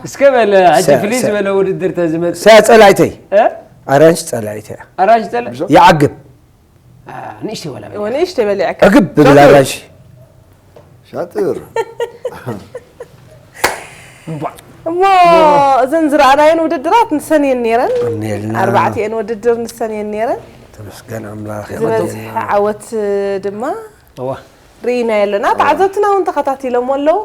እስከ በለ ሕጂ ሰ- ፍልይ ሰ- ዝበለ ውድድር ተዝመጽእ ሰያ ፀላይተይ እ? ኣራንሽ ፀላይተይ ኣራንሽ ጠለ ይዓግብ ንእሽተይ ወላ ወንእሽተ በሊዕካ ዕግብ ብብል ኣራንሽ ሻጥር እሞ እዘን ዝረኣናየን ውድድራት ንሰን እየን ነይረን። እምነልና። ኣርባዕቲኤን ውድድር ንሰን እየን ነይረን። ተመስገን ኣምላኽ ዝበዝሐ ዓወት ድማ እዋ ርኢና ኣለና። ተዓዘብትና እውን ተኸታቲሎም ኣለዉ።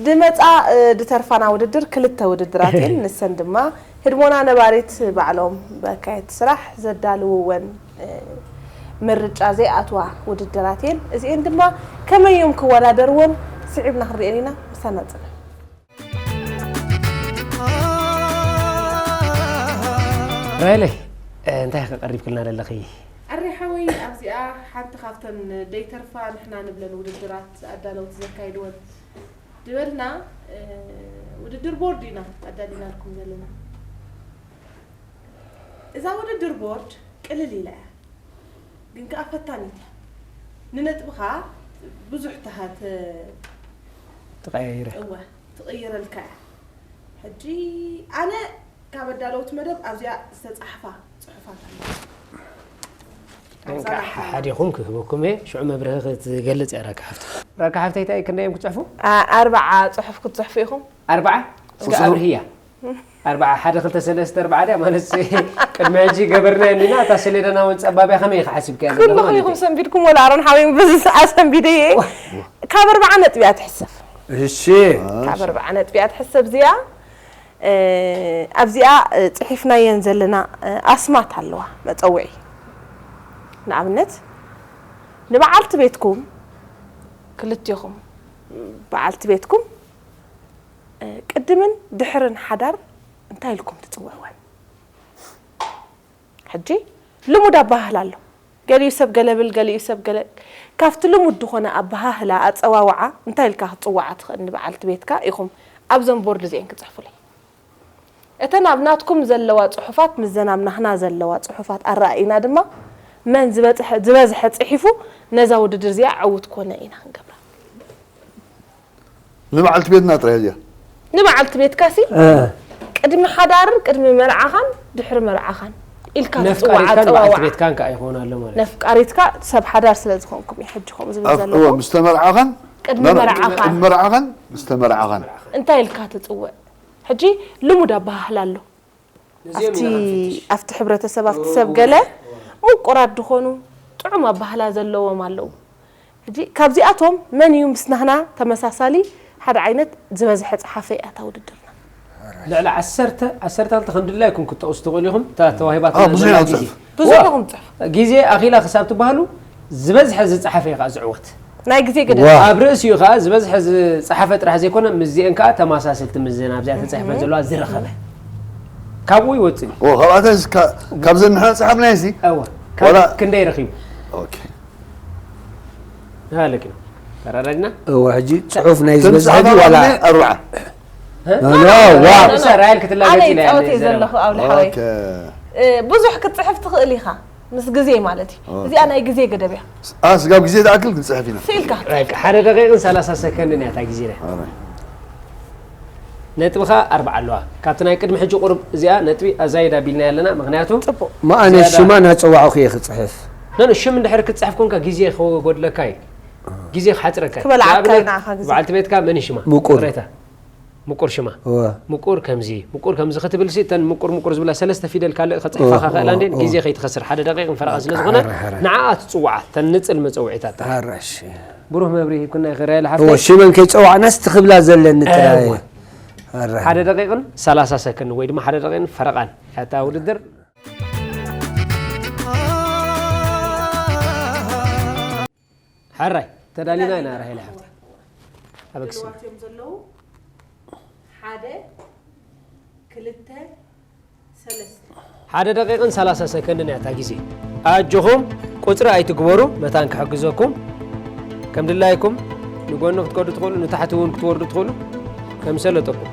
ድመፃ እ፣ ድተርፋና ውድድር ክልተ ውድድራት እየን። ንሰን ድማ ህድሞና ነባሪት ባዕሎም በካየት ስራሕ ዘዳልውወን እ፣ ምርጫ ዘይኣትዋ ውድድራት እየን። እዚኤን ድማ ከመይ እዮም ክወዳደርዎም ስዒብና ክንሪኤን ኢና። ምሳና ፅና። ራይለይ እንታይ ከቀሪብክልና ዘለኺ? ኣሬ ሓወይ ኣብዚኣ ሓንቲ ካብተን ደይተርፋ ንሕና ንብለን ውድድራት ኣዳለውቲ ዘካይድወን ድበልና እ፣ ውድድር ቦርድ ኢና ኣዳሊናልኩም ዘለና። እዛ ውድድር ቦርድ ቅልል ኢላ እያ፣ ግን ከኣ ፈታኒት እያ። ንነጥብኻ ብዙሕ ተሃተ ተቐያይረ እወ ትቕይረልካ እያ። ሕጂ ኣነ ካብ ኣዳለውቲ መደብ ኣብዚኣ ዝተጻሕፋ ጽሑፋት ኣለዋ። እንቃዕ ሓዲኹም ክህበኩም እየ። ሽዑ መብርሂ ክትገልጽ እያ ራካ ሓፍቲ። ራካ ሓፍተይ እንታይ ክንደይ እዮም ክጽሕፉ? ኣ- ኣርባዓ ጽሑፍ ክትጽሕፉ ኢኹም። ኣርባዓ? እስኪ ኣብርህያ። ኣርባዓ፣ ሓደ፣ ክልተ፣ ሰለስተ፣ ኣርባዓ ድያ ማለት ቅድሚ ሕጂ ገበርና እንዲና እታ ሰሌዳና እውን ጸባብያ ከመይ ኢኻ ሓሲብካያ ዘለኻ ኩልኹም ማለት ኢኹም እዩ? ሰንቢድኩም ወላ ኣሮን ሓወይን በዚ ሰዓት ሰንቢደየ። ካብ ኣርባዓ ነጥቢ እያ ትሕሰብ። እሺ ካብ ኣርባዓ ነጥቢ እያ ትሕሰብ እዚኣ። እ፣ ኣብዚኣ እ፣ ጽሒፍናየን ዘለና እ፣ ኣስማት ኣለዋ መጸውዒ። ንኣብነት ንበዓልቲ ቤትኩም ክልቲኹም በዓልቲ ቤትኩም እ፣ ቅድምን ድሕርን ሓዳር እንታይ ኢልኩም ትጽውዕወን? ሕጂ ልሙድ ኣበሃህላ ኣሎ። ገሊኡ ሰብ ገለ ብል፣ ገሊኡ ሰብ ገለ። ካብቲ ልሙድ ዝኾነ ኣበሃህላ፣ ኣጸዋውዓ እንታይ ኢልካ ክትጽውዓ ትኽእል ንበዓልቲ ቤትካ ኢኹም ኣብዞም ቦርድ እዚኤን ክጽሕፉለይ። እተን ኣብ ናትኩም ዘለዋ ጽሑፋት ምስዘን ኣብ ናህና ዘለዋ ጽሑፋት ኣረኣኢና ድማ መን ዝበጽሐ ዝበዝሐ ጽሒፉ ነዛ ውድድር እዚኣ ዕዉት ኮነ ኢና ክንገብራ። ንበዓልቲ ቤትና ጥራይ እዚኣ ንበዓልቲ ቤትካሲ ቅድሚ ሓዳርን ቅድሚ መርዓኻን ድሕሪ መርዓኻን ኢልካ ትጽዋዕ ነፍቃሪትካን በዓልቲ ኣጸዋውዓ። ቤትካን ከኣ ይኸውን ኣሎ ማለት እዩ። ነፍቃሪትካ ሰብ ሓዳር ስለ ዝኾንኩም እዩ ሕጂ ከምኡ ዝብል ኣብ- ዘለዎ። እወ፣ ምስ ተመርዓኻን ቅድሚ ናብ- መርዓኻን ቅድሚ መርዓኻን ምስ ተመርዓኻን እንታይ ኢልካ ትጽውዕ? ሕጂ ልሙድ ኣበሃህላ ኣሎ። ነዚኦም ኣብቲ ኢና ክንፍትሽ። ኣብቲ ሕብረተሰብ ኣብቲ ሰብ ገለ ምቁራት ዝኾኑ ጥዑም ኣበሃህላ ዘለዎም ኣለዉ። ሕጂ ካብዚኣቶም መን እዩ ምስ ናህና ተመሳሳሊ ሓደ ዓይነት ዝበዝሐ ጸሓፈ እያ እታ ውድድርና? ልዕሊ ዓሰርተ ዓሰርተ ክልተ ከም ድላይኩም ክትጠቕሱ ትኽእሉ ኢኹም። እታ ተዋሂባትና ኣዎ፣ ብዙሕ ኢና ዘለና ንጽሕፍ። ግዜ። ብዙሕ ዋ፣ ኢኹም ትጽሕፉ። ግዜ ኣኺላ ክሳብ ትበሃሉ ዝበዝሐ ዝጸሓፈ እዩ ከዓ ዝዕወት። ናይ ግዜ ገደ ዋ። ኣብ ርእሲኡ ከዓ ዝበዝሐ ዝጸሓፈ ጥራሕ ዘይኮነ ምስዚአን ከዓ ተመሳሰልቲ ምስዘን ኣብዚኣ ተጻሒፈን ዘለዋ ዝረኸበ ካብኡ ይወፅእ እዩ። ኦ፣ ካብኣተን ካ- ካብዘን ንሕና ጸሓፍናዮ ሲ እወ ዋላ- ካብ ክንደይ ረኺቡ? ኦኬ። ሃለኪ ተረዳድና። እወ፣ ሕጂ ጽሑፍ ናይ እተን ዝበዝሐ ድዩ ዝጸሓፋ ዋላ ኣርባዓ። ኖ፣ ኖ፣ ዋው። ራይል ክትላገጽ ኣነ ኢላ ይጻወት እየ ዘረባ። ዘለኹ ኣብ ልሓወይ ኦኬ። ብዙሕ ክትጽሕፍ ትኽእል ኢኻ ምስ ግዜ ማለት እዩ። እዚኣ ናይ ግዜ ገደብ እያ። ኣ ስጋብ ግዜ ትኣክል ክንጽሕፍ ኢና። ስኢልካ በቃ፣ ሓደ ደቂቕን ሰላሳ ሰከንድን እያ እታ ግዜና። ኣረ። ነጥብኻ ኣርባዓ ኣለዋ። ካብቲ ናይ ቅድሚ ሕጂ ቁሩብ እዚኣ ነጥቢ ኣዛይድ ኣቢልና ኣለና። ምክንያቱ ጽቡቕ መኣነ ዝያዳ- ሽማ ናፀዋዕኹ እየ ክፅሕፍ። ነን ሽም እንድሕር ክትፅሕፍ ኮንካ ግዜ ክጎድለካ እዩ። ግዜ ክሓፅረካ እዩ። ክበልዓካ ንኣብነት እዩ ንዓኻ ግዜ። በዓልቲ ቤትካ መን ሽማ? ምቁር። ቅሬታ። ምቁር ሽማ። እወ። ምቁር ከምዚ፣ ምቁር ከምዚ ክትብል ሲ እተን ምቁር ምቁር ዝብላ ሰለስተ ፊደል ካልእ ከፅሕፋኻ እወ፣ ክእላ እንዴን እወ፣ ግዜ እወ። ከይትኸስር ሓደ ደቂቕ ፈረቓ ስለ ዝኾነ ሓረ፣ ሓረ። ንዓኣ ትፅዋዓ እተን ንፅል መፀውዒታት ጥራሕ። ሓራሽ። ብሩህ መብርሂ ይኩን ናይ ኽራይ እወ፣ ለሓፍተይ። ሽመን ከይፀዋዕናስ እቲ ክብላ ዘለኒ ጥራይ። እወ። ሓራይ። ሓደ ደቂቕን ሰላሳ ሰከንድ ወይ ድማ ሓደ ደቂቕን ፈረቓን ያታ ውድድር። ሓራይ ተዳሊና ኢና ራሄል ሓፍቲ። ኣበክስ ዘለዉ ሓደ ክልተ ሰለስተ ሓደ ደቂቕን ሰላሳ ሰከንድን እያ እታ ግዜ። ኣጆኹም ቁፅሪ ኣይትግበሩ፣ መታን ክሕግዘኩም። ከም ድላይኩም ንጎኒ ክትከዱ ትኽእሉ፣ ንታሕቲ እውን ክትወርዱ ትኽእሉ። ከም ሰለጠኩም።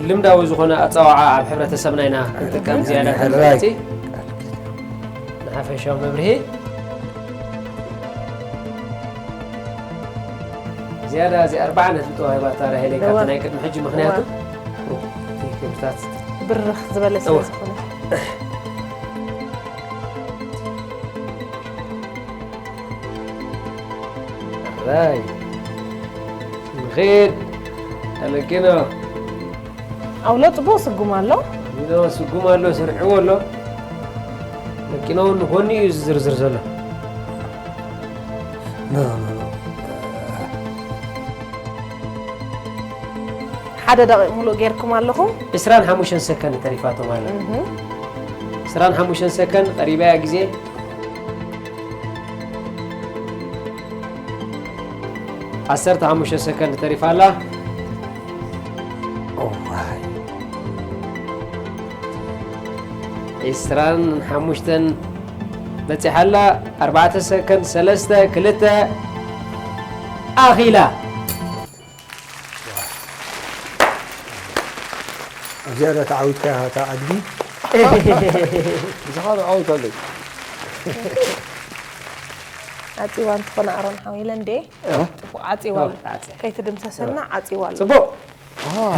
ልምዳዊ ዝኾነ ኣፀዋዓ ኣብ ሕብረተሰብና ኢና ክንጥቀም ዝያዳ ሕራይ። ተመረፅቲ። ንሓፈሻዊ መብርሂ ዝያዳ እዚ ኣርባዓ ነጥቢ ተዋሂባታ ራሄለይ ካብቲ እዋ። ናይ ቅድሚ ሕጂ ምክንያቱ እዋ። እቲ ክብርታት ብርኽ ዝበለ ስለ እዋ። ዝኾነ ራይ ንኸድ ኣለኪኖ ኣውሎ ጽቡቕ ስጉም ኣሎ። ኖ ስጉም ኣሎ ስርዕዎ ኣሎ። መኪናውን ንጎኒ እዩ ዝዝርዝር ዘሎ። ሓደ ደቂቕ ሙሉእ ጌርኩም ኣለኹም። ዕስራን ሓሙሽተን ሰከንድ ተሪፋቶም ኣለ። ዕስራን ሓሙሽተን ሰከንድ ቀሪባያ ግዜ። ዓሰርተ ሓሙሽተ ሰከንድ ተሪፋ ኣላ። ዕስራን ሓሙሽተን በፂሓ ኣላ። ኣርባዕተ ሰከንድ ሰለስተ ክልተ ኣኺላ። ኣብዚኣ ዳ ተዓዊትካ እታ ኣድጊ። ብዝኻ ዓወት ኣለይ። ዓፂዋ እንትኾነ ኣሮን ሓው ኢለ እንዴ? ጽቡቕ ዓፂዋ ኣሎ። ከይትድምሰሰልና ዓፂዋ ኣሎ። ፅቡቕ።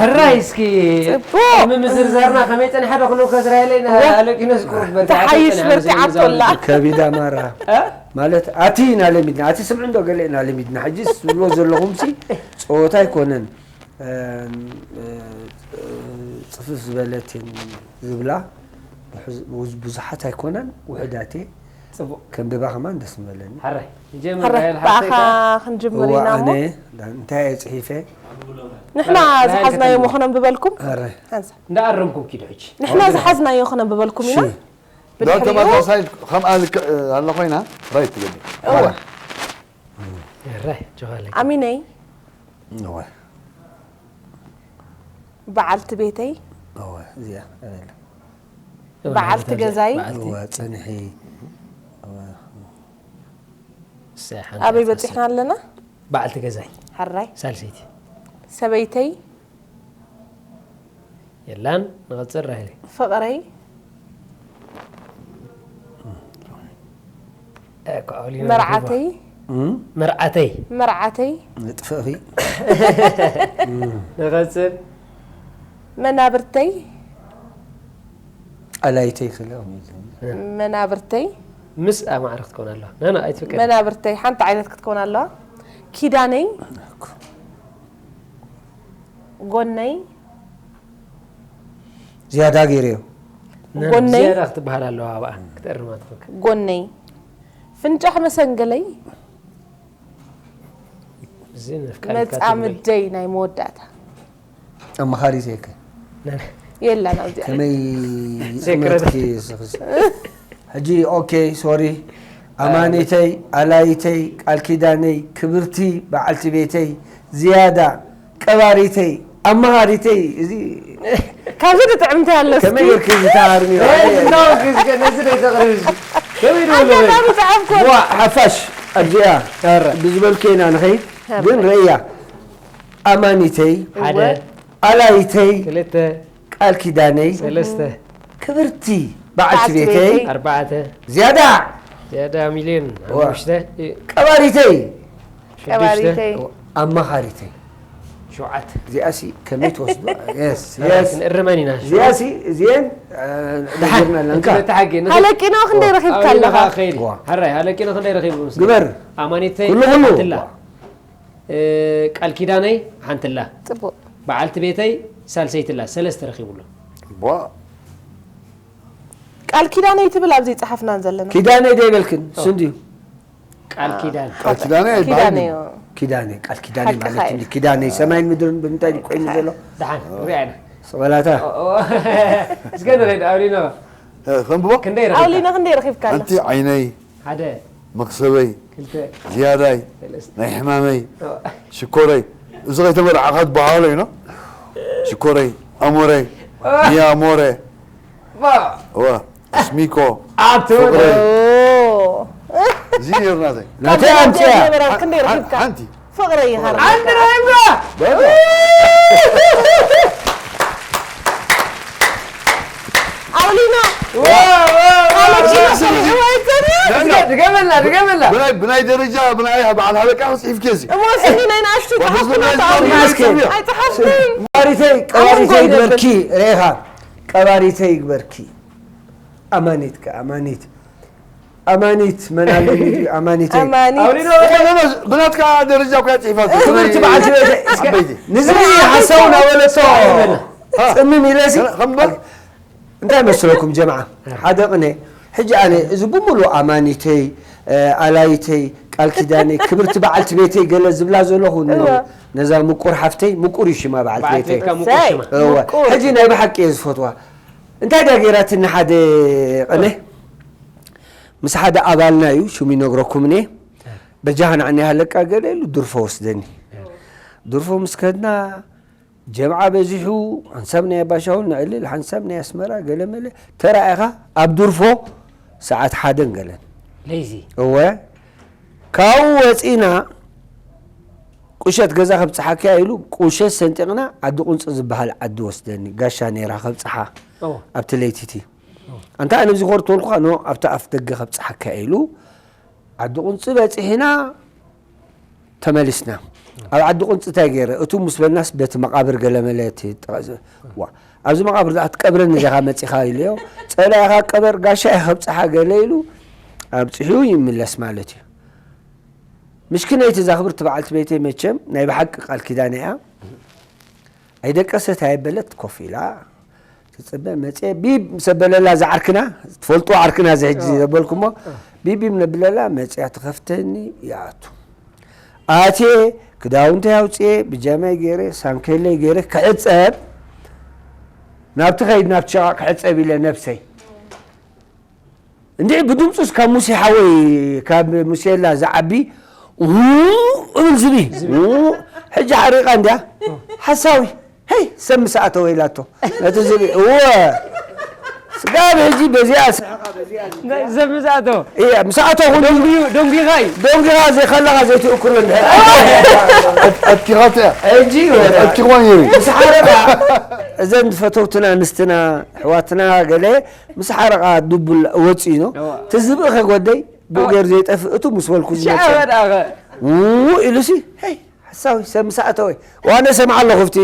ሕራይ እስኪ ፅቡቕ። ቅድሚ ምዝርዛርና ከመይ ፀኒሓ ዶ ክንውከስ ራይለይ ኣለቂኖ ዝቁሩብ በርቲዓ ተሓይሽ ፀኒሓ በርቲዓ መዘመዛዊ ኣቶላ። ከቢዳ ማራ ማለት ኣቲ ኢና ለሚድና ኣቲ ስምዒ እንዶ ገለ ኢና ለሚድና ሕጂ ዝብሎ ዘለኹምሲ ፀወታ ኣይኮነን። ጽፍፍ ዝበለት ዝብላ ብዙሓት ኣይኮናን ውሕዳት እየ። ፅቡቕ ከንብባ ከማን ደስ ምበለኒ። ሕራይ ንጀምር ሕራይ ራሄል ብኣኻ ሓፍተይ። ክንጅምር እዋ ኢና እሞ ኣነ እንታይ እየ ፅሒፈ? ንሕና ዝሓዝናዮ ምኾኖም ብበልኩም ሕራይ ሓንሳብ እንዳኣረምኩም ኪዱ ሕጂ ንሕና ዝሓዝናዮ ኾኖም ብበልኩም ኢና ሺ ዶ ብድሕሪኡ ተመሳሳይ ከምኣ ልክዕ ኣላ ኮይና ራይት ትገብር። እዋ ሕራይ ጆኻለይ ኣሚነይ እወ በዓልቲ ቤተይ እወ እዚኣ እበላ በዓልቲ ገዛይ እወ ፅንሒ እወ ኣበይ በፂሕና ኣለና? በዓልቲ ገዛይ ሕራይ ሳልሰይቲ ሰበይተይ የላን። ንቐፅል ራሄለይ ፍቕረይ እኮ ኣውሊና መርዓተይ መርዓተይ መርዓተይ ንጥፍእኺ ንቐፅል መናብርተይ ኣላይተይ ክለ መናብርተይ ምስ ኣማዕረ ክትኮን ኣለዋ። ናና ኣይትፍቀድ መናብርተይ ሓንቲ ዓይነት ክትኮን ኣለዋ። ኪዳነይ ጎነይ ዝያዳ ገይረዮ። ጎነይ? ዝያዳ ክትበሃል ኣለዋ ኣብኣ ክትእርማ ትኽእል። ጎነይ ፍንጫሕ መሰንገለይ እዚ ነፍቃሪካ ትብል። መጻምደይ ናይ መወዳእታ ኣማኻሪ ዘይከ የላን ኣብዚኣ። ከመይ ዘይክረዳ። እመትኪ ስኽስ ሕጂ ኦኬ ሶሪ ኣማኒተይ ኣላይተይ ቃል ኪዳነይ ክብርቲ በዓልቲ ቤተይ ዝያዳ ቀባሪተይ ኣማኻሪተይ እዚ ካብዚ ተጥዕምቲ ኣለስ ከመይ ጌርኪ ዝተሃርሚ ነዚ ዘይተቕርብ እዚ ከመይ ደሎ ኣጋጣሚ ጸሓፍኮ ዋ ሓፋሽ ኣብዚኣ ኧረ። ብዝበልኩ ኢና ንኸይድ ግን ርእያ ኣማኒተይ ሓደ ኣላይተይ ክልተ ቃል ኪዳነይ ሰለስተ ክብርቲ በዓልቲ በዓልቲ ቤተይ ቤተይ። ኣርባዕተ ዝያዳ ዝያዳ ሚልዮን ዋ። ሓሙሽተ ቀባሪተይ ሽዱሽተ ቀባሪተይ ኣማኻሪተይ ሸውዓተ እዚኣሲ ከመይ ትወስዶ የስ የስ ክንእርመን ኢና እዚኣሲ እዚአን ደሓን ነርና እንተ ኣለንካ ተሓጌ ሃለቂኖ ክንደይ ረኺብካ ኣለኻ? ከይድ ዋ። ሓራይ ሃለቂኖ ክንደይ ረኺቡ ግበር ኣማኒተይ ኩሉ ኩሉ። ሓንትላ እ፣ ቃል ኪዳነይ ሓንትላ ጽቡቅ በዓልቲ ቤተይ ሳልሰይትላ ሰለስተ ረኺቡሎ ዋ ቃል ኪዳነይ ትብል ኣብዚ ጸሓፍናን ዘለና ኪዳነይ ደይበልክን ስንድዩ ቃል ኪዳን ቃል ኪዳነ ኪዳነ ኣይበሃልን እዩ። እዩ። ኪዳነ ቃል ኪዳነ ሓቅኻ ማለት እዩ። እንዲ ኪዳነ ሰማይን ምድርን ብምንታይ ኮይኑ ዘሎ ደሓን ሪኣና ሰበላታ እስከ ንኸይድ ኣውሊኖ እ፣ ከንብቦ ክንደይ ረኺብካ ኣውሊኖ ክንደይ ረኺብካ ኣለኻ? ሓንቲ ዓይነይ ሓደ መክሰበይ ክልተ ዝያዳይ ሰለስተ ናይ ሕማመይ ኦ፣ ሽኮረይ እዚ ከይተመርዓኻ ትበሃሎ ኢኖ ሽኮረይ ኣሞረይ ኒያ ሞረ ባ- ዋ ስሚኮ ኣቶ ፍቕረይ ኦ። እዚ ነርናተይ ናተይ ኣምፅያ ክንደይ ረኺብካ? ሓንቲ ፍቕረይ ይሃር ኣንድረምባ በቃ ኣውሊኖ ድገመልና ድገመልና ብናይ ብናይ ደረጃ ብናይ በዓል ሃለቃ ክፅሒፍ ኬዚ እሞ ስኒ ናይ ንኣሽቱ ወሓዚ ጸሓፍኩና ናይ ተኣውሊኖ ማስክ ኣይጸሓፍኩን። ቀባሪተይ ቀባሪተይ ይግበርኪ ሬኻ ቀባሪተይ ይግበርኪ ኣማኒት ከ ኣማኒት ኣማኒት መን ኣለኒ ድዩ ኣማኒተይ ኣማኒት ኣውሊኖ ብናትካ ደረጃ እኮ እያ ፅሒፋቶ ክብርቲ በዓልቲ ቤተይ እስከ ዓበይቲ ንዝርኢ ሓሳው ናበለቶ ፅምም ኢለሲ ከምበል እንታይ መስለኩም ጀምዓ ሓደ ቅነ ሕጂ ኣነ እዚ ብምሉእ ኣማኒተይ ኣላይተይ ቃል ኪዳነይ ክብርቲ በዓልቲ ቤተይ ገለ ዝብላ ዘለኹ ነዛ ምቁር ሓፍተይ ምቁር እዩ ሽማ በዓልቲ በዓልቲ ቤተይ ቤትካ ምቁር ሽማ እወ ምቁር። ሕጂ ናይ ብሓቂ እየ ዝፈትዋ እንታይ ዳ ገይራትኒ ሓደ ቅነ ምስ ሓደ ኣባልና እዩ ሽሙ ይነግረኩም እኔ በጃኻ ንዓኒ ሃለቃ ገለ ኢሉ ድርፎ ወስደኒ ድርፎ ምስ ከድና ጀምዓ በዚሑ ሓንሳብ ናይ ኣባሻውን ንዕልል ሓንሳብ ናይ ኣስመራ ገለ መለ ተራኢኻ ኣብ ድርፎ ሰዓት ሓደን ገለን ለይዚ እወ ካብኡ ወፂና ቁሸት ገዛ ከብፅሓካ ኢሉ ቁሸት ሰንጢቕና ዓዲ ቁንፂ ዝበሃል ዓዲ ወስደኒ ጋሻ ነይራ ከብፅሓ ኦ፣ ኣብቲ ለይቲ እቲ ኣንታ ኣነ እዚ ኮር ተልኩኻ ኖ ኣብቲ ኣፍ ደገ ከብፅሓካ ኢሉ ዓዲ ቁንፂ በፂሕና ተመሊስና ኣብ ዓዲ ቁንፂ እንታይ ገይረ እቱ ምስ በልናስ በቲ መቃብር ገለመለ እቲ ጠቐ- ዋ ኣብዚ መቃብር ዝኣ ትቀብረኒ ዚኻ መፂኻ ኢለዮ ፀላኢኻ ቀበር ጋሻ ኢኻ ከብፅሓ ገለ ኢሉ ኣብፅሑ ይምለስ ማለት እዩ ምሽክነይቲ እዛ ክብርቲ በዓልቲ ቤተይ መቸም ናይ ብሓቂ ቃል ኪዳን እያ ኣይደቀሰት ኣየበለት ኮፍ ኢላ ትፅበ መፅየ ቢብ ምስ ኣበለላ እዛ ዓርክና ትፈልጡ ዓርክና እዚ ሕጂ ዘበልኩሞ ቢብ ቢብ ነብለላ መፅያ ትኸፍተኒ ይኣቱ ኣትየ ክዳውንተይ ኣውፅየ ብጃማይ ገይረ ሳንከለይ ገይረ ክዕፀብ ናብቲ ኸይድ ናብቲ ሸቓ ክዕፀብ ኢለ ነብሰይ እንድዒ ብድምፁስ ካብ ሙሴ ሓወይ ካብ ሙሴላ ዝዓቢ ው እብል ዝቢ ው ሕጂ ሓሪቓ እንድያ ሓሳዊ ሄይ ሰብ ምስ ኣተወ ኢላቶ ነቲ ዝቢ እወ ስጋብ ሕጂ በዚኣ ስሕቓ በዚኣ ሰብ ምስ ኣተወ እያ ምስ ኣተኹ ደንጉዩ ደንጉይኻ እዩ ደንጊኻ ዘይከለኻ ዘይትእክሎ እንድሕር ኣትኪኻቶ እያ ሕጂ ወላ ኣትኪኽዋ ነይሩ እዩ ምስ ሓረቓ እዘን ፈተውትና ኣንስትና ኣሕዋትና ገለ ምስ ሓረቓ ድቡል ወፂኡ ነው እዋ። ትዝብእ ከጎደይ ብኡ ገይሩ ዘይጠፍእ እቱ ምስ በልኩ ዝመፀ ሻወዳኸ ው ኢሉሲ ሄይ ሓሳዊ ሰብ ምስ ኣተወ ዋነ ሰምዓ ኣለኹ ብቲ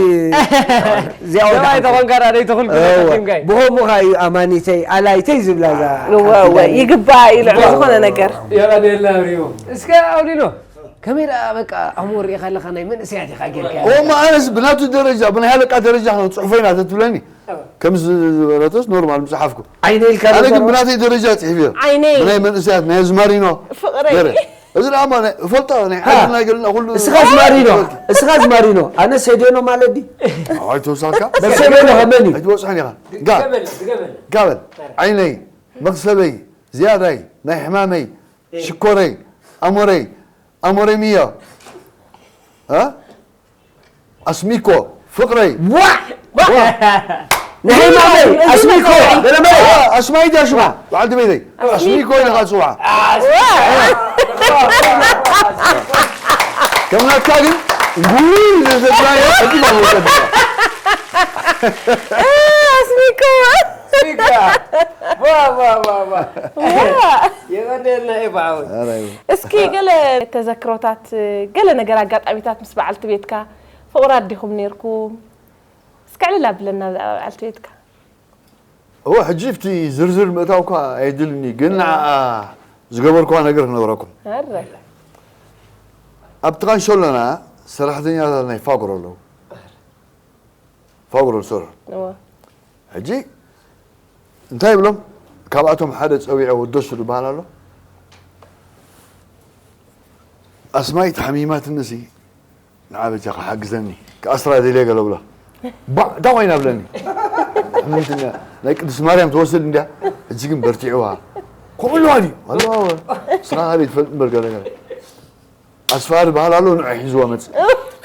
እዚኣ ሰብኣይ ወዳሓንኩ ተኾንካ ዳ ደይተኹል እወ። ብዘቲምካይ ብኸምኡ ኸዓ እዩ ኣማኒተይ ኣላይተይ ዝብላ እዛ እወ እወ ይግባእ እዩ ልዕሊ ዝኾነ ነገር የቐንየልና ሪሞ እስከ ኣውሊኖ ከመይ ደኣ በቃ ኣሞር ርኢኻ ኣለኻ ናይ መንእሰያት ኢኻ ጌርካ ኦማ ኣነስ ብናቱ ደረጃ ብናይ ሃለቃ ደረጃ ነው ጽሑፈይና ተትብለኒ ከም ዝበለተስ ኖርማል ምጽሓፍኩ ዓይነ ኢልካ ኣነ ግን ዘዛር- ብናተይ ደረጃ ጽሒፍ እየ ዓይነይ ብናይ መንእሰያት ናይ ዝማሪኖ ፍቕረይ ገለ እዚ ደኣ ማለት እፈልጦ ናይ ዓድና ገልና ኩሉ እስኻ ዝማሪኖ እስኻ ዝማሪኖ ኣነ ሰዴኖ ማለዲ ኣይ ተውሳካ በሰቤኖ ከመን እዩ ኣይትበጽሖን ኢኻ ጋር ገበል ዝገበል ጋበል ዓይነይ መኽሰበይ ዝያዳይ ናይ ሕማመይ ሽኮረይ ኣሞረይ ኣሞረይ ሚዮ እ ኣስሚኮ ፍቕረይ ዋ ናይ ማመይ ኣስሚኮ ገለመለ ኣስማይ ዳ ሽማ በዓልቲ ቤተይ ኣስሚኮ ኢልኻ ትጽውዓ ከም ናትካ ግን ጉይ ዘዘብላዮ ቀዲማ ወቀዲማ ኣስሚኮ ዋ ዋ ዋ ዋ የቐደልና ኤፋ ሓወይ እስኪ ገለ ተዘክሮታት ገለ ነገር ኣጋጣሚታት ምስ በዓልቲ ቤትካ ፍቕራት ዲኹም ነርኩም እስኪ ዕልል ኣብለና ብዛዕባ በዓልቲ ቤትካ እወ ሕጂ ብቲ ዝርዝር ምእታውኳ ኣየድልኒ ግን ንዓኣ ዝገበርኳ ነገር ክነግረኩም ኣረ ኣብቲ ካንሸሎና ሰራሕተኛታት ናይ ፋጉሮ ኣለዉ ፋጉሮ ዝሰርሑ እወ ሕጂ እንታይ ይብሎም ካብኣቶም ሓደ ፀዊዐ ወደሱ ዝበሃል ኣሎ ኣስማይ ተሓሚማትንሲ ንዓ በጃኻ ሓግዘኒ ክኣስራ ደልየ ገለ ብሎ ባዕ እንታይ ኮይና ብለኒ ሕምምትና ናይ ቅድስቲ ማርያም ትወስድ እንድያ ሕጂ ግን በርቲዕዋ ከምኡ ኣለዋ ድዩ ኣለዋ ስራ ካሊእ ትፈልጥ እምበር ገለ ገለ ኣስፋሪ በሃል ኣሎ ንዑ ሒዝዋ መፅእ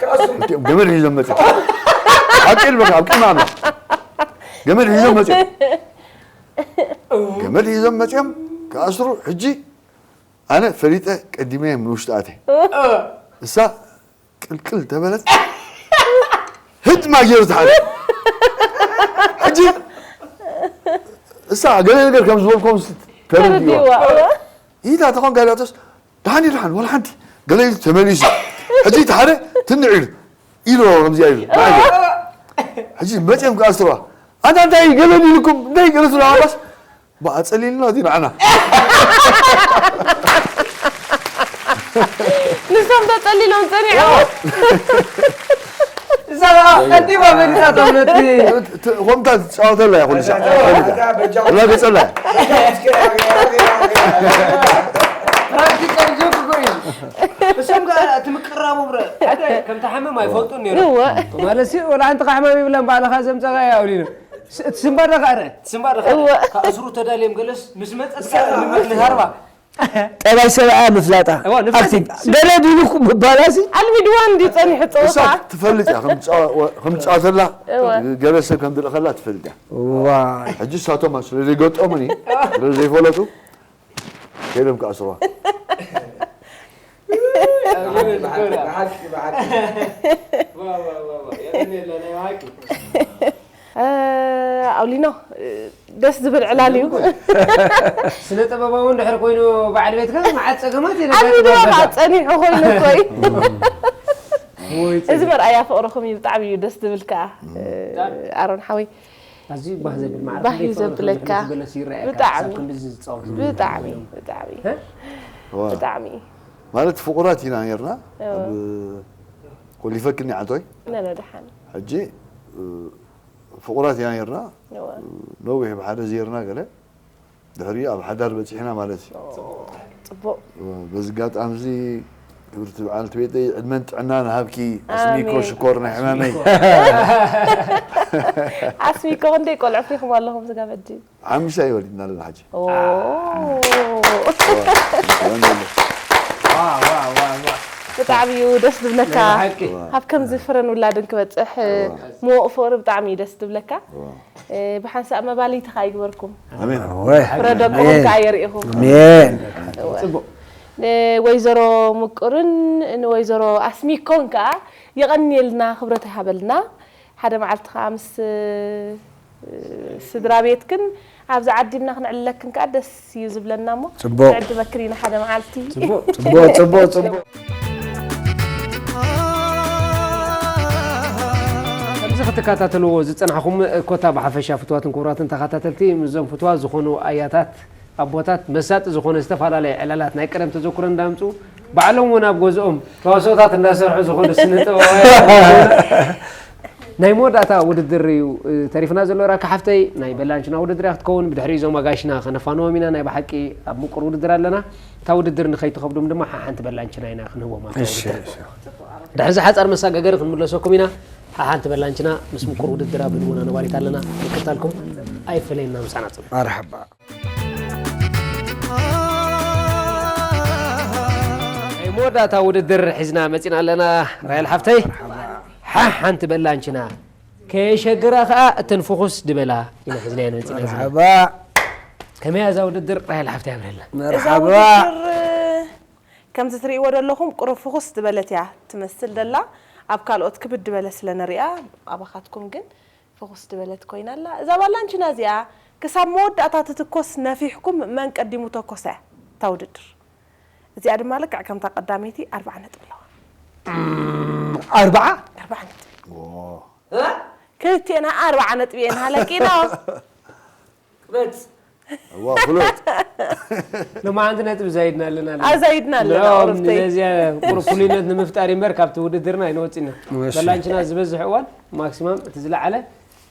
ክልቲኦም ገመድ ሒዞም መፅኦም ሓቂ ልበካ ኣብ ቅድሚ ኣምላኽ ገመድ ሒዞም መፅኦም ገመድ ሒዞም መፅኦም ክኣስሩ ሕጂ ኣነ ፈሊጠ ቀዲመ ንውሽጢ ኣትየ እሳ ቅልቅል ተበለት ህድማ ገይሩ ትሓለ ሕጂ እሳ ገለ ነገር ከም ዝበልኮም ተረዲዋ ተረዲዋ ኢታ ተኾን ጋዳቶስ ደሓን እዩ ደሓን ወላ ሓንቲ ገለ ኢሉ ተመሊሱ ሕጂ እቲ ሓደ ትንዕ ኢሉ ኢሉ ከምዚኣ ኢሉ ሕጂ መፅኦም ክኣስርዋ ኣንታ እንታይ ገለ ኢልኩም እንታይ ገለ ስለ ኣባስ ብኣፀሊልና እቲ ንዓና ንሶም ተጸሊሎም ጸኒዖም እዛ ኸዓ ቀዲማ መሊሳቶም ነቲ ከምታ ትፃወተላ እያ ኩሉ ሳዕ ወላ ገፀላ ፕራክቲካል ጆክ እኮ እዩ እሶም ከዓ እቲ ምቅራቦም ረ ከምታ ሓመም ኣይፈልጡን ነይሩ እወ ማለት ሲ ወላ ሓንቲ ካሕማም ይብለን ባዕልኻ ዘምፀኻ ያውሊኑ እቲ ስምባር ደ ካረ እወ ከእስሩ ተዳልዮም ገለስ ምስ መፀስ ንሃርባ ጠባይ ሰብኣ ምፍላጣ እዋ፣ ንፍላጥ ኣብቲ ገለ ቢሉኩም ምባላሲ ኣልሚድዋ እንዲ ጸኒሑ እሳ ፀወታ ትፈልጥ እያ ከም ትፃወተላ እወ ገለ ሰብ ከም ዝልእኸላ ትፈልጥ እያ ዋይ ሕጂ እሳቶም ስለ ዘይገጠሙኒ ስለ ዘይፈለጡ ከይዶም ክኣስርዋ ኣውሊኖ ደስ ዝብል ዕላል እዩ ስነ ጥበባዊ እንድሕር ኮይኑ በዓል ቤትካ መዓት ፀገማት ኣልሚድዋ ከዓ ጸኒሑ ኮይኑ እኮ እዩ እዚ መርኣያ ፍቕርኹም እዩ ብጣዕሚ እዩ ደስ ዝብል ከዓ ኣሮን ሓወይ ኣዝዩ ባህ ዘብል መዓት ባህ እዩ ፍቕሪ ዘብለካ። ዝግለጽ ይረኣየካ ብጣዕሚ። ክሳብ ክንድዚ ዝጻወት ብጣዕሚ ብጣዕሚ እ? ብጣዕሚ ማለት ፍቑራት ኢና ነርና እዎ። ኣብ ኮሊፈክኒ ዓንቶይ ነነ ደሓን ሕጂ እ፣ ፍቑራት ኢና ነርና እወ። ነዊሕ ብሓደ ዜርና ገለ ድሕሪኡ ኣብ ሓዳር በፂሕና ማለት እዩ ፅቡቕ በዚ ኣጋጣሚ እዚ ክብርቲ በዓልቲ ቤተይ ዕድመን ጥዕናን ሃብኪ ኣስሚኮ ኣሜን። ሽኮር ናይ ሕማመይ ኣስሚኮ ክንደይ ቆልዑ ፍሪኹም ኣለኹም ስጋ በዲ ሓሙሽተ ይወሊድና ኣለና ሕጂ ኦ። ብጣዕሚ እዩ ደስ ዝብለካ ሓቂ ካብ ከምዚ ፍረን ውላድን ክበፅሕ ምወቕ ፍቕሪ ብጣዕሚ እዩ ደስ ዝብለካ ብሓንሳእ መባልይቲ ከዓ ይግበርኩም ኣሜን ፍረ ደቅኹም ከዓ የርእኹም ኣሜን ንወይዘሮ ምቁርን ንወይዘሮ ኣስሚኮን ከዓ የቐንየልና ክብረት ይሃበልና ሓደ መዓልቲ ከዓ ምስ ስድራ ቤትክን ኣብዚ ዓዲምና ክንዕልለክን ከዓ ደስ እዩ ዝብለና እሞ ጽቡቕ። ንዕድመክን ኢና ሓደ መዓልቲ ጽቡቕ ጽቡቕ ጽቡቕ ከምዚ ክትከታተልዎ ዝጸናሕኹም ኮታ ብሓፈሻ ፍትዋትን ክቡራትን ተኸታተልቲ ምስዞም ፍትዋት ዝኾኑ ኣያታት ኣቦታት መሳጢ ዝኾነ ዝተፈላለየ ዕላላት ናይ ቀደም ተዘክሮ እንዳምፁ ባዕሎም እውን ኣብ ገዝኦም ተዋስኦታት እንዳሰርሑ ዝኾኑ ስነ ጥበባውያን ናይ መወዳእታ ውድድር እዩ ተሪፍና ዘሎ። ራካ ሓፍተይ ናይ በላንችና ውድድር እያ ክትከውን። ብድሕሪ እዞም ኣጋይሽና ከነፋንዎም ኢና። ናይ ብሓቂ ኣብ ምቁር ውድድር ኣለና። እታ ውድድር ንኸይትኸብዶም ድማ ሓሓንቲ በላንችና ኢና ክንህቦም ኣብታ ውድድር። ድሕሪ ዝሓፃር መሳጋገሪ ክንምለሰኩም ኢና። ሓሓንቲ በላንችና ምስ ምቁር ውድድር ኣብ ህልውና ነባሪት ኣለና። ንክታልኩም ኣይፈለየና፣ ምሳና ጽኑ። መርሓባ። ናይ መወዳእታ ውድድር ሒዝና መጺና ኣለና። ራይል ሓፍተይ ሓሓንቲ በላንችና ከየሸግራ ከኣ እተን ፍኹስ ድበላ ኢና ሒዝናየን መጺና ዘለና። መርሓባ። ከመይ እያ እዛ ውድድር ራይል ሓፍተይ ኣብረላ። እዛ መርሓባ። ውድድር ከምዚ ትርእይዎ ዘለኹም ቁሩብ ፍኹስ ዝበለት እያ ትመስል ደላ። ኣብ ካልኦት ክብድ ዝበለ ስለ ንሪኣ፣ ኣባኻትኩም ግን ፍኹስ ዝበለት ኮይና ኣላ። እዛ ባላንቺና እዚኣ ክሳብ መወዳእታ ትትኮስ ነፊሕኩም መን ቀዲሙ ተኮሰ እታ ውድድር። እዚኣ ድማ ልክዕ ከምታ ቀዳመይቲ ኣርባዓ ነጥቢ ኣለዋ። ኣርባዓ ኣርባዓ ነጥቢ ዎ። ክልቴና ኣርባዓ ነጥቢ እየን ሃለቂና። እዋ ፍሉጥ ሎማዓንቲ ነጥቢ ዛይድና ኣለና ኣለና። ኣዛይድና ኣለና ሎም ቁርፍተይ ነዚያ ቁሩብ ፍሉይነት ንምፍጣር እምበር ካብቲ ውድድርና ኣይንወፅና እሺ። በላንችና ዝበዝሕ እዋን ማክሲማም እቲ ዝለዓለ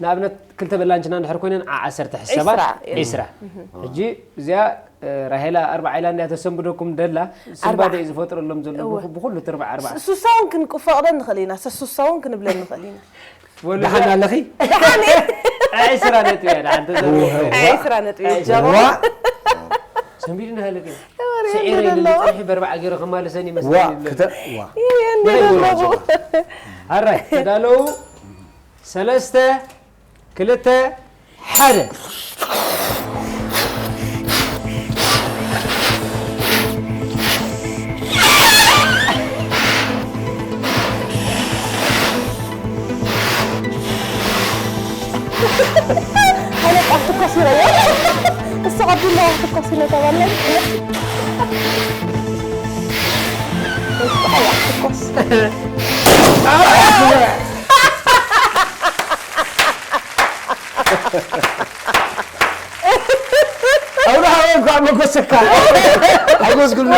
ንኣብነት ክልተ በላንችና እንድሕር ኮይነን ዓ ዓሰርተ ሕሰባ ዒስራ። ዒስራ ሕጂ እዚኣ ራሄላ ኣርባዓ ኢላ እንድያ ተሰንብደኩም ደላ ስንባደ እዩ ዝፈጥረሎም ዘሎ እወ። ብኩሉ ትርባዕ ኣርባዓ ስሱሳ እውን ክንቅፈቕለን ንኽእል ኢና ሰሱሳ እውን ክንብለን ንኽእል ኢና ወሉ ደሓን ኣለኺ ዒስራ ነጥቢ እያ ደሓን ተዘርጊሑ። ዒስራ ነጥቢ እዩ ዋ ሰንቢድና ሃለቂ ወሬ ስዒረ ኣለዎ። ኢሉ ፀንሒ በርባዕ ገይረ ከማልሰን ዋ ይመስለኒ ክተ ዋ ይሄን የደረጉ ኣራይ ተዳለዉ ሰለስተ ክልተ ሓደ ሃለቃ ትኮስ ይረያ እሱ ቀቢላ ትኮስ ይነተባለን ትኮስ ኣብርሃ እንኳዕ መጎሰካ ሓጎስ ኩሉ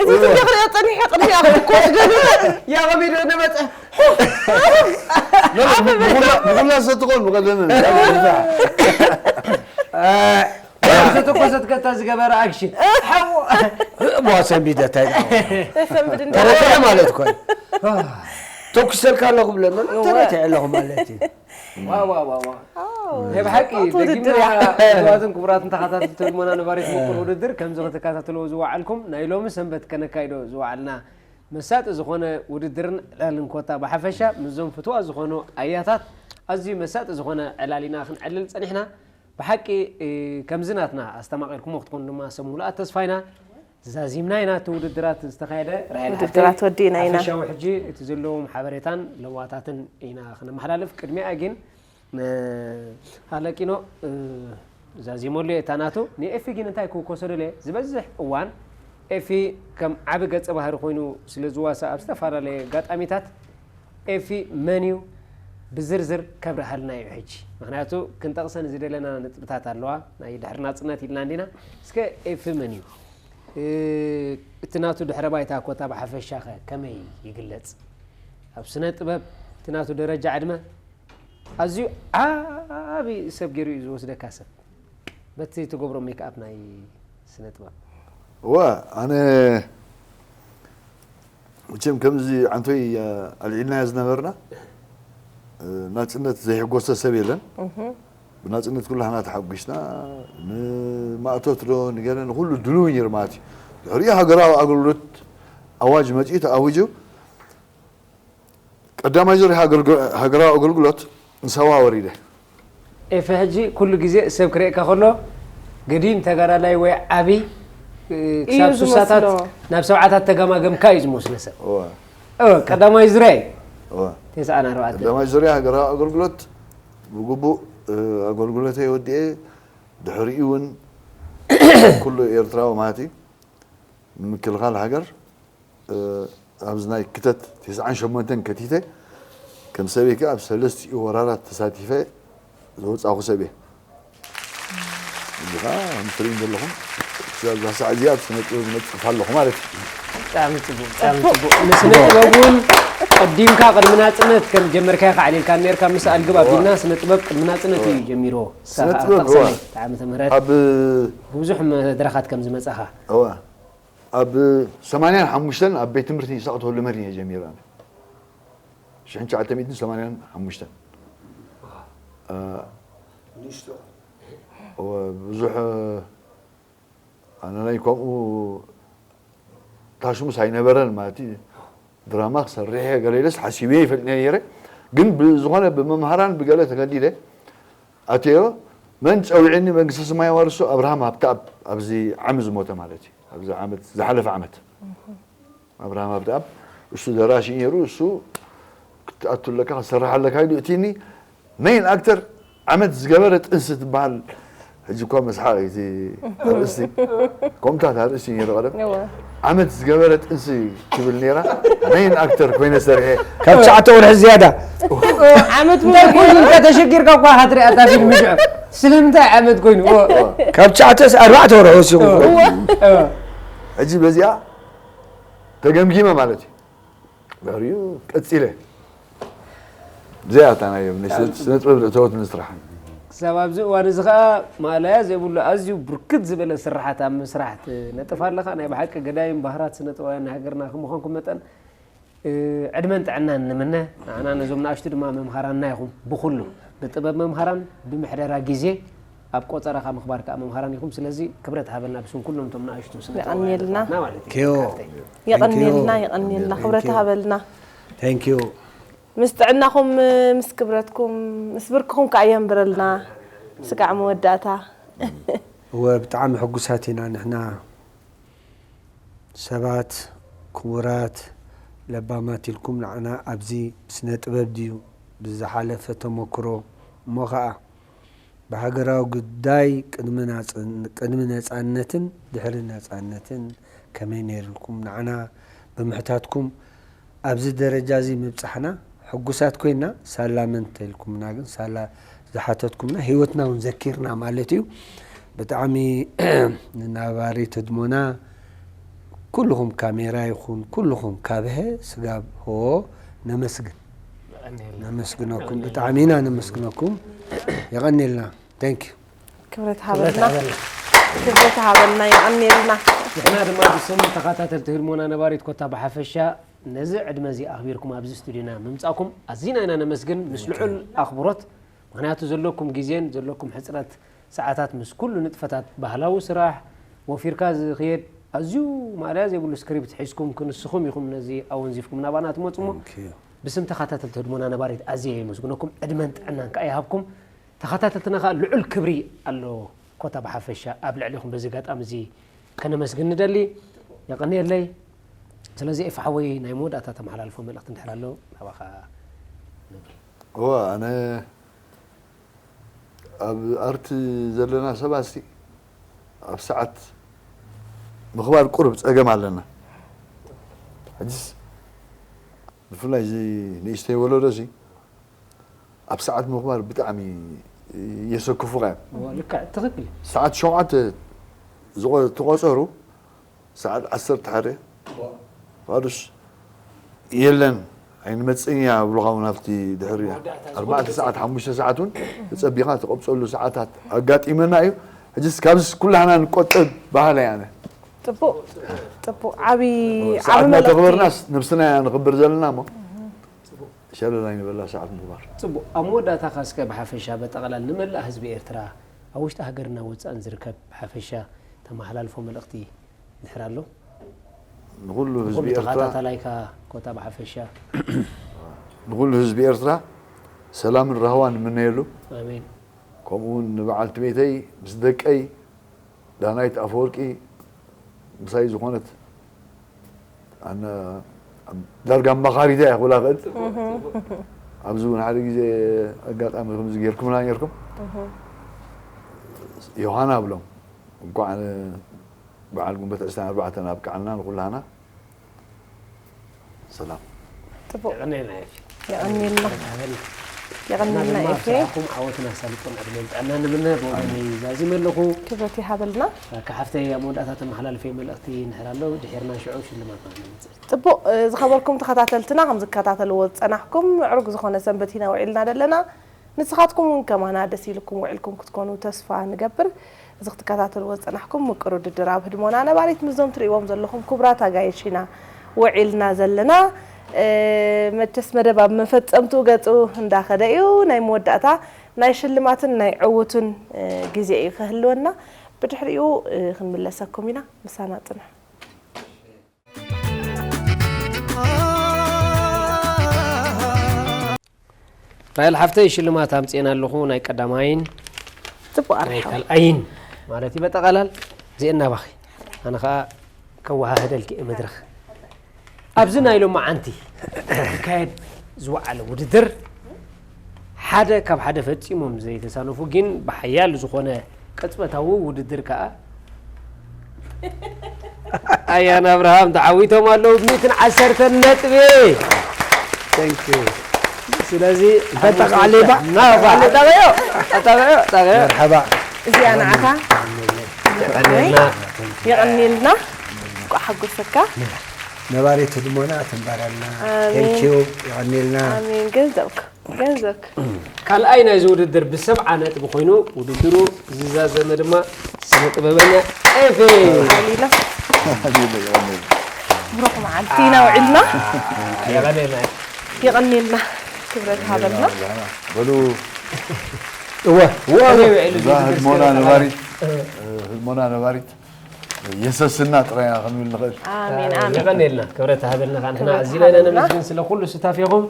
እዚ ትንዲ ክሪኦ ፀኒሐ ቅድሚኣ ክትኮስ ገሉ ያ ከመይ ዶ ነበፀ ብኩላ ሰትኾን ብቀደም ዝተኮሰት ከታ ዝገበረ ኣክሽን ሓዎ ዋ ሰንቢደ እንታይ ሰንብድ እንደ ተረተ ማለት ኮን ተኩሰልካ ኣለኹ ብለና ተረተ ኣለኹ ማለት እዩ ዋዋዋዋ ናይ ብሓቂ ውድድር ደጊምና ክቡራትን ክቡራትን ተኸታተልቲ ልሞና ነባሪት ምቁር ውድድር ከምዚ ክትከታተልዎ ዝወዓልኩም ናይ ሎሚ ሰንበት ከነካይዶ ዝወዓልና መሳጢ ዝኾነ ውድድርን ዕላልን ኮታ ብሓፈሻ ምስዞም ፍትዋ ዝኾኑ ኣያታት ኣዝዩ መሳጢ ዝኾነ ዕላል ኢና ክንዕልል ጸኒሕና። ብሓቂ ከምዚ ናትና ኣስተማቒርኩሞ ክትኮኑ ድማ ሰብ ሙሉኣት ተስፋ ኢና። ዛዚምና ኢና እቲ ውድድራት ዝተኻየደ ራይል ሓፍተይ ውድድራት ወዲእና ኢና። ሓፈሻዊ ሕጂ እቲ ዘለዎም ሓበሬታን ለዋታትን ኢና ክነመሓላልፍ። ቅድሚኣ ግን ሃለቂኖ ዛዚመሉ እየ እታ ናቱ ንኤፊ ግን እንታይ ክውከሶ ደልየ ዝበዝሕ እዋን ኤፊ ከም ዓቢ ገጸ ባህሪ ኮይኑ ስለ ዝዋሳእ ኣብ ዝተፈላለየ ኣጋጣሚታት ኤፊ መን እዩ ብዝርዝር ከብርሃልና እዩ ሕጂ ምክንያቱ ክንጠቕሰን ዝደለና ነጥብታት ኣለዋ ናይ ድሕሪ ናጽነት ኢልና እንዲና እስከ ኤፊ መን እዩ እቲ ናቱ ድሕረ ባይታ ኮታ ብሓፈሻኸ ከመይ ይግለጽ ኣብ ስነ ጥበብ እቲ ናቱ ደረጃ ዕድመ ኣዝዩ ዓቢ ሰብ ገይሩ እዩ ዝወስደካ ሰብ በቲ ትገብሮ ሜክኣፕ ናይ ስነ ጥበብ እወ ኣነ መቸም ከምዚ ዓንቶይ ኣልዒልናዮ ዝነበርና ናፅነት ዘይሕጎሰ ሰብ የለን ብናፅነት ኩላህና ተሓጒስና ንማእቶት ዶ ንገለ ንኩሉ ድልው ነይሩ ማለት እዩ ድሕሪኡ ሃገራዊ ኣገልግሎት ኣዋጅ መፂኡ ተኣዊጁ ቀዳማይ ዙርያ ሃገራዊ ኣገልግሎት ንሳዋ ወሪደ። ኤፈ ሕጂ ኩሉ ግዜ ሰብ ክርእየካ ከሎ ገዲም ተጋዳላይ ወይ ዓቢ ክሳብ ሱሳታት ናብ ሰብዓታት ተገማገምካ እዩ ዝመስሎ ሰብ። ቀዳማይ ዙርያ እዩ። ተስዓን ኣርባዕተን። ቀዳማይ ዙርያ ሃገራዊ ኣገልግሎት ብግቡእ ኣገልግሎተይ ወዲኤ ድሕሪኡ እውን ኩሉ ኤርትራዊ ማለት እዩ ንምክልኻል ሃገር ኣብዚ ናይ ክተት ተስዓን ሸሞንተን ከቲተ ከም ሰበይ ከኣ ኣብ ሰለስቲኡ ወራራት ተሳቲፈ ዝወጻኹ ሰብ እየ። ትሪእን ዘለኹም እዛ ሳዕ እዚኣ ስነ ጥበብ ነጥፍ ኣለኹ ማለት እዩ። ብጣዕሚ ፅቡቅ ብጣዕሚ ፅቡቅ። ንስነ ጥበብ እውን ቀዲምካ ቅድሚ ናፅነት ከም ጀመርካዮ ከዓ ኣልካ ነርካ ምስኣል ግብ ኣቢልና ስነ ጥበብ ቅድሚ ናፅነት እዩ ጀሚርዎ። ስነ ጥበብ ዓመተ ምህረት ብብዙሕ መድረኻት ከም ዝመፃኻ እዋ ኣብ ሰማንያን ሓሙሽተን ኣብ ቤት ትምህርቲ ሳቕቶ ልመድ እየ ጀሚረ። ሽሕን ትሽዓተ ሚእትን ሰማንያን ሓሙሽተን ብዙሕ ኣነ ናይ ከምኡ ታሽሙስ ኣይነበረን ማለት እዩ። ድራማ ክሰርሕ እየ ገለ ኢለስ ሓሲበ ይፈልጥ ነይረ። ግን ብዝኾነ ብመምሃራን ብገለ ተገዲደ ኣትዮ መን ፀዊዕኒ መንግስተ ሰማይ ዋርሶ ኣብርሃም ሃብተኣብ ኣብዚ ዓሚ ዝሞተ ማለት እዩ። ኣብዚ ዓመት ዝሓለፈ ዓመት ኣብርሃም ሃብተኣብ እሱ ደራሲ ነይሩ። እሱ ክትኣቱ ኣለካ ክሰርሕ ኣለካ ኢሉ እቲኒ መይን ኣክተር ዓመት ዝገበረ ጥንሲ ትበሃል ሕጂ እኳ መስሓቕ እቲ ኣርእስቲ ከምታት ኣርእስቲ ነይሩ ቀደም ዓመት ዝገበረ ጥንሲ ትብል ነይራ መይን ኣክተር ኮይነ ሰሪሐ ካብ ትሽዓተ ወርሒ ዝያዳ ዓመት እንታይ ኮይኑ እንተ ተሸጊርካ እኳ ኢኻ ትሪኣ እታ ፊልም ሽዑ ስለምንታይ ዓመት ኮይኑ ካብ ትሽዓተ ኣርባዕተ ወርሒ ወሲኹ ሕጂ በዚኣ ተገምጊመ ማለት እዩ ድሕሪኡ ቀፂለ እዚኣ እታ ናይ ስነ ጥበብ እተወትኒ ስራሕ ክሳብ ኣብዚ እዋን እዚ ከዓ ማእለያ ዘይብሉ ኣዝዩ ብርክት ዝበለ ስራሓት ኣብ ምስራሕ ትነጥፍ ኣለኻ። ናይ ብሓቂ ገዳይም ባህራት ስነ ጥበባውያን ናይ ሃገርና ከምዃንኩም መጠን ዕድመን ጥዕናን ንምነ። ንዓና ነዞም ንኣሽቱ ድማ መምሃራንና ኢኹም ብኹሉ ብጥበብ መምሃራን ብምሕደራ ግዜ ኣብ ቆፀራኻ ምኽባር ከዓ መምሃራን ኢኹም። ስለዚ ክብረት ሃበና ብስም ኩሎም እቶም ንኣሽቱ ስነ ጥበባውያን የቐንየልና። ኣሕዋትና ማለት እዩ። ቴዎ፣ የቐንየልና የቐንየልና ክብረት ሃበልና። Thank you። ምስ ጥዕናኹም ምስ ክብረትኩም ምስ ብርክኹም ከዓ የንብረልና። ስጋዕ መወዳእታ እወ ብጣዕሚ ሕጉሳት ኢና ንሕና ሰባት ክቡራት ለባማት ኢልኩም ንዓና ኣብዚ ብስነ ጥበብ ድዩ ብዝሓለፈ ተመክሮ እሞ ኸዓ ብሃገራዊ ጉዳይ ቅድሚ ናጽን- ቅድሚ ነጻነትን ድሕሪ ነጻነትን ከመይ ነይርልኩም ንዓና ብምሕታትኩም ኣብዚ ደረጃ እዚ ምብጻሕና ሕጉሳት ኮይና ሳላ መን ተልኩምና ግን ሳላ ዝሓተትኩምና ህይወትና እውን ዘኪርና ማለት እዩ። ብጣዕሚ ንናባሪት ህድሞና ኩልኹም ካሜራ ይኹን ኩልኹም ካብ ሀ ስጋብ ሆ ነመስግን ነመስግነኩም ብጣዕሚ ኢና ነመስግነኩም። የቐንየልና። Thank you። ክብረት ሃበልና ክብረት ሃበልና የቐንየልና። ንሕና ድማ ብስም ተኸታተልቲ ህድሞና ነባሪት ኮታ ብሓፈሻ ነዚ ዕድመ እዚ ኣኽቢርኩም ኣብዚ ስቱድዮና ምምጻእኩም ኣዚና ኢና ነመስግን ምስ ልዑል ኣኽብሮት። ምኽንያቱ ዘለኩም ግዜን ዘለኩም ሕጽረት ሰዓታት ምስ ኩሉ ንጥፈታት ባህላዊ ስራሕ ወፊርካ ዝኽየድ ኣዝዩ ማእለያ ዘይብሉ ስክሪፕት ሒዝኩም ክንስኹም ኢኹም ነዚ ኣወንዚፍኩም ናባና ትመጹ እሞ ብስም ተኸታተልቲ ህድሞና ነባሪት ኣዝየ የመስግነኩም ዕድመን ጥዕናን ከኣ ይሃብኩም። ተኸታተልትና ከኣ ልዑል ክብሪ ኣለዎ። ኮታ ብሓፈሻ ኣብ ልዕሊኹም በዚ ኣጋጣሚ እዚ ከነመስግን ንደሊ። የቐንየለይ። ስለዚ ኤፋ ሓወይ ናይ መወዳእታ ተመሓላልፎ መልእኽቲ እንድሕር ኣሎ ናባኻ ንብል። እወ ኣነ ኣብ ኣርቲ ዘለና ሰባት ሲ ኣብ ሰዓት ምኽባር ቁሩብ ጸገም ኣለና። ሕጅስ ብፍላይ እዚ ንእሽተይ ወለዶ ሲ ኣብ ሰዓት ምኽባር ብጣዕሚ የሰክፉኻ እዮም። እወ፣ ልክዕ፣ ትኽክል። ሰዓት ሸውዓተ ዝቆ- ተቆጸሩ ሰዓት ዓሰርተ ሓደ ፋዱስ የለን ኣይንመጽእን እያ ብሉኻ እውን ኣብቲ ድሕሪ ኣርባዕተ ሰዓት ሓሙሽተ ሰዓት እውን ተጸቢኻ ተቆብጸሉ ሰዓታት ኣጋጢመና እዩ። ሕጅስ ካብዚ ኩላህና ንቆጠብ በሃላይ ኣነ። ጽቡቅ ጽቡቅ ዓቢ ዓቢ ሰዓትና መልእኽቲ። ተኽበርናስ ነብስና ኢና ንኽብር ዘለና እሞ ሸለል ኣይንበላ ሰዓት ምኽባር። ጽቡቕ። ኣብ መወዳእታ ካስከ ብሓፈሻ በጠቕላል ንመላእ ህዝቢ ኤርትራ ኣብ ውሽጢ ሃገርና ወጻእን ዝርከብ ብሓፈሻ ተመሓላልፎ መልእኽቲ እንድሕር ኣሎ? ንኹሉ ህዝቢ ንኹሉ ኤርትራ ተኸታታላይካ ኮታ ብሓፈሻ ንኹሉ ህዝቢ ኤርትራ ሰላምን ራህዋን ንምነየሉ። ኣሜን። ከምኡ እውን ንበዓልቲ ቤተይ ምስ ደቀይ ዳናይት ኣፈወርቂ ምሳይ ዝኾነት ኣነ ዳርጋ ኣማኻሪት እያ ክብላ ክእል ኣብዚ እውን ሓደ ግዜ ኣጋጣሚ ከምዚ ጌርኩምና ኔርኩም ዮሃና ብሎም እንኳዕ በዓል ጉንበት ዕስራን ኣርባዕተን ኣብቅዓልና ንኩላህና ሰላም የቐንየልና የቐንየልና ድማ ኣብ ኤፌ። ስራሕኩም ዓወትን ኣሳልጦን ዕድመን ጥዕናን ንምነ። ብወገነይ ዛዚመ ኣለኹ። ክብረት ይሃበልና። ካብ ሓፍተይ ኣብ መወዳእታ ተመሓላልፈ መልእኽቲ እንድሕር ኣሎ፣ ድሒርና ሽዑ ሽልማትና ነምፅእ። ጽቡቕ። ዝኸበርኩም ተኸታተልትና፣ ከም ዝከታተልዎ ዝጸናሕኩም ምዕሩግ ዝኾነ ሰንበት ኢና ውዒልና ዘለና። ንስኻትኩም እውን ከማና ደስ ኢልኩም ውዒልኩም ክትኮኑ ተስፋ ንገብር። እዚ ክትከታተልዎ ዝጸናሕኩም ምቅር ውድድር ኣብ ህድሞና ነባሪት ምስዞም ትርእይዎም ዘለኹም ክቡራት ኣጋይሽ ኢና ውዒልና ዘለና። መቸስ መደብ ኣብ መፈጸምትኡ ገጹ እንዳኸደ እዩ። ናይ መወዳእታ ናይ ሽልማትን ናይ ዕውቱን ግዜ እዩ ክህልወና። ብድሕሪኡ ክንምለሰኩም ኢና። ምሳና ጽንሑ። ራይል ሓፍተይ ሽልማት ኣምፅኤና ኣለኹ፣ ናይ ቀዳማይን ጽቡቕ ናይ ኣርሓ። ካልኣይን ማለት እዩ። በጠቓላል እዚኤን ናባኺ፣ ኣነ ኸዓ ከወሃህደልኪ እየ መድረኽ። ኣብዚ ናይ ሎማዓንቲ ክካየድ ዝወዓለ ውድድር ሓደ ካብ ሓደ ፈፂሞም ዘይተሳነፉ ግን ብሓያል ዝኾነ ቅጽበታዊ ውድድር ከዓ ኣያን ኣብርሃም ተዓዊቶም ኣለዉ ብሚእትን ዓሰርተን ነጥቢ። Thank you። ስለዚ በጠቓሊባ። ናባ ኣጣቐዮ ኣጣቐዮ ኣጣቐዮ መርሓባ። እዚኣ ንዓኻ ቀኒልና የቐኒልና። እንኳዕ ሓጎሰካ። ነባሪት ህድሞና ትንበረልና። ኣሜን። Thank you። የቐኒልና። ኣሜን። ገንዘብክ ገንዘብክ ካልኣይ ናይዚ ውድድር ብሰብዓ ነጥቢ ኮይኑ ውድድሩ ዝዛዘመ ድማ ስነ ጥበበኛ ኤፌ። ሓሊና ብሩኽ መዓልቲ ኢና ውዒልና። የቐኔልና። የቐኒልና። ክብረት ሃበልና። በሉ እወ እዛ ህድሞና ነባሪት ህድሞና ነባሪት የሰስና ጥራይ ኢና ክንብል ንኽእል። ኣሜን ኣሜን። የቐኔልና። ክብረት ሃበልና። ንሕና ክብረት ኣዚና ኢና ሃበልና። ነመስግን ስለ ኩሉ ስታፌኹም።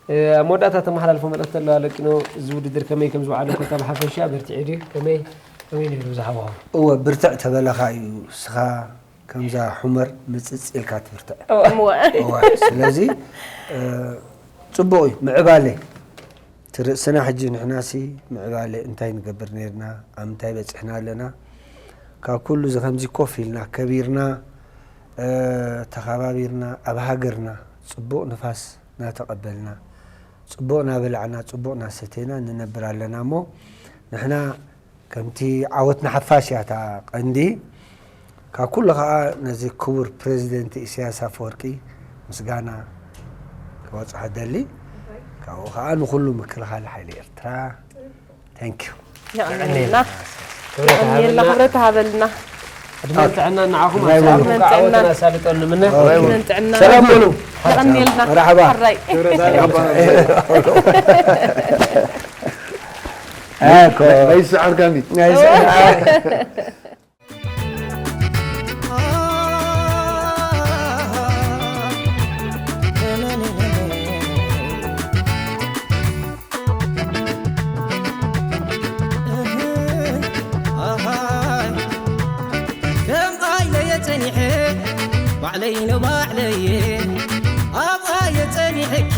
ኣብ መወዳእታ ተመሓላልፎ መልእኽቲ ኣለዋ ለቂኖ። እዚ ውድድር ከመይ ከም ዝወዓለ ኮታ ብሓፈሻ በርትዒ ድዩ? ከመይ ከመይ ነይሩ ዝሃዋው? እወ ብርትዕ ተበለኻ እዩ እስኻ ከምዛ ሑመር ምፅፅ ኢልካ ትብርትዕ። እወ። እወ ስለዚ እ፣ ፅቡቕ እዩ ምዕባለ እቲ ርእስና ሕጂ ንሕናሲ ምዕባለ እንታይ ንገብር ነርና ኣብ ምንታይ በፂሕና ኣለና ካብ ኩሉ እዚ ከምዚ ኮፍ ኢልና ከቢርና እ፣ ተኸባቢርና ኣብ ሃገርና ፅቡቕ ንፋስ እናተቐበልና ፅቡቕ እናበላዕና ፅቡቕ እናሰተይና ንነብር ኣለና እሞ ንሕና ከምቲ ዓወት ንሓፋሽ እያ እታ ቀንዲ ካብ ኩሉ ከዓ ነዚ ክቡር ፕሬዚደንት ኢሳያስ ኣፈወርቂ ምስጋና ክበፅሖ ደሊ ካብኡ ከዓ ንኩሉ ምክልኻል ሓይሊ ኤርትራ thank you የቐንየልና። ክብረት የቐንየልና። ሃበልና። ክብረት ሃበልና። ዕድመን ጥዕና ንዓኹም ራይ ኣብዛኹም በሉ። ከዓ ዓወትና ኣሳልጦ ንምነ። ዕድመን ጥዕና ሰላም በሉ የቐንየልና። መርሓባ። ሕራይ። ኣኮ ኣይስዓርካኒ። ከም ኣይለየ ጸኒሐ ባዕለይ ነው ባዕለየ ኣብኣየ ጸኒሐኪ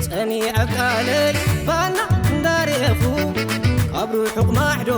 ጸኒዐ ቃለይ ባና እንዳርኤኹ ካብ ርሑቕ ማሕዶ